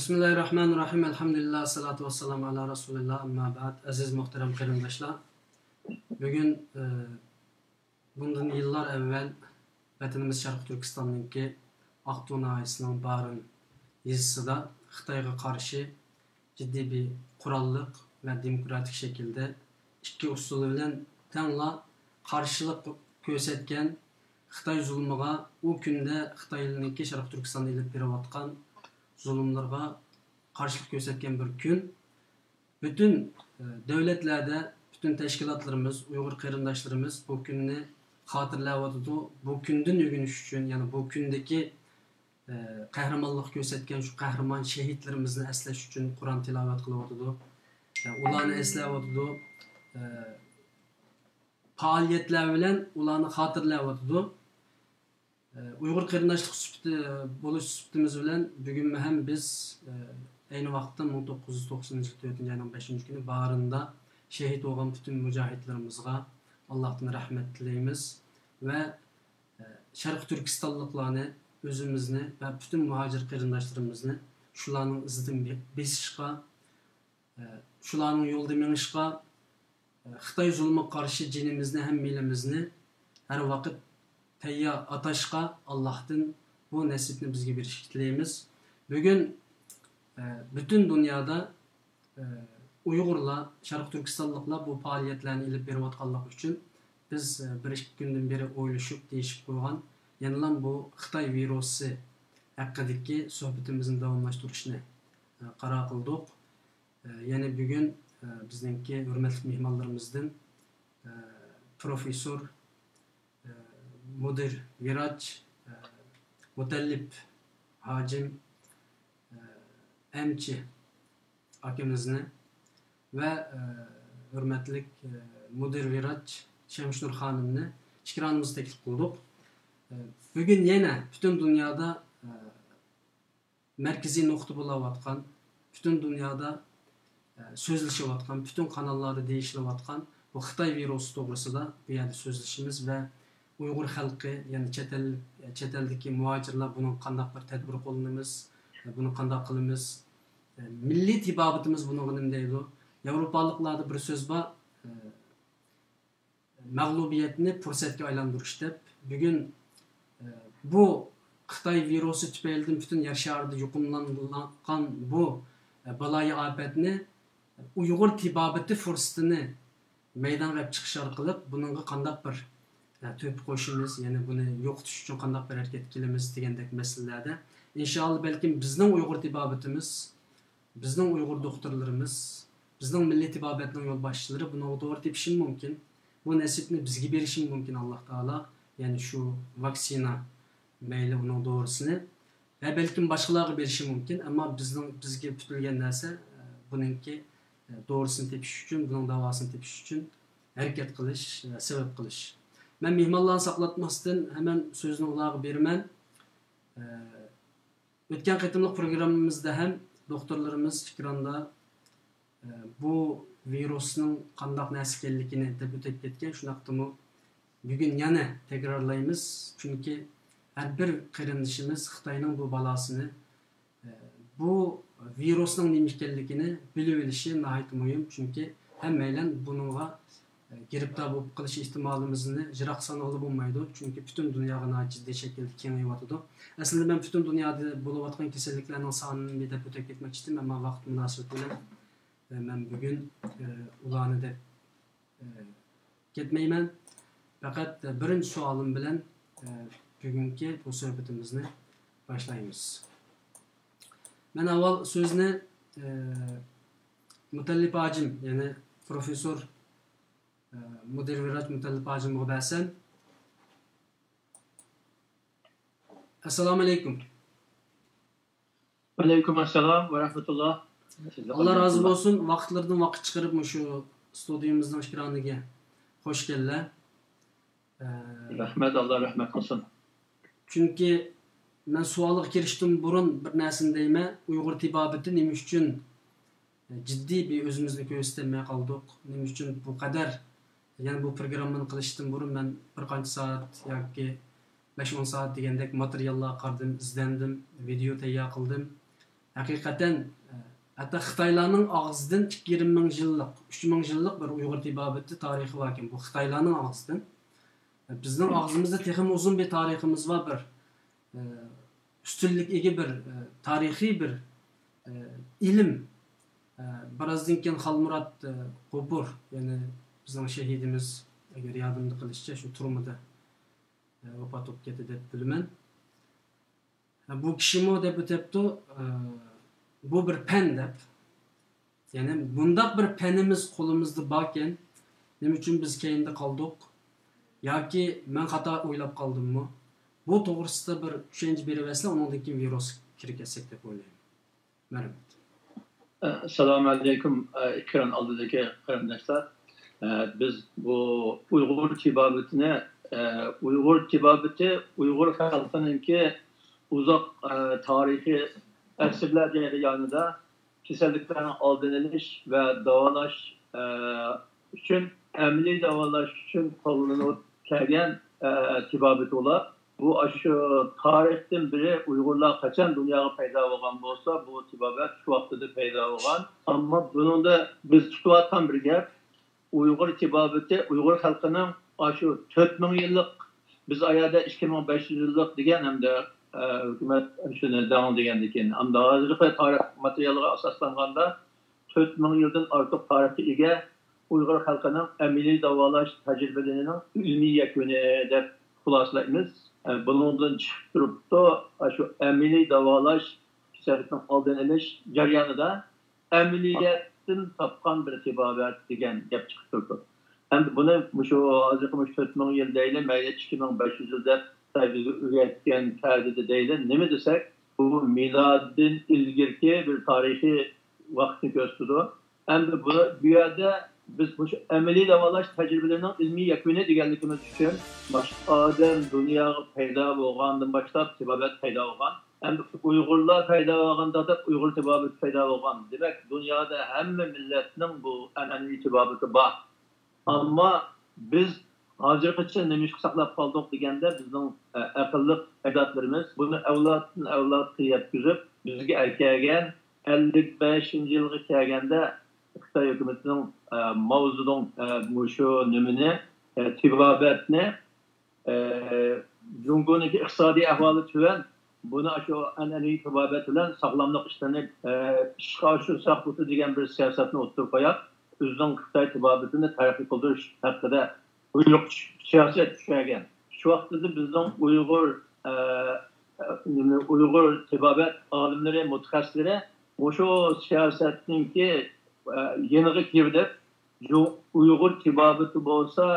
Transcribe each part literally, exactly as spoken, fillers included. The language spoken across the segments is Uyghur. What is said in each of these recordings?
بىسمىللاھىررەھمانىررەھىم. ئەلھەمدۇلىللاھ، سالاتۇ ۋەسسالامۇ ئەلا رەسۇلىللاھ، ئەمما بەئد. ئەزىز مۇھتەرەم قېرىنداشلار، بۈگۈن، ئە، بۇندىن يىللار ئەۋۋەل ۋەتىنىمىز شەرقىي تۈركىستاننىڭكى ئاقتۇ ناھىيەسىنىڭ بارىن يېزىسىدا خىتايغا قارشى جىددىي بىر قوراللىق ۋە دېموكراتىك شەكىلدە ئىككى ئۇسۇل بىلەن تەڭلا قارشىلىق كۆرسەتكەن خىتاي زۇلۇمىغا، ئۇ كۈندە خىتاينىڭكى شەرقىي تۈركىستاندا ئېلىپ بېرىۋاتقان زۇلۇملىرىغا قارشىلىق كۆرسەتكەن بىر كۈن. پۈتۈن، ئە، دۆلەتلەردە پۈتۈن تەشكىلاتلىرىمىز، ئۇيغۇر قېرىنداشلىرىمىز بۇ كۈننى خاتىرىلەۋاتىدۇ. بۇ كۈندىن ئۆگىنىش ئۈچۈن، يەنى بۇ كۈندىكى، ئە، قەھرىمانلىق كۆرسەتكەن شۇ قەھرىمان شېھىتلىرىمىزنى ئەسلەش ئۈچۈن قۇرئان تىلاۋەت قىلىۋاتىدۇ. ئە، ئۇلارنى ئەسلەۋاتىدۇ. ئە، پائالىيەتلەر بىلەن ئۇلارنى خاتىرىلەۋاتىدۇ. ئۇيغۇر قېرىنداشلىق سۈپىتى بولۇش سۈپىتىمىز بىلەن بۈگۈنمۇ ھەم بىز، ئەينى ۋاقىتتا مىڭ توققۇز يۈز توقسىنىنچى يىل تۆتىنچى ئاينىڭ بەشىنچى كۈنى بارىندا شېھىت بولغان پۈتۈن مۇجاھىدلىرىمىزغا ئاللاھتىن رەھمەت تىلەيمىز ۋە شەرقىي تۈركىستانلىقلارنى، ئۆزىمىزنى ۋە پۈتۈن مۇھاجىر قېرىنداشلىرىمىزنى شۇلارنىڭ ئىزىدىن بېسىشقا، شۇلارنىڭ يولىدا مېڭىشقا، خىتاي زۇلمىغا قارشى جېنىمىزنى، ھەم مېلىمىزنى ھەر ۋاقىت تەييار ئاتاشقا ئاللاھتىن بۇ نەسىپنى بىزگە بېرىشىنى تىلەيمىز. بۈگۈن، ئە، پۈتۈن دۇنيادا، ئە، ئۇيغۇرلار، شەرقىي تۈركىستانلىقلار بۇ پائالىيەتلەرنى ئېلىپ بېرىۋاتقانلىقى ئۈچۈن بىز، ئە، بىر ئىككى كۈندىن بېرى ئويلىشىپ، دېيىشىپ قويغان يەنىلا بۇ خىتاي ۋىرۇسى ھەققىدىكى سۆھبىتىمىزنى داۋاملاشتۇرۇشنى، ئە، قارار قىلدۇق. ئە، يەنە بۈگۈن، ئە، بىزنىڭكى ھۆرمەتلىك مېھمانلىرىمىزدىن، ئە، پروفېسسور، ئە، مۇدىر ۋىراچ، ئە، مۇتەللىپ ھاجىم، ئە، ئەمچى ئاكىمىزنى ۋە، ئە، ھۆرمەتلىك، ئە، مۇدىر ۋىراچ شەمشىنۇر خانىمنى ئېكرانىمىزغا تەكلىپ قىلدۇق. ئە، بۈگۈن يەنە پۈتۈن دۇنيادا، ئە، مەركىزىي نۇقتا بولاۋاتقان، پۈتۈن دۇنيادا، ئە، سۆزلىشىۋاتقان، پۈتۈن قاناللاردا دېيىشىلىۋاتقان بۇ خىتاي ۋىرۇسى توغرىسىدا بۇ يەردە سۆزلىشىمىز ۋە ئۇيغۇر خەلقى، يەنى چەت ئەل، چەت ئەلدىكى مۇھاجىرلار بۇنىڭغا قانداق بىر تەدبىر قوللىنىمىز، بۇنى قانداق قىلىمىز، مىللىي تېبابىتىمىز بۇنىڭغا نېمە دەيدۇ، ياۋروپالىقلاردا بىر سۆز بار، مەغلۇبىيەتنى پۇرسەتكە ئايلاندۇرۇش دەپ، بۈگۈن، ئە، بۇ خىتاي ۋىرۇسى تۈپەيلىدىن پۈتۈن يەر شارىدا يۇقۇملانغان بۇ، ئە، بالايىئاپەتنى ئۇيغۇر تېبابىتى پۇرسىتىنى مەيدانغا ئېلىپ چىقىش ئارقىلىق بۇنىڭغا قانداق بىر، ئە، تۆھپە قوشىمىز، يەنى بۇنى يوقىتىش ئۈچۈن قانداق بىر ھەرىكەتكە كېلىمىز دېگەندەك مەسىلىلەردە، ئىنشائاللا، بەلكىم بىزنىڭ ئۇيغۇر تېبابىتىمىز، بىزنىڭ ئۇيغۇر دوختۇرلىرىمىز، بىزنىڭ مىللىي تېبابەتنىڭ يولباشچىلىرى بۇنىڭغا دورا تېپىشىمۇ مۇمكىن. بۇ نەسىبنى بىزگە بېرىشىمۇ مۇمكىن ئاللاھ تائالا. يەنى شۇ ۋاكسىنا، مەيلى ئۇنىڭ دورىسىنى. ۋە بەلكىم باشقىلارغا بېرىشى مۇمكىن. ئەمما بىزنىڭ، بىزگە پۈتۈلگەن نەرسە، ئە، بۇنىڭكى، ئە، دورىسىنى تېپىش ئۈچۈن، بۇنىڭ داۋاسىنى تېپىش ئۈچۈن ھەرىكەت قىلىش، ئە، سەۋەب قىلىش. مەن مېھمانلارنى ساقلاتماستىن ھەمەن سۆزنى ئۇلارغا بېرىمەن. ئە، ئۆتكەن قېتىملىق پروگراممىمىزدا ھەم دوختۇرلىرىمىز ئېكراندا، ئە، بۇ ۋىرۇسنىڭ قانداق نەرسە ئىكەنلىكىنى دەپ ئۆتۈپ كەتكەن. شۇنداقتىمۇ بۈگۈن يەنە تەكرارلايمىز، چۈنكى ھەر بىر قېرىندىشىمىز خىتاينىڭ بۇ بالاسىنى، ئە، بۇ ۋىرۇسنىڭ نېمە ئىكەنلىكىنى بىلىۋېلىشى ناھايىتى مۇھىم، چۈنكى ھەممەيلەن بۇنىڭغا، ئە، گىرىپتار بولۇپ قېلىش ئېھتىمالىمىزنى يىراق سانىغىلى بولمايدۇ، چۈنكى پۈتۈن دۇنياغا ناھايىتى جىددىي شەكىلدە كېڭىيىۋاتىدۇ. ئەسلىدە مەن پۈتۈن دۇنيادا بولۇۋاتقان كېسەللىكلەرنىڭ سانىنى دەپ ئۆتۈپ كەتمەكچىدىم، ئەمما ۋاقىت مۇناسىۋىتى بىلەن، ئە، مەن بۈگۈن، ئە، ئۇلارنى دەپ، ئە، كەتمەيمەن. پەقەت، ئە، بىرىنچى سوئالىم بىلەن، ئە، بۈگۈنكى بۇ سۆھبىتىمىزنى باشلايمىز. مەن ئاۋۋال سۆزنى، ئە، مۇتەللىپ ھاجىم، يەنى پروفېسسور، ئە، مۇدىر ۋىراچ مۇتەللىپ ھاجىمغا بەرسەم. ئەسسالامۇئەلەيكۇم. ۋەئەلەيكۇم ئەسسالام ۋە رەھمەتۇللا. ئاللا رازى بولسۇن، ۋاقىتلىرىدىن ۋاقىت چىقىرىپ مۇشۇ ستۇدىيىمىزنىڭ ئېكرانىگە خوش كەلدىلەر. ئە، رەھمەت، ئاللا رەھمەت قىلسۇن. چۈنكى مەن سوئالغا كىرىشتىن بۇرۇن بىر نەرسىنى دەيمەن، ئۇيغۇر تېبابىتى نېمە ئۈچۈن جىددىي بىر ئۆزىمىزنى كۆرسىتەلمەي قالدۇق؟ نېمە ئۈچۈن بۇ قەدەر؟ يەنى بۇ پروگراممىنى قىلىشتىن بۇرۇن مەن بىر قانچە سائەت ياكى بەش ئون سائەت دېگەندەك ماتېرىياللارغا قارىدىم، ئىزدەندىم، ۋىدېئو تەييار قىلدىم. ھەقىقەتەن، ھەتتا خىتايلارنىڭ ئاغزىدىن ئىككى يېرىم مىڭ يىللىق، ئۈچ مىڭ يىللىق بىر ئۇيغۇر تېبابىتى تارىخى باركەن. بۇ خىتايلارنىڭ ئاغزىدىن. بىزنىڭ ئاغزىمىزدا تېخىمۇ ئۇزۇن بىر تارىخىمىز بار، بىر، ئە، ئۈستۈنلۈككە ئىگە بىر، ئە، تارىخىي بىر، ئە، ئىلىم. ئە، بىرازدىن كېيىن خالمۇرات، ئە، غوپۇر، يەنى بىزنىڭ شېھىدىمىز، ئەگەر يادىمدا قېلىشىچە، شۇ تۈرمىدە، ئە، ۋاپات بولۇپ كەتتى دەپ بىلىمەن. ئە، بۇ كىشىمۇ دەپ ئۆتەپتۇ، ئە، بۇ بىر پەن دەپ. يەنى مۇنداق بىر پەنىمىز قولىمىزدا باركەن، نېمە ئۈچۈن بىز كەينىدە قالدۇق؟ ياكى مەن خاتا ئويلاپ قالدىممۇ؟ بۇ توغرىسىدا بىر چۈشەنچە بېرىۋەتسىلەر، ئۇنىڭدىن كېيىن ۋىرۇسقا كىرىپ كەتسەك دەپ ئويلايمەن. مەرھەمەت. ئەسسالامۇ ئەلەيكۇم، ئېكران ئالدىدىكى قېرىنداشلار. بىز بۇ ئۇيغۇر تېبابىتىنى، ئۇيغۇر تېبابىتى ئۇيغۇر خەلقىنىڭكى ئۇزاق تارىخىي ئەسىرلەر جەريانىدا كېسەللىكلەرنىڭ ئالدىنى ئېلىش ۋە داۋالاش ئۈچۈن، ئەمەلىي داۋالاش ئۈچۈن قوللىنىپ كەلگەن تېبابىتى بۇلار. بۇ ئاشۇ تارىختىن بېرى ئۇيغۇرلار قاچان دۇنياغا پەيدا بولغان بولسا، بۇ تېبابەت شۇ ۋاقتىدا پەيدا بولغان. ئەمما بۇنىڭدا بىز تۇتۇۋاتقان بىر گەپ، ئۇيغۇر تېبابىتى ئۇيغۇر خەلقىنىڭ ئاشۇ تۆت مىڭ يىللىق، بىز ئايەردە ئىككى مىڭ بەش يۈز يىللىق دېگەن ھەمدە، ئە، ھۆكۈمەت شۇنى دەڭلىگەندىن كېيىن، ئەمدى ھازىرقى تارىخ ماتېرىيالىغا ئاساسلانغاندا، تۆت مىڭ يىلدىن ئارتۇق تارىخقا ئىگە ئۇيغۇر خەلقىنىڭ ئەمەلىي داۋالاش تەجرىبىلىرىنىڭ ئىلمىي يەكۈنى دەپ خۇلاسىلايمىز. ئە، بۇنىڭدىن چىقىپ تۇرۇپتۇ، ئاشۇ ئەمەلىي داۋالاش، كېسەللىكنىڭ ئالدىنى ئېلىش جەريانىدا ئەمەلىيەتتىن تاپقان بىر تېبابەت دېگەن گەپ چىقىپ تۇرىدۇ. ئەمدى بۇنى مۇشۇ ھازىرقى مۇشۇ تۆت مىڭ يىل دەيلى، مەيلى ئىككى مىڭ بەش يۈز يىل دەپ خىتاي بىزگە ئۆگەتكەن تەرزىدە دەيلى، نېمە دېسەك، بۇ مىلادتىن ئىلگىرىكى بىر تارىخىي ۋاقىتنى كۆرسىتىدۇ. ئەمدى بۇ، بۇ يەردە بىز مۇشۇ ئەمەلىي داۋالاش تەجرىبىلىرىنىڭ ئىلمىي يەكۈنى دېگەنلىكىمىز ئۈچۈن، ماشۇ ئادەم دۇنياغا پەيدا بولغاندىن باشلاپ تېبابەت پەيدا بولغان. ئەمدى ئۇيغۇرلار پەيدا بولغاندا دەپ ئۇيغۇر تېبابىتى پەيدا بولغان. دېمەك، دۇنيادا ھەممە مىللەتنىڭ بۇ ئەنئەنىۋى تېبابىتى بار. ئەمما بىز ھازىرغىچە نېمىشقا ساقلاپ قالدۇق دېگەندە، بىزنىڭ، ئە، ئەقىللىق ئەجدادلىرىمىز بۇنى ئەۋلادتىن ئەۋلادقا يەتكۈزۈپ، بىزگە ئەكەلگەن. ئەللىك بەشىنچى يىلغا كەلگەندە خىتاي ھۆكۈمىتىنىڭ، ئە، ماۋزېدۇڭ، ئە، مۇشۇ نېمىنى، ئە، تېبابەتنى، ئە، جۇڭگونىڭكى ئىقتىسادىي ئەھۋالى تۆۋەن، بۇنى ئاشۇ ئەنئەنىۋى تېبابەت بىلەن ساغلاملىق ئىشلىرىنى، ئە، ئىشقا ئاشۇرساق بولىدۇ دېگەن بىر سىياسەتنى ئوتتۇرىغا قويۇپ، ئۆزىنىڭ خىتاي تېبابىتىنى تەرەققىي قىلدۇرۇش ھەققىدە بۇيرۇق چۈش-، سىياسەت چۈشۈرگەن. شۇ ۋاقىتتا بىزنىڭ ئۇيغۇر، ئە، ئە، نېمە، ئۇيغۇر تېبابەت ئالىملىرى، مۇتەخەسسىسلىرى مۇشۇ سىياسەتنىڭكى يېنىغا كىرىپ، ئۇيغۇر تېبابىتى بولسا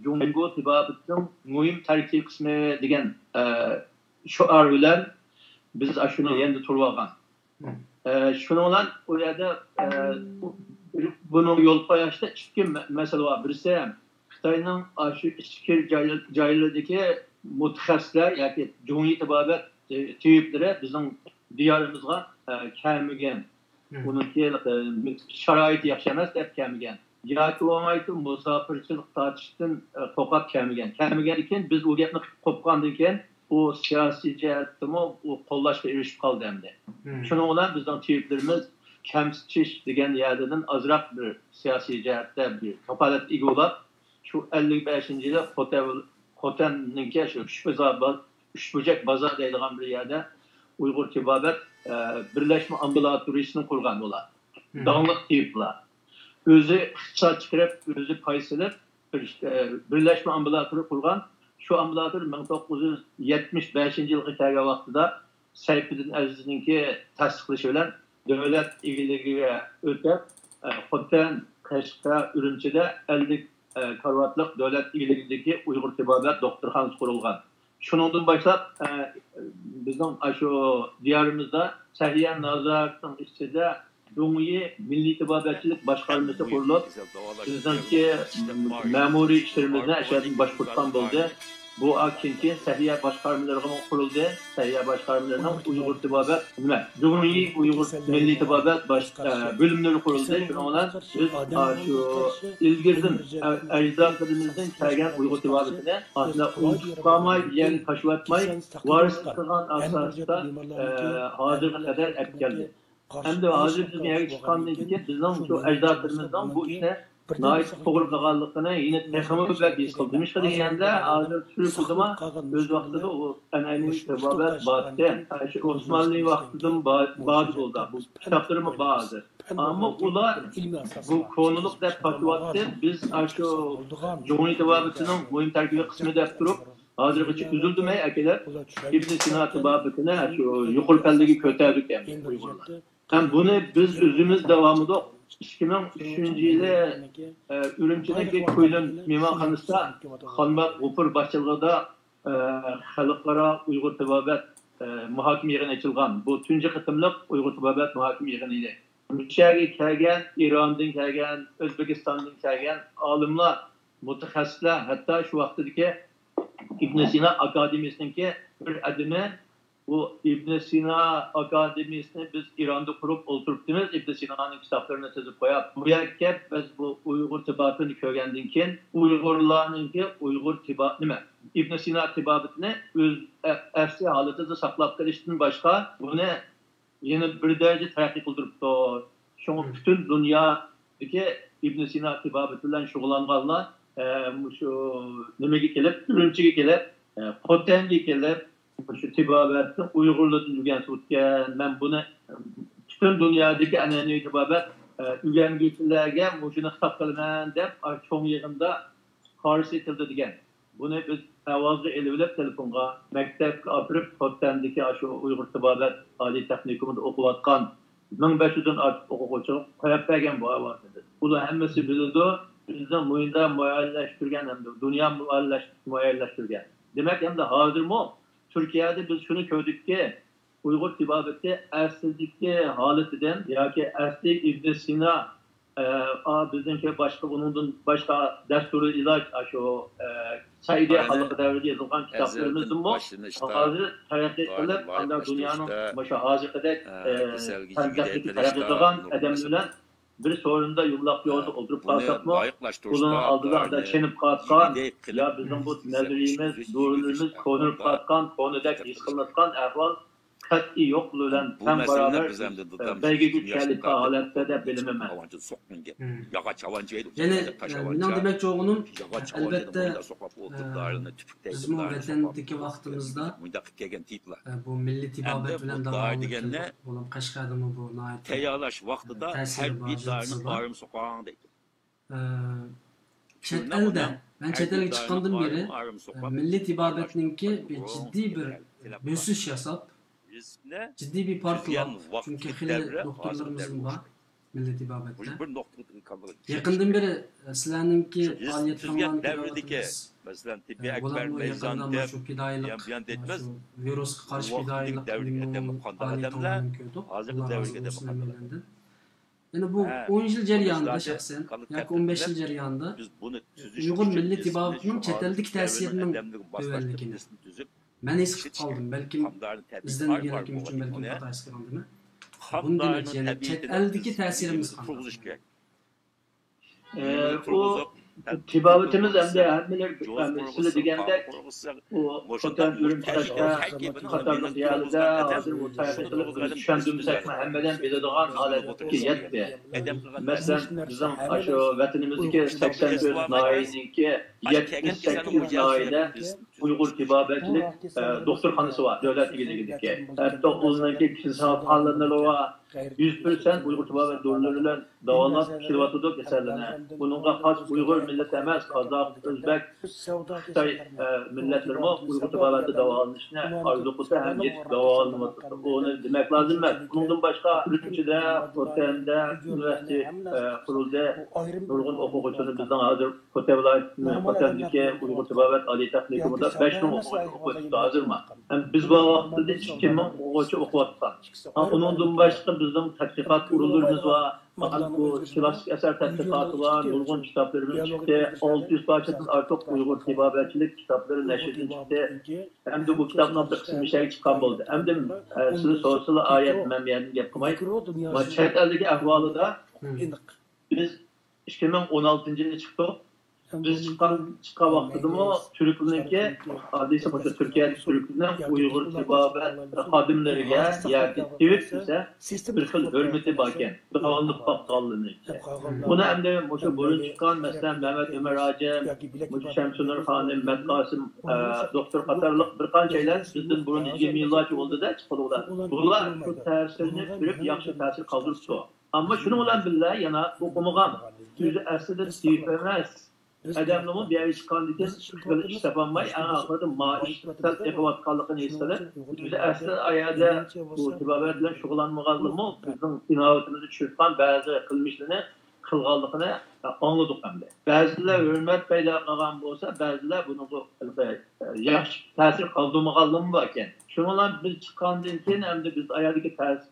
جۇڭگو تېبابىتىنىڭ مۇھىم تەركىبىي قىسمى دېگەن شوئار بىلەن بىز ئاشۇنى يېنىدا تۇرۇۋالغان. شۇنىڭ بىلەن ئۇ يەردە بۇنىڭ يول قويۇشتا ئىككى مەسىلە بار. بىرسى، خىتاينىڭ ئاشۇ ئىچكىرى جايلىرىدىكى مۇتەخەسسىسلەر ياكى جۇڭيى تېبابەت تېبىپلىرى بىزنىڭ دىيارىمىزغا كەلمىگەن. ئۇنىڭكى شارائىتى ياخشى ئەمەس دەپ كەلمىگەن. ياكى بولمايدۇ مۇساپىرچىلىق تارتىشتىن قورقۇپ كەلمىگەن. كەلمىگەندىن كېيىن بىز ئۇ گەپنى قوپقاندىن كېيىن ئۇ سىياسىي جەھەتتىمۇ ئۇ قوللاشقا ئېرىشىپ قالدى ئەمدى. شۇنىڭ بىلەن بىزنىڭ تېبىپلىرىمىز كەمسىتىش دېگەن يەردىن ئازراق بىر سىياسىي جەھەتتە بىر كاپالەتكە ئىگە بولاپ، شۇ ئەللىك بەشىنچى يىلى خوتەن، خوتەننىڭكى شۇ ئۈچ بازار، ئۈچ بۇرجەك بازار دەيدىغان بىر يەردە ئۇيغۇر تېبابەت بىرلەشمە ئامبۇلاتورىيىسىنى قۇرغان ئۇلار. داڭلىق تېبىپلار. ئۆزى ئىقتىساد چىقىرىپ، ئۆزى پاي سېلىپ، بىر، ئە، بىرلەشمە ئامبۇلاتورىيە قۇرغان. شۇ ئامبۇلاتورىيە مىڭ توققۇز يۈز يەتمىش بەشىنچى يىلغا كەلگەن ۋاقتىدا سەيپىدىن ئەزىزنىڭكى تەستىقلىشى بىلەن دۆلەت ئىگىلىكىگە ئۆتۈپ، ئە، خوتەن، قەشقەر، ئۈرۈمچىدە ئەللىك، ئە، كارىۋاتلىق دۆلەت ئىگىلىكىدىكى ئۇيغۇر تېبابەت دوختۇرخانىسى قۇرۇلغان. شۇنىڭدىن باشلاپ، ئە، بىزنىڭ ئاشۇ دىيارىمىزدا سەھىيە نازارىتىنىڭ ئىچىدە جۇڭيى مىللىي تېبابەتچىلىك باشقارمىسى قۇرۇلۇپ، بىزنىڭكى مەمۇرىي ئىشلىرىمىزنى ئەشەدىن باشقۇرتقان بولدى. بۇ كېيىن كېيىن سەھىيە باشقارمىلىرىغىمۇ قۇرۇلدى. سەھىيە باشقارمىلىرىنىڭ ئۇيغۇر تېبابەت، نېمە، جۇڭيى ئۇيغۇر مىللىي تېبابەت باش، ئە، بۆلۈملىرى قۇرۇلدى. شۇنىڭ بىلەن بىز، ئا، شۇ ئىلگىرىدىن، ئە، ئەجدادلىرىمىزدىن كەلگەن ئۇيغۇر تېبابىتىنى ئاسلىدا ئۇنتۇپ قالماي، يەرگە تاشلىۋەتمەي، ۋارىسلىق قىلغان ئاساستا، ئە، ھازىرغا قەدەر ئەپ كەلدى. ئەمدى ھازىر بىز يەرگە چىققاندىن كېيىن بىزنىڭ شۇ ئەجدادلىرىمىزنىڭ بۇ ئىشنى ناھايىتى توغرا قىلغانلىقىنى يەنە تېخىمۇ بەك ھېس قىلدىم. نېمىشقا دېگەندە، ھازىر تۈركىيەدىمۇ ئۆز ۋاقتىدا ئۇ ئەنئەنىۋى تېبابەت بارتى. شۇ ئوسمانلى ۋاقتىدىمۇ بار، بار بولدى. بۇ كىتابلىرىمۇ بار ھازىر. ئەمما ئۇلار بۇ كونىلىق دەپ تارتىۋاتتى. بىز ئاشۇ جۇڭيى تېبابىتىنىڭ مۇھىم تەركىبىي قىسمى دەپ تۇرۇپ، ھازىرغىچە ئۈزۈلدۈرمەي ئەكېلىپ، ئىبن سىنا تېبابىتىنى شۇ يۇقىرى پەللىگە كۆتەردۇق ئەمدى ئۇيغۇرلار. ھەم بۇنى بىز ئۆزىمىز داۋامىدۇق. ئىككى مىڭ ئۈچىنچى يىلى، ئە، ئۈرۈمچىدىكى كۇيلۇن مېھمانخانىسىدا خانمەت غوپۇر باشچىلىقىدا، ئە، خەلقئارا ئۇيغۇر تېبابەت، ئە، مۇھاكىمە يىغىنى ئېچىلغان. بۇ تۇنجى قېتىملىق ئۇيغۇر تېبابەت مۇھاكىمە يىغىنى ئىدى. مۇشۇ يەرگە كەلگەن، ئىراندىن كەلگەن، ئۆزبېكىستاندىن كەلگەن ئالىملار، مۇتەخەسسىسلەر، ھەتتا شۇ ۋاقتىدىكى ئىبن سىنا ئاكادېمىيىسىنىڭكى بىر ئادىمى، بۇ ئىبن سىنا ئاكادېمىيىسىنى بىز ئىراندا قۇرۇپ ئولتۇرۇپتىمىز، ئىبن سىنانىڭ كىتابلىرىنى تىزىپ قويۇپ، بۇ يەرگە كەپ، بىز بۇ ئۇيغۇر تېبابىتىنى كۆرگەندىن كېيىن، ئۇيغۇرلارنىڭكى ئۇيغۇر تېبا-، نېمە، ئىبن سىنا تېبابىتىنى ئۆز ئە-، ئەسلى ھالىتىدە ساقلاپ قېلىشتىن باشقا، بۇنى يەنە بىر دەرىجە تەرەققىي قىلدۇرۇپتۇ. شۇڭا پۈتۈن دۇنيادىكى ئىبن سىنا تېبابىتى بىلەن شۇغۇللانغانلار، ئە، مۇشۇ نېمىگە كېلىپ، ئۈرۈمچىگە كېلىپ، ئە، خوتەنگە كېلىپ، مۇشۇ تېبابەتنى ئۇيغۇرلاردىن ئۆگەنسە ئۆتكەن. مەن بۇنى پۈتۈن دۇنيادىكى ئەنئەنىۋى تېبابەت، ئە، ئۆگەنگۈچىلەرگە مۇشۇنى خىتاب قىلىمەن دەپ، ئاشۇ چوڭ يىغىندا قارشى ئېيتىلدى دېگەن. بۇنى بىز ئاۋازغا ئېلىۋېلىپ تېلېفونغا، مەكتەپكە ئاپىرىپ، خوتەندىكى ئاشۇ ئۇيغۇر تېبابەت ئالىي تېخنىكومىدا ئوقۇۋاتقان مىڭ بەش يۈزدىن ئارتۇق ئوقۇغۇچىغا قويۇپ بەرگەن بۇ ئاۋازنى بىز. ئۇلار ھەممىسى بىلىدۇ، بىزنىڭ مۇھىمدا مۇئەييەنلەشتۈرگەن ھەمدە دۇنيا مۇئەييەنلەش-، مۇئەييەنلەشتۈرگەن. دېمەك، ئەمدى ھازىرمۇ تۈركىيەدە بىز شۇنى كۆردۇككى، ئۇيغۇر تېبابىتى ئەسلىدىكى ھالىتىدىن ياكى ئەسلى ئىبن سىنا، ئە، ئا، بىزنىڭكى باشقا، بۇنىڭدىن باشقا دەستۇرۇل ئىلاج، ئاشۇ، ئە، سەئىدى خانلىقى دەۋرىدە يېزىلغان كىتابلىرىمىزدىنمۇ ھازىر تەرەققىي قىلىپ، ئانداق دۇنيانىڭ مۇشۇ ھازىرقىدەك، ئە، پەن تېخنىكا تەرەققىي قىلغان ئادەملەر بىلەن بىر سورۇندا يۇمىلاق يولدا ئولتۇرۇپ قالساقمۇ، ئۇلارنىڭ ئالدىدا ئانداق چېنىپ قالىدىغان، يا بىزنىڭ بۇ نەزەرىيىمىز، دورىلىرىمىز كونىراپ قالىدىغان، كونىدەك ھېس قىلىنىدىغان ئەھۋال قەتئىي يوق بۇلار بىلەن تەڭ باراۋەر، ئە، بەيگىگە چۈشەرلىك ھالەتتە دەپ بىلىمەن مەن. يەنى، ئە، مېنىڭ دېمەكچى بولغىنىم، ئەلۋەتتە، ئە، بىزمۇ ۋەتەندىكى ۋاقتىمىزدا، ئە، بۇ مىللىي تېبابەت بىلەن داۋاملىق كەلدۇق. بولۇپ قەشقەردىمۇ بۇ ناھايىتى، ئە، تەسىرى بار، يىلتىزى بار. ئە، چەت ئەلدە، مەن چەت ئەلگە چىققاندىن بېرى، ئە، مىللىي تېبابەتنىڭكى بىر جىددىي بىر بۆسۈش ياساپ، جىددىي بىر پارتلاپ، چۈنكى خېلى دوختۇرلىرىمىزمۇ بار. مىللىي تېبابەتتە. يېقىندىن بېرى، ئە، سىلەرنىڭكى پائالىيەتلىرىڭلارنى كۆرۈۋاتىمىز. ئە، بولۇپمۇ يېقىندا مۇشۇ پىدائىيلىق، مۇشۇ ۋىرۇسقا قارشى پىدائىيلىق پائالىيىتىڭلارنى كۆردۇق. ئاللا رازى بولسۇن ھەممەيلەندىن. يەنى بۇ ئون يىل جەريانىدا شەخسەن ياكى ئون بەش يىل جەريانىدا ئۇيغۇر مىللىي تېبابىتىنىڭ چەت ئەلدىكى تەسىرىنىڭ تۆۋەنلىكىنى مەن ھېس قىلىپ قالدىم. بەلكىم ئىزدەنمىگەنلىكىم ئۈچۈن بەلكىم خاتا ھېس قىلغاندىمەن. بۇنى دېمەك، يەنى چەت ئەلدىكى تەسىرىمىز قانداق؟ ئە، ئۇ تېبابىتىمىز ئەمدى ھەممىلەر، ئەمدى سىلى دېگەندەك، ئۇ خوتەن، ئۈرۈمچى، قەشقەر قاتارلىق يەرلەردە ھازىر ئۇ تەرەققىي قىلىپ، بىز چۈشەندۈرمىسەكمۇ ھەممىدەم بىلىدىغان ھالەتكە يەتتى. مەسىلەن، بىزنىڭ ئاشۇ ۋەتىنىمىزدىكى سەكسەن تۆت ناھىيەنىڭكى يەتمىش سەككىز ناھىيەدە ئۇيغۇر تېبابەتچىلىك، ئە، دوختۇرخانىسى بار، دۆلەت ئىگىلىكىدىكى. ھەتتا ئۇنىڭكى كېسەلخانىلىرى بار. يۈز پىرسەنت ئۇيغۇر تېبابەت دورىلىرى بىلەن داۋالاپ كېلىۋاتىدۇ كېسەللىرىنى. بۇنىڭغا خاس ئۇيغۇر مىللىتى ئەمەس، قازاق، ئۆزبەك، خىتاي، ئە، مىللەتلىرىمۇ ئۇيغۇر تېبابەتتە داۋالىنىشنى ئارزۇ قىلسا ھەم يېتىپ داۋالىنىۋاتىدۇ. ئۇنى دېمەك لازىم ئەمەس. ئۇنىڭدىن باشقا، ئۈرۈمچىدە، خوتەندە ئۇنىۋېرسىتېت، ئە، قۇرۇلدى. نۇرغۇن ئوقۇغۇچىنى بىزنىڭ ھازىر خوتەن ۋىلايىتىنىڭ خوتەندىكى ئۇيغۇر تېبابەت ئالىي تېخنىكومىدا بەش مىڭ ئوقۇغۇچى ئوقۇۋاتىدۇ ھازىرمۇ. ھەم بىز بار ۋاقىتتا ئىككى مىڭ ئوقۇغۇچى ئوقۇۋاتقان. ھە، ئۇنىڭدىن باشقا بىزنىڭ تەتقىقات ئورۇنلىرىمىز بار. مانا بۇ كلاسسىك ئەسەر تەتقىقاتى بار، نۇرغۇن كىتابلىرىمىز چىقتى. ئالتە يۈز پارچىدىن ئارتۇق ئۇيغۇر تېبابەتچىلىك كىتابلىرى نەشردىن چىقتى. ئەمدى بۇ كىتابنىڭ بىر قىسمى مىشەگە چىققان بولدى. ئەمدى، ئە، سىلى سورىسىلا ئايەت، مەن بۇ يەردىن گەپ قىلماي. مانا چەت ئەلدىكى ئەھۋالىدا بىز ئىككى مىڭ ئون ئالتىنچى يىلى چىقتۇق. بىز چىققان، چىققان ۋاقتىدىمۇ تۈركلەرنىڭكى، ھادىسە بولسا تۈركىيەدىكى تۈركلەرنىڭ ئۇيغۇر تېبابەت خادىملىرىگە ياكى تېۋىپ دېسە بىر خىل ھۆرمىتى باركەن، داۋالىنىپ باققانلىرىنىڭكى. بۇنى ئەمدى مۇشۇ بۇرۇن چىققان، مەسىلەن، مەمەت ئۆمەر ھاجىم، مۇشۇ شەمسۇنۇر خانىم، مەت قاسىم، ئە، دوختۇر قاتارلىق بىر قانچە ئەيلەن بىزدىن بۇرۇن يىگىرمە يىللارچە بولدى-دە چىققىلىغۇ. بۇلار شۇ تەسىرنى كۆرۈپ ياخشى تەسىر قالدۇرۇپتۇ. ئەمما شۇنىڭ بىلەن بىللە يەنە ئوقۇمىغان، ئۆزى ئەسلىدە تېۋىپ ئەمەس ئادەمنىمۇ بۇ يەرگە چىققاندىن كېيىن ئىش قىلىپ ئىش تاپالماي، ئەڭ ئاخىرىدا مائاش سەل ئېقىۋاتقانلىقىنى ھېس قىلىپ، ئۆزى ئەسلى ئايەردە بۇ تېبابەت بىلەن شۇغۇللانمىغانلىرىمۇ بىزنىڭ ئىناۋىتىمىزدە چۈشۈۋاتقان بەزى قىلمىشلىرىنى قىلغانلىقىنى ئاڭلىدۇق ئەمدى. بەزىلەر ھۆرمەت پەيدا قىلغان بولسا، بەزىلەر بۇنىڭغا ياخشى تەسىر قالدۇرمىغانلىرىمۇ باركەن. شۇنىڭ بىلەن بىز چىققاندىن كېيىن ئەمدى بىز ئايەردىكى تەس-،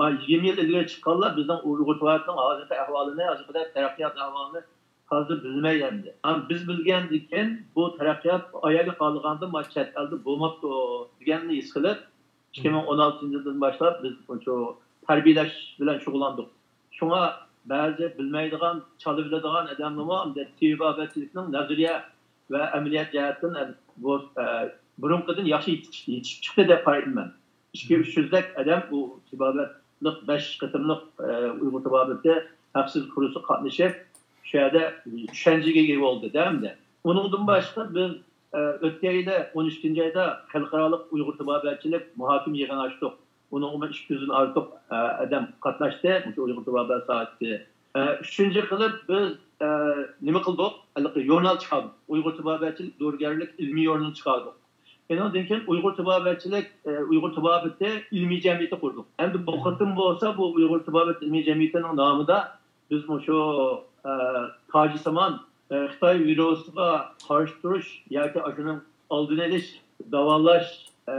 ما-، يىگىرمە يىل ئىلگىرى چىققانلار بىزنىڭ ئۇيغۇر تېبابىتىنىڭ ھازىرقى ئەھۋالىنى، ھازىرقى تەرەققىيات ئەھۋالىنى ھازىر بىلمەيدۇ ئەمدى. ئەمما بىز بىلگەندىن كېيىن بۇ تەرەققىيات ئايەرگە قالغاندا ما چەت ئەلدە بولماپتۇ دېگەننى ھېس قىلىپ، ئىككى مىڭ ئون ئالتىنچى يىلدىن باشلاپ بىز شۇ تەربىيەلەش بىلەن شۇغۇللاندۇق. شۇڭا بەزى بىلمەيدىغان، چالا بىلىدىغان ئادەملەرمۇ ئەمدى تېبابەتچىلىكنىڭ نەزەرىيە ۋە ئەمەلىيەت جەھەتتىن، ئە، بۇ، ئە، بۇرۇنقىدىن ياخشى يېتىش-، يېتىشىپ چىقتى دەپ قارايمەن مەن. ئىككى يۈز، ئۈچ يۈزدەك ئادەم بۇ تېبابەتلىك بەش قېتىملىق، ئە، ئۇيغۇر تېبابىتى ھەقسىز كۇرسىغا قاتنىشىپ، شۇ يەردە چۈشەنچىگە ئىگە بولدى دەمدە. ئۇنىڭدىن باشقا بىز، ئە، ئۆتكەن يىلى ئون ئىككىنچى ئايدا خەلقئارالىق ئۇيغۇر تېبابەتچىلىك مۇھاكىمە يىغىنى ئاچتۇق. ئۇنىڭغىمۇ ئىككى يۈزدىن ئارتۇق، ئە، ئادەم قاتناشتى، مۇشۇ ئۇيغۇر تېبابەت ساھەسى. ئە، ئۈچىنچى قىلىپ بىز، ئە، نېمە قىلدۇق؟ ھېلىقى ژۇرنال چىقاردۇق. ئۇيغۇر تېبابەتچىلىك دورىگەرلىك ئىلمىي ژۇرنىلى چىقاردۇق. ئېنىڭدىن كېيىن ئۇيغۇر تېبابەتچىلىك، ئە، ئۇيغۇر تېبابىتى ئىلمىي جەمئىيىتى قۇردۇق. ئەمدى بۇ قېتىم بولسا بۇ ئۇيغۇر تېبابەت ئىلمىي جەمئىيىتىنىڭ نامىدا بىز مۇشۇ، ئە، تاجسىمان، ئە، خىتاي ۋىرۇسىغا قارشى تۇرۇش ياكى ئاشۇنىڭ ئالدىنى ئېلىش، داۋالاش، ئە،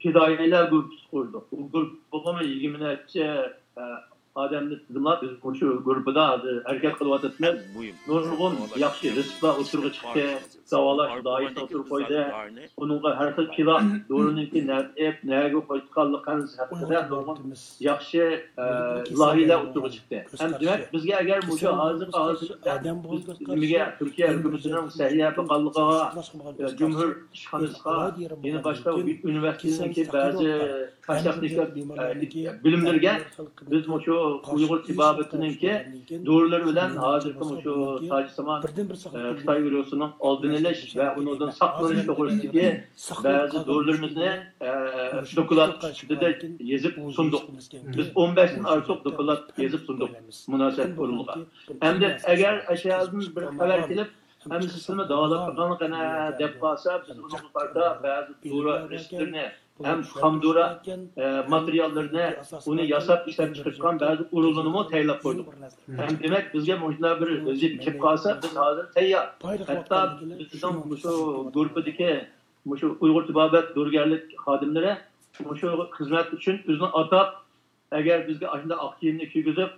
پىدائىيلار گۇرۇپپىسى قۇردۇق. بۇ گۇرۇپپىغىمۇ يىگىرمە نەچچە، ئە، ئادەمنى تىزىملاپ، بىز مۇشۇ گۇرۇپپىدا ھازىر ھەرىكەت قىلىۋاتىمىز. نۇرغۇن ياخشى رېتسېپلار ئوتتۇرىغا چىقتى، داۋالاش دائىرىسى ئوتتۇرىغا قويدى. ئۇنىڭغا ھەر خىل پىلان، دورىنىڭكى نەدىن ئېلىپ، نەگە قويۇۋاتقانلىقى ھەققىدە نۇرغۇن ياخشى، ئە، لايىھەلەر ئوتتۇرىغا چىقتى. ھەم دېمەك، بىزگە ئەگەر مۇشۇ ھازىرقى ھالەتتە بىز نېمىگە تۈركىيە ھۆكۈمىتىنىڭ سەھىيە بىخەنلىكىگە، ئە، جۇمھۇر ئىشخانىسىغا، يەنە باشقا ئۇنىۋېرسىتېتنىڭكى بەزى پەن تېخنىكا، ئە، بىلىملىرىگە بىز مۇشۇ ئۇيغۇر تېبابىتىنىڭكى دورىلىرى بىلەن ھازىرقى مۇشۇ تاجسىمان، ئە، خىتاي ۋىرۇسىنىڭ ئالدىنى ئېلىش ۋە ئۇنىڭدىن ساقلىنىش توغرىسىدىكى بەزى دورىلىرىمىزنى، ئە، دوكلات سۈپىتىدە يېزىپ سۇندۇق. بىز ئون بەشتىن ئارتۇق دوكلات يېزىپ سۇندۇق مۇناسىۋەت ئورۇنلىرىغا. ئەمدى ئەگەر ئاشۇ يەردىن بىر خەۋەر كېلىپ، ئەمدى سىلەرمۇ داۋالاپ بېقىڭلار قېنى دەپ قالسا، بىز ئۇنىڭغا قارىتا بەزى دورا رېتسېپلىرىنى ھەم خام دورا، ئە، ماتېرىياللىرىنى، ئۇنى ياساپ ئىشلەپچىقىرىدىغان بەزى ئورۇنلارنىمۇ تەييارلاپ قويدۇق. ھەم دېمەك، بىزگە مۇشۇنداق بىر ۋەزىيەت كېلىپ قالسا، بىز ھازىر تەييار. ھەتتا بىزنىڭ مۇشۇ گۇرۇپپىدىكى مۇشۇ ئۇيغۇر تېبابەت دورىگەرلىك خادىملىرى مۇشۇ خىزمەت ئۈچۈن ئۆزىنى ئاتاپ، ئەگەر بىزگە ئاشۇنداق ئاق كىيىمنى كىيگۈزۈپ،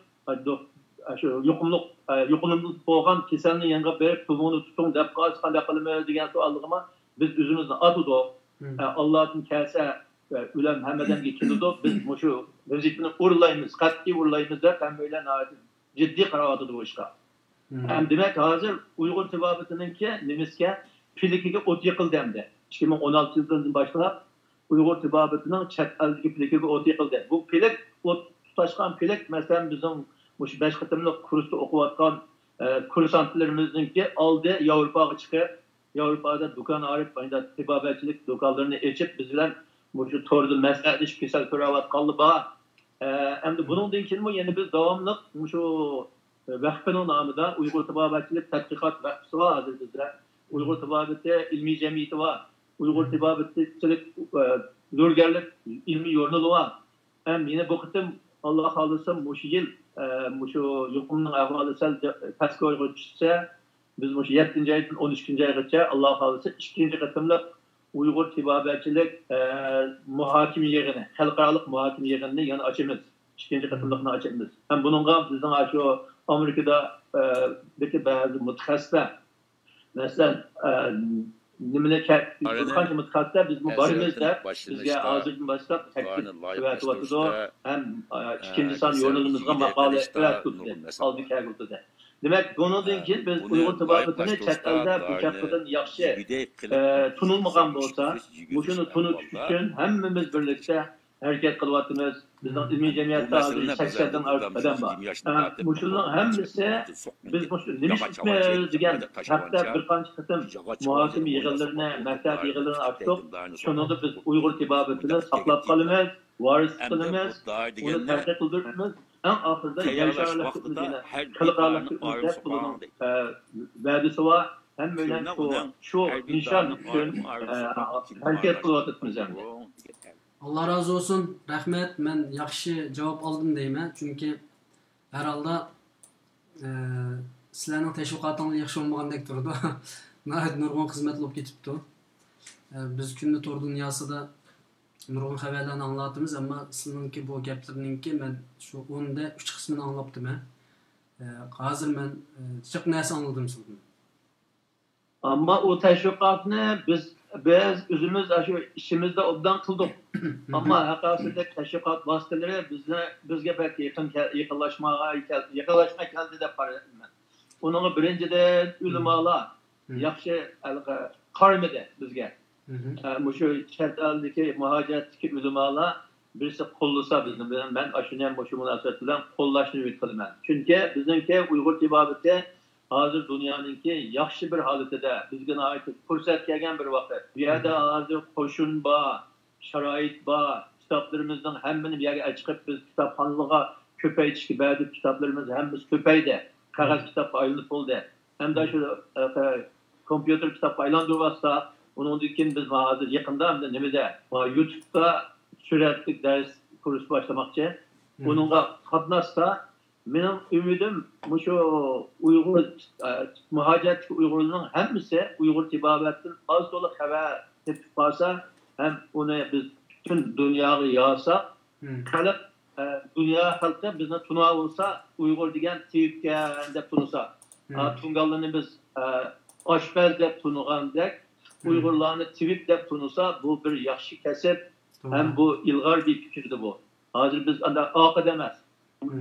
شۇ يۇقۇملۇق، يۇقۇملۇق بولغان كېسەلنى يېنىغا بېرىپ، پۇلۇڭنى تۇتۇڭ دەپ قالسا قانداق قىلىمىز دېگەن سوئاللىرىمۇ بىز ئۆزىمىزنى ئاتىدۇق. ئاللادىن كەلسە، ئۆلەم ھەممە ئادەمگە كېلىدۇ. بىز مۇشۇ ۋەزىپىنى ئورۇنلايمىز، قەتئىي ئورۇنلايمىز دەپ ھەممەيلەن ناھايىتى جىددىي قاراۋاتىدۇ بۇ ئىشقا. ھەم دېمەك، ھازىر ئۇيغۇر تېبابىتىنىڭكى نېمىسىگە، پىلىكىگە ئوت يېقىلدى ئەمدى. ئىككى مىڭ ئون ئالتىنچى يىلدىن باشلاپ ئۇيغۇر تېبابىتىنىڭ چەت ئەلدىكى پىلىكىگە ئوت يېقىلدى. بۇ پىلىك، ئوت تۇتاشقان پىلىك، مەسىلەن، بىزنىڭ مۇشۇ بەش قېتىملىق كۇرستا ئوقۇۋاتقان، ئە، كۇرسانتلىرىمىزنىڭكى ئالدى ياۋروپاغا چىقىپ، ياۋروپادا دۇكان ئاچىپ، ئانداق تېبابەتچىلىك دۇكانلىرىنى ئېچىپ، بىز بىلەن مۇشۇ توردا مەسلىھەتلىشىپ كېسەل كۆرۈۋاتقانلار بار. ئە، ئەمدى بۇنىڭدىن كېيىنمۇ يەنە بىز داۋاملىق مۇشۇ ۋەقپىنىڭ نامىدا ئۇيغۇر تېبابەتچىلىك تەتقىقات ۋەقپىسى بار ھازىر بىزدە. ئۇيغۇر تېبابىتى ئىلمىي جەمئىيىتى بار. ئۇيغۇر تېبابەتچىلىك، ئە، دورىگەرلىك ئىلمىي ژۇرنىلى بار. ھەم يەنە بۇ قېتىم، ئاللا خالىسا، مۇشۇ يىل، ئە، مۇشۇ يۇقۇمنىڭ ئەھۋالى سەل پەسكويغا چۈشسە، بىز مۇشۇ يەتتىنچى ئايدىن ئون ئىككىنچى ئايغىچە، ئاللا خالىسا، ئىككىنچى قېتىملىق ئۇيغۇر تېبابەتچىلىك، ئە، مۇھاكىمە يىغىنى، خەلقئارالىق مۇھاكىمە يىغىنىنى يەنە ئاچىمىز. ئىككىنچى قېتىملىقنى ئاچىمىز. ھەم بۇنىڭغا بىزنىڭ ئاشۇ ئامېرىكىدا، ئە، دىكى بەزى مۇتەخەسسىسلەر، مەسىلەن، ئە، نېمىنى كە-، بىر قانچە مۇتەخەسسىسلەر بىزمۇ بارىمىز دەپ، بىزگە ھازىردىن باشلاپ تەكلىپ ئەۋەتىۋاتىدۇ. ھەم، ئە، ئىككىنچى سان ژۇرنىلىمىزغا ماقالە ئەۋەتىۋاتىدۇ، ئالدى كەلگۈسىدە. دېمەك، بۇنىڭدىن كېيىن بىز ئۇيغۇر تېبابىتىنى چەت ئەلدە بۇ كەسىپتىن ياخشى، ئە، تونۇلمىغان بولسا، مۇشۇنى تونۇتۇش ئۈچۈن ھەممىمىز بىرلىكتە ھەرىكەت قىلىۋاتىمىز. بىزنىڭ ئىلمىي جەمئىيەتتە ھازىر سەكسەندىن ئارتۇق ئادەم بار. ئە، مۇشۇنىڭ ھەممىسى، بىز مۇشۇ نېمە ئىش ئىتىمىز دېگەن ھەقتە بىر قانچە قېتىم مۇھاكىمە يىغىنلىرىنى، مەسلىھەت يىغىنلىرىنى ئاچتۇق. شۇنىڭدا بىز ئۇيغۇر تېبابىتىنى ساقلاپ قالىمىز، ۋارىسلىق قىلىمىز، ئۇنى تەرەققىي قىلدۇرىمىز. ئەڭ ئاخىرىدا يەر شارى خەلقئارالىق خەلقئارالىق دەپ بۇنىڭ، ئە، ۋەدىسى بار. ھەممەيلەن شۇ، شۇ نىشان ئۈچۈن، ئە، ھەرىكەت قىلىۋاتىمىز ئەمدى. ئاللا رازى بولسۇن، رەھمەت. مەن ياخشى جاۋاب ئالدىم دەيمەن، چۈنكى ھەر ھالدا، ئە، سىلەرنىڭ تەشۋىقاتىڭلار ياخشى بولمىغاندەك تۇرىدۇ. ناھايىتى نۇرغۇن خىزمەت بولۇپ كېتىپتۇ. ئە، بىز كۈندە تور دۇنياسىدا نۇرغۇن خەۋەرلەرنى ئاڭلاۋاتىمىز، ئەمما سىلىنىڭكى بۇ گەپلىرىنىڭكى مەن شۇ ئوندا ئۈچ قىسمىنى ئاڭلاپتىمەن. ئە، ھازىر مەن، ئە، جىق نەرسە ئاڭلىدىم سىلدىن. ئەمما ئۇ تەشۋىقاتنى بىز، بىز ئۆزىمىز ئاشۇ ئىچىمىزدە ئوبدان قىلدۇق. ئەمما ھەقىقەتەن تەشۋىقات ۋاسىتىلىرى بىزنى، بىزگە بەك يېقىن كەل-، يېقىنلاشماي كەل-، يېقىنلاشماي كەلدى دەپ قارايمەن. ئۇنىڭغا بىرىنچىدىن، ئۆلىمالار، ياخشى ھېلىقى قارىمىدى بىزگە. ئە، مۇشۇ چەت ئەلدىكى مۇھاجىرەتتىكى ئۆلىمالار بىرسى قوللىسا بىزنى، مەن ئاشۇنى ھەم مۇشۇ مۇناسىۋەت بىلەن قوللاشنى ئۈمىد قىلىمەن. چۈنكى بىزنىڭكى ئۇيغۇر تېبابىتى ھازىر دۇنيانىڭكى ياخشى بىر ھالىتىدە، بىزگە ناھايىتى پۇرسەت كەلگەن بىر ۋاقىت. بۇ يەردە ھازىر قوشۇن بار، شارائىت بار، كىتابلىرىمىزنىڭ ھەممىنى بۇ يەرگە ئەچىقىپ، بىز كىتابخانىلارغا كۆپەيتىشكە بەردۇق، كىتابلىرىمىز ھەممىسى كۆپەيدى، قەغەز كىتابقا ئايلىنىپ بولدى. ئەمدى شۇ، ئە، كومپيۇتېر كىتابقا ئايلاندۇرۇۋاتسا، ئۇنىڭدىن كېيىن بىز ھازىر يېقىندا ئەمدى نېمىدە، يۇتۇبتا سۈرەتلىك دەرس كۇرسى باشلىماقچى. ئۇنىڭغا قاتناشسا، مېنىڭ ئۈمىدىم مۇشۇ ئۇيغۇر، ئە، مۇھاجىرەتتىكى ئۇيغۇرلارنىڭ ھەممىسى ئۇيغۇر تېبابەتتىن ئاز تولا خەۋەر تېپىپ قالسا، ھەم ئۇنى بىز پۈتۈن دۇنياغا يايساق، خەلق، ئە، دۇنيا خەلقى بىزنى تونۇۋالسا، ئۇيغۇر دېگەن تېۋىپكەن دەپ تونۇسا، ئا، تۇڭگانلىرىنى بىز، ئە، ئاشپەز دەپ تونۇغاندەك، ئۇيغۇرلارنى تېۋىپ دەپ تونۇسا، بۇ بىر ياخشى كەسىپ ھەم بۇ ئىلغار دېيىپ كېتىدۇ بۇ. ھازىر بىز ئانداق ئاقىدا ئەمەس.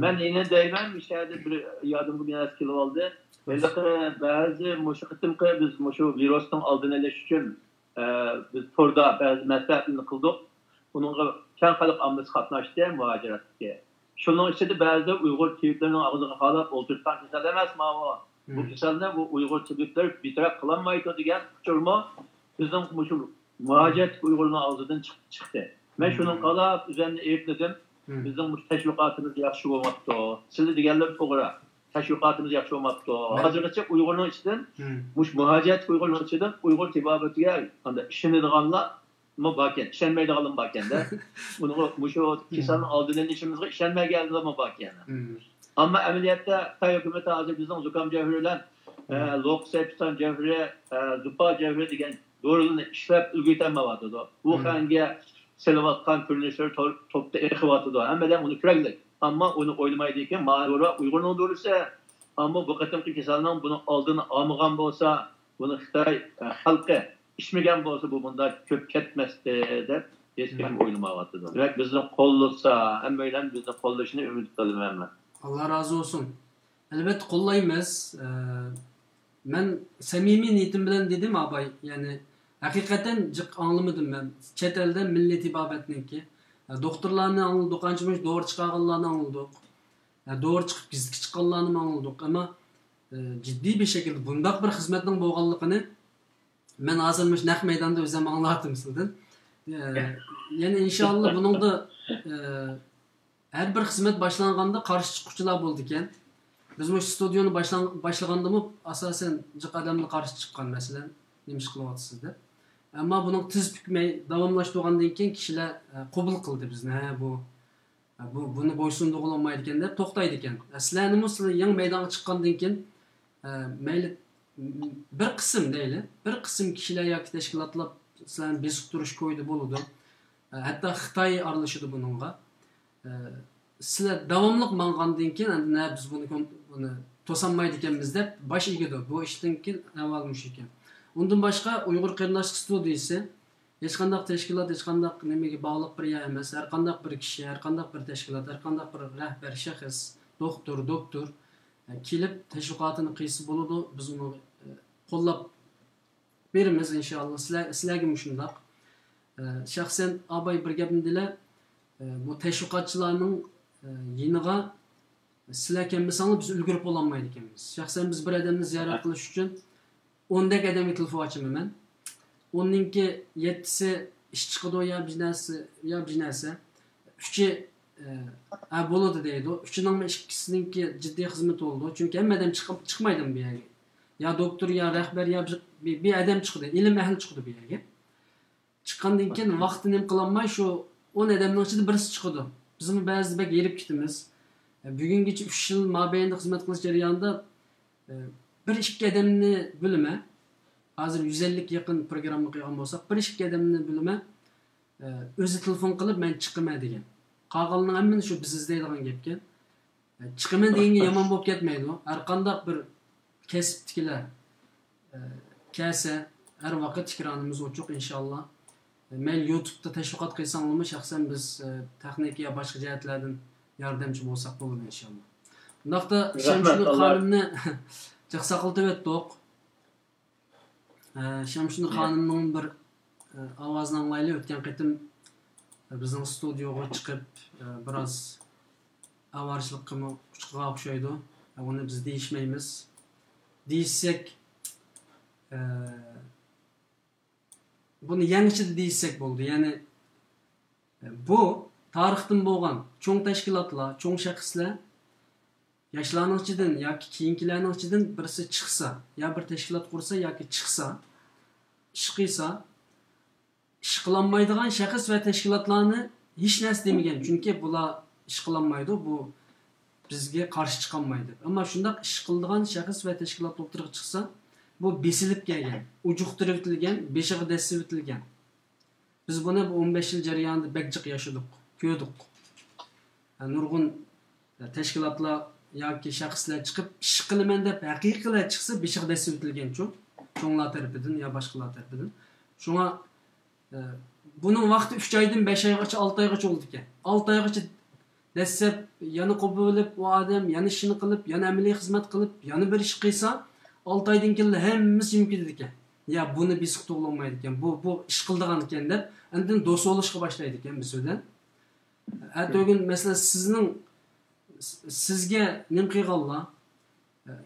مەن يەنە دەيمەن، مۇشۇ يەردە بىر يادىمغا بىر نەرسە كېلىۋالدى. ھېلىقى بەزى مۇشۇ قېتىمقى بىز مۇشۇ ۋىرۇسنىڭ ئالدىنى ئېلىش ئۈچۈن، ئە، بىز توردا بەزى مەسلىھەتلەرنى قىلدۇق. ئۇنىڭغا كەڭ خەلق ئاممىسى قاتناشتى، مۇھاجىرەتتىكى. شۇنىڭ ئىچىدە بەزىدە ئۇيغۇر تېۋىپلىرىنىڭ ئاغزىغا قالاپ ئولتۇرۇپ تۇرغان كېسەل ئەمەس ماۋۇ. بۇ كېسەلنى بۇ ئۇيغۇر تېۋىپلىرى بىتەرەپ قىلالمايدۇ دېگەن ئۇچۇرمۇ بىزنىڭ مۇشۇ مۇھاجىرەتتىكى ئۇيغۇرلارنىڭ ئاغزىدىن چىق-، چىقتى. مەن شۇنىڭغا قاراپ ئۆزۈمنى ئەيىبلىدىم. بىزنىڭ مۇشۇ تەشۋىقاتىمىز ياخشى بولماپتۇ. سىلەر دېگەنلىرى توغرا. تەشۋىقاتىمىز ياخشى بولماپتۇ. ھازىرغىچە ئۇيغۇرنىڭ ئىچىدىن، مۇشۇ مۇھاجىرەتتىكى ئۇيغۇرنىڭ ئىچىدىن ئۇيغۇر تېبابىتىگە ئىشىنىدىغانلار باركەن، ئىشەنمەيدىغانلىرىمۇ باركەندە. بۇنىڭغا مۇشۇ كېسەلنىڭ ئالدىنى ئېلىشىمىزغا ئىشەنمەيدىغانلىرىمۇ باركەن. ئەمما ئەمەلىيەتتە خىتاي ھۆكۈمىتى ھازىر بىزنىڭ زۇكام جەۋھىرى بىلەن، ئە، لوقسەيپىستان جەۋھىرى، ئە، زۇپا جەۋھىرى دېگەن دورىلارنى ئىشلەپ ئۈلگۈرتەلمەيۋاتىدۇ. ۋۇخەنگە سېلىۋاتقان كۆرۈنۈشلىرى تور-، توپتا ئېقىۋاتىدۇ. ھەممە ئادەم ئۇنى كۆرەلىدى. ئەمما ئۇنى ئويلىمايدىكەن، ما دورا ئۇيغۇرنىڭ دورىسى. ئەمما بۇ قېتىمقى كېسەلنىڭ بۇنىڭ ئالدىنى ئالمىغان بولسا، بۇنى خىتاي، ئە، خەلقى ئىچمىگەن بولسا، بۇ مۇنداق كۆپ كەتمەستى دەپ ھېچكىم ئويلىمايۋاتىدۇ. دېمەك، بىزنى قوللىسا، ھەممەيلەن بىزنى قوللىشىنى ئۈمىد قىلىمەن مەن. ئاللا رازى بولسۇن. ئەلۋەتتە قوللايمىز. ئە، مەن سەمىمىي نىيىتىم بىلەن دېدىم، ئاباي. يەنى ھەقىقەتەن جىق ئاڭلىمىدىم مەن. چەت ئەلدە مىللىي تېبابەتنىڭكى، ئە، دوختۇرلارنى ئاڭلىدۇق، ئانچە مۇنچە دورا چىقارغانلارنى ئاڭلىدۇق. ئە، دورا چىقىپ گېزىتكە چىققانلارنىمۇ ئاڭلىدۇق. ئەمما، ئە، جىددىي بىر شەكىلدە بۇنداق بىر خىزمەتنىڭ بولغانلىقىنى مەن ھازىر مۇشۇ نەق مەيداندا ئۆزۈم ئاڭلاۋاتىمەن سىلىدىن. ئە، يەنە ئىنشاللا بۇنىڭدا، ئە، ھەر بىر خىزمەت باشلانغاندا قارشى چىققۇچىلار بولىدىكەن. بىز مۇشۇ ستۇدىيونى باشلان-، باشلىغاندىمۇ ئاساسەن جىق ئادەملا قارشى چىققان، مەسىلەن، نېمە ئىش قىلىۋاتىسىز دەپ. ئەمما بۇنىڭ تېز پۈكمەي داۋاملاشتۇرغاندىن كېيىن كىشىلەر، ئە، قوبۇل قىلدى بىزنى. ھە، بۇ، ھە، بۇ، بۇنى بويسۇندۇرغىلى بولمايدىكەن دەپ توختايدىكەن. ئە، سىلەرنىمۇ سىلەر يېڭى مەيدانغا چىققاندىن كېيىن، ئە، مەيلى، بىر قىسىم دەيلى، بىر قىسىم كىشىلەر ياكى تەشكىلاتلار سىلەرنى بېسىقتۇرۇش كويىدا بولىدۇ. ئە، ھەتتا خىتاي ئارىلىشىدۇ بۇنىڭغا. ئە، سىلەر داۋاملىق ماڭغاندىن كېيىن، ئەندى نە بىز بۇنى كون-، بۇنى توسالمايدىكەنمىز دەپ باش ئېگىدۇ. بۇ ئىشتىن كېيىن ئەھۋال مۇشۇ ئىكەن. ئۇندىن باشقا ئۇيغۇر قېرىنداشلىق ستۇدىيىسى ھېچقانداق تەشكىلات، ھېچقانداق نېمىگە باغلىق بىر يەر ئەمەس. ھەرقانداق بىر كىشى، ھەرقانداق بىر تەشكىلات، ھەرقانداق بىر رەھبەر شەخس، دوختۇر، دوكتور، ئە، كېلىپ تەشۋىقاتىنى قىلسا بولىدۇ. بىز ئۇنى، ئە، قوللاپ بېرىمىز ئىنشاللا. سىلەر، سىلەرگىمۇ شۇنداق. ئە، شەخسەن ئاباي بىر گەپنى دېلە، ئە، بۇ تەشۋىقاتچىلارنىڭ، ئە، يېنىغا سىلەر كەلمىسەڭلار بىز ئۈلگۈرۈپ بولالمايدىكەنمىز. شەخسەن بىز بىر ئادەمنى زىيارەت قىلىش ئۈچۈن ئوندەك ئادەمگە تېلېفون ئاچىمەن مەن. ئوننىڭكى يەتتىسى ئىش چىقىدۇ يا بىر نەرسە، يا بىر نەرسە. ئۈچى، ئە، ھە، بولىدۇ دەيدۇ. ئۈچىنىڭمۇ ئىككىسىنىڭكى جىددىي خىزمىتى بولىدۇ. چۈنكى ھەممە ئادەم چىقىپ، چىقمايدۇ بۇ يەرگە. يا دوكتور، يا رەھبەر، يا بىر، بىر، بىر ئادەم چىقىدۇ، ئىلىم ئەھلى چىقىدۇ بۇ يەرگە. چىققاندىن كېيىن ۋاقتى نېمە قىلالماي شۇ ئون ئادەمنىڭ ئىچىدە بىرسى چىقىدۇ. بىزمۇ بەزىدە بەك ھېرىپ كېتىمىز. بۈگۈنگىچە ئۈچ يىل مابەينىدە خىزمەت قىلىش جەريانىدا، بىر ئىككى ئادەمنى بىلىمەن. ھازىر يۈز ئەللىككە يېقىن پروگرامما قىلغان بولساق، بىر ئىككى ئادەمنى بىلىمەن. ئۆزى تېلېفون قىلىپ، مەن چىقىمەن دېگەن. قالغانلىرىنىڭ ھەممىنى شۇ بىز ئىزدەيدىغان گەپكەن. چىقىمەن دېگەنگە يامان بولۇپ كەتمەيدۇ. ھەرقانداق بىر كەسىپتىكىلەر، ئە، كەلسە، ھەر ۋاقىت ئېكرانىمىز ئوچۇق، ئىنشاللا. مەيلى يۇتۇبتا تەشۋىقات قىلساڭلارمۇ، شەخسەن بىز، ئە، تېخنىكا يا باشقا جەھەتلەردىن ياردەمچى بولساق بولىدۇ، ئىنشاللا. بۇنداقتا رەھمەت، شەمشىدىن خانىمنى جىق ساقلىتىۋەتتۇق. ئە، شەمشىدىن خانىمنىڭ بىر، ئە، ئاۋازىنى ئاڭلايلى. ئۆتكەن قېتىم، ئە، بىزنىڭ ستۇدىيوغا چىقىپ، ئە، بىراز ئاۋارىچىلىققىمۇ ئۇچقىغان ئوخشايدۇ. ئە، ئۇنى بىز دېيىشمەيمىز. دېيىشسەك، ئە، بۇنى يەڭ ئىچىدە دېيىشسەك بولىدۇ. يەنى، ئە، بۇ تارىختىن بولغان چوڭ تەشكىلاتلار، چوڭ شەخسلەر ياشلارنىڭ ئىچىدىن ياكى كېيىنكىلەرنىڭ ئىچىدىن بىرسى چىقسا، يا بىر تەشكىلات قۇرسا ياكى چىقسا، ئىش قىلسا، ئىش قىلالمايدىغان شەخس ۋە تەشكىلاتلارنى ھېچ نەرسە دېمىگەن، چۈنكى بۇلار ئىش قىلالمايدۇ، بۇ بىزگە قارشى چىقالمايدۇ. ئەمما شۇنداق ئىش قىلىدىغان شەخس ۋە تەشكىلات ئوتتۇرىغا چىقسا، بۇ بېسىلىپ كەلگەن، ئۇجۇقتۇرۇۋېتىلگەن، بېشىغا دەسسىۋېتىلگەن. بىز بۇنى بۇ ئون بەش يىل جەريانىدا بەك جىق ياشىدۇق، كۆردۇق. نۇرغۇن تەشكىلاتلار ياكى شەخسلەر چىقىپ ئىش قىلىمەن دەپ ھەقىقىيلا چىقسا، بېشىغا دەسسىۋېتىلگەنچۇ، چوڭلار تەرىپىدىن يا باشقىلار تەرىپىدىن. شۇڭا، ئە، بۇنىڭ ۋاقتى ئۈچ ئايدىن بەش ئايغىچە، ئالتە ئايغىچە بولىدىكەن. ئالتە ئايغىچە دەسسەپ يەنە قوبۇل بولۇپ، ئۇ ئادەم يەنە ئىشىنى قىلىپ، يەنە ئەمەلىي خىزمەت قىلىپ، يەنە بىر ئىش قىلسا، ئالتە ئايدىن كېيىنلا ھەممىسى يېنىپ كېتىدىكەن. يا بۇنى بېسىقتۇرغىلى بولمايدىكەن، بۇ، بۇ ئىش قىلىدىغانىكەن دەپ، ئاندىن دوست بولۇشقا باشلايدىكەن بىز بىلەن. ئەتىگۈن، مەسىلەن، سىزنىڭ، سىزگە نېمە قىلغانلار،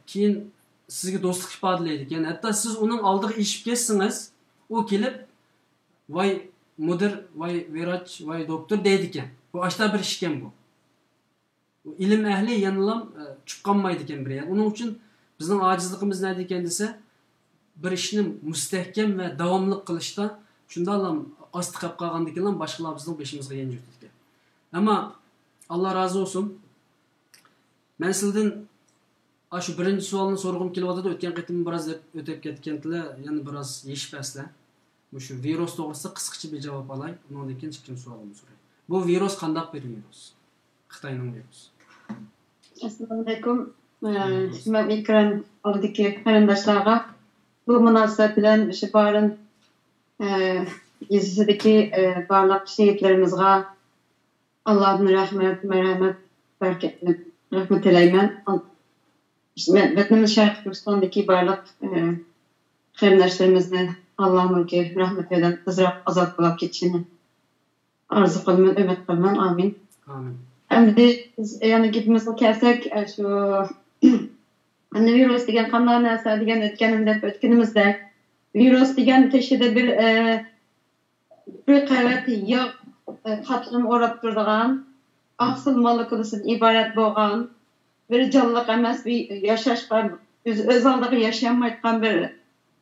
كېيىن سىزگە دوستلۇق ئىپادىلەيدىكەن. ھەتتا سىز ئۇنىڭ ئالدىغا ئېشىپ كەتسىڭىز، ئۇ كېلىپ، ۋاي مۇدىر، ۋاي ۋىراچ، ۋاي دوكتور دەيدىكەن. بۇ ئاشتا بىر ئىشكەن بۇ. ئىلىم ئەھلى يەنىلا، ئە، چۈشۈپ قالمايدىكەن بىر يەر. ئۇنىڭ ئۈچۈن بىزنىڭ ئاجىزلىقىمىز نەدىكەن دېسە، بىر ئىشنى مۇستەھكەم ۋە داۋاملىق قىلىشتا شۇنداقلا ئاستى قاپ قالغاندىن كېيىنلا باشقىلار بىزنىڭ بېشىمىزغا يەنجۈرتىدىكەن. ئەمما ئاللا رازى بولسۇن. مەن سىلىدىن ئاشۇ بىرىنچى سوئالنى سورىغۇم كېلىۋاتىدۇ. ئۆتكەن قېتىم بىراز ئۆتۈپ كەتكەنتىلە، يەنە بىراز يېشىپ بەرسىلە. مۇشۇ ۋىرۇس توغرىسىدا قىسقىچە بىر جاۋاب ئالاي. ئۇنىڭدىن كېيىن ئىككىنچى سوئالىمنى سوراي. بۇ ۋىرۇس قانداق بىر ۋىرۇس؟ خىتاينىڭ ۋىرۇسى. ئەسسالامۇئەلەيكۇم. ئە، ھەممە ئېكران ئالدىدىكى قېرىنداشلارغا بۇ مۇناسىۋەت بىلەن مۇشۇ بارىن، ئە، يېزىسىدىكى، ئە، بارلىق شېھىتلىرىمىزغا ئاللادىن رەھمەت، مەرھەمەت، بەرىكەت، رەھمەت تىلەيمەن. ۋەتىنىمىز شەرقىي تۈركىستاندىكى بارلىق، ئە، قېرىنداشلىرىمىزنى ئاللانىڭكى رەھمىتى بىلەن تېزراق ئازاد بولاپ كېتىشىنى ئارزۇ قىلىمەن، ئۈمىد قىلىمەن. ئامىن. ئامىن. ئەمدى بىز يەنە گېپىمىزگە كەلسەك، ئە، شۇ ئەمدى ۋىرۇس دېگەن قانداق نەرسە دېگەن ئۆتكەنىمدە، ئۆتكىنىمىزدە ۋىرۇس دېگەن تېشىدا بىر، ئە، بىر قەۋەت ياغ، ئە، قاتلىمى ئوراپ تۇرىدىغان، ئاقسىل مولېكۇلىسىدىن ئىبارەت بولغان، بىر جانلىق ئەمەس، بىر ياشاشقا، ئۆز، ئۆز ئالدىغا ياشىيالمايدىغان بىر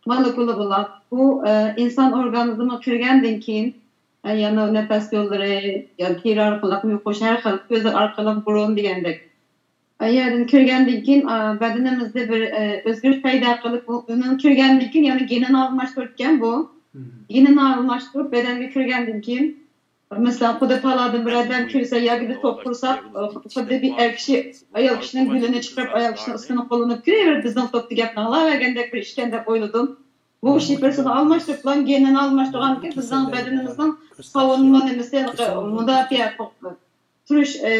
مولېكۇلا بولۇپ، بۇ، ئە، ئىنسان ئورگانىزمىغا كىرگەندىن كېيىن، ئە، يەنە نەپەس يوللىرى، يا تېرە ئارقىلىق يۇقۇش، ھەر خىل كۆز ئارقىلىق بۇرۇن دېگەندەك، ئە، يەردىن كىرگەندىن كېيىن، ئە، بەدىنىمىزدە بىر، ئە، ئۆزگىرىش پەيدا قىلىپ، بۇ ئۇنىڭ كىرگەندىن كېيىن يەنە گېنىنى ئالماشتۇرىدىكەن بۇ. گېنىنى ئالماشتۇرۇپ، بەدەنگە كىرگەندىن كېيىن، مەسىلەن، خۇددى تالادا بىر ئادەم كىرسە ياكى بىر توپ قۇرساق، خۇددى بىر ئەر كىشى ئايال كىشىنىڭ گۈلىنى چىقىرىپ، ئايال كىشىنىڭ ئىسمىنى قوللىنىپ كىرىۋېرىپ، بىزنىڭ توپتا گەپنى ئاڭلاۋەرگەندەك بىر ئىشكەن دەپ ئويلىدىم. بۇ شىپىرسىنى ئالماشتۇرۇپلا، گېنىنى ئالماشتۇرغاندىكىن بىزنىڭ بەدىنىمىزنىڭ ساۋۇنما نېمىسى، مۇداپىئە تۇرۇش، ئە،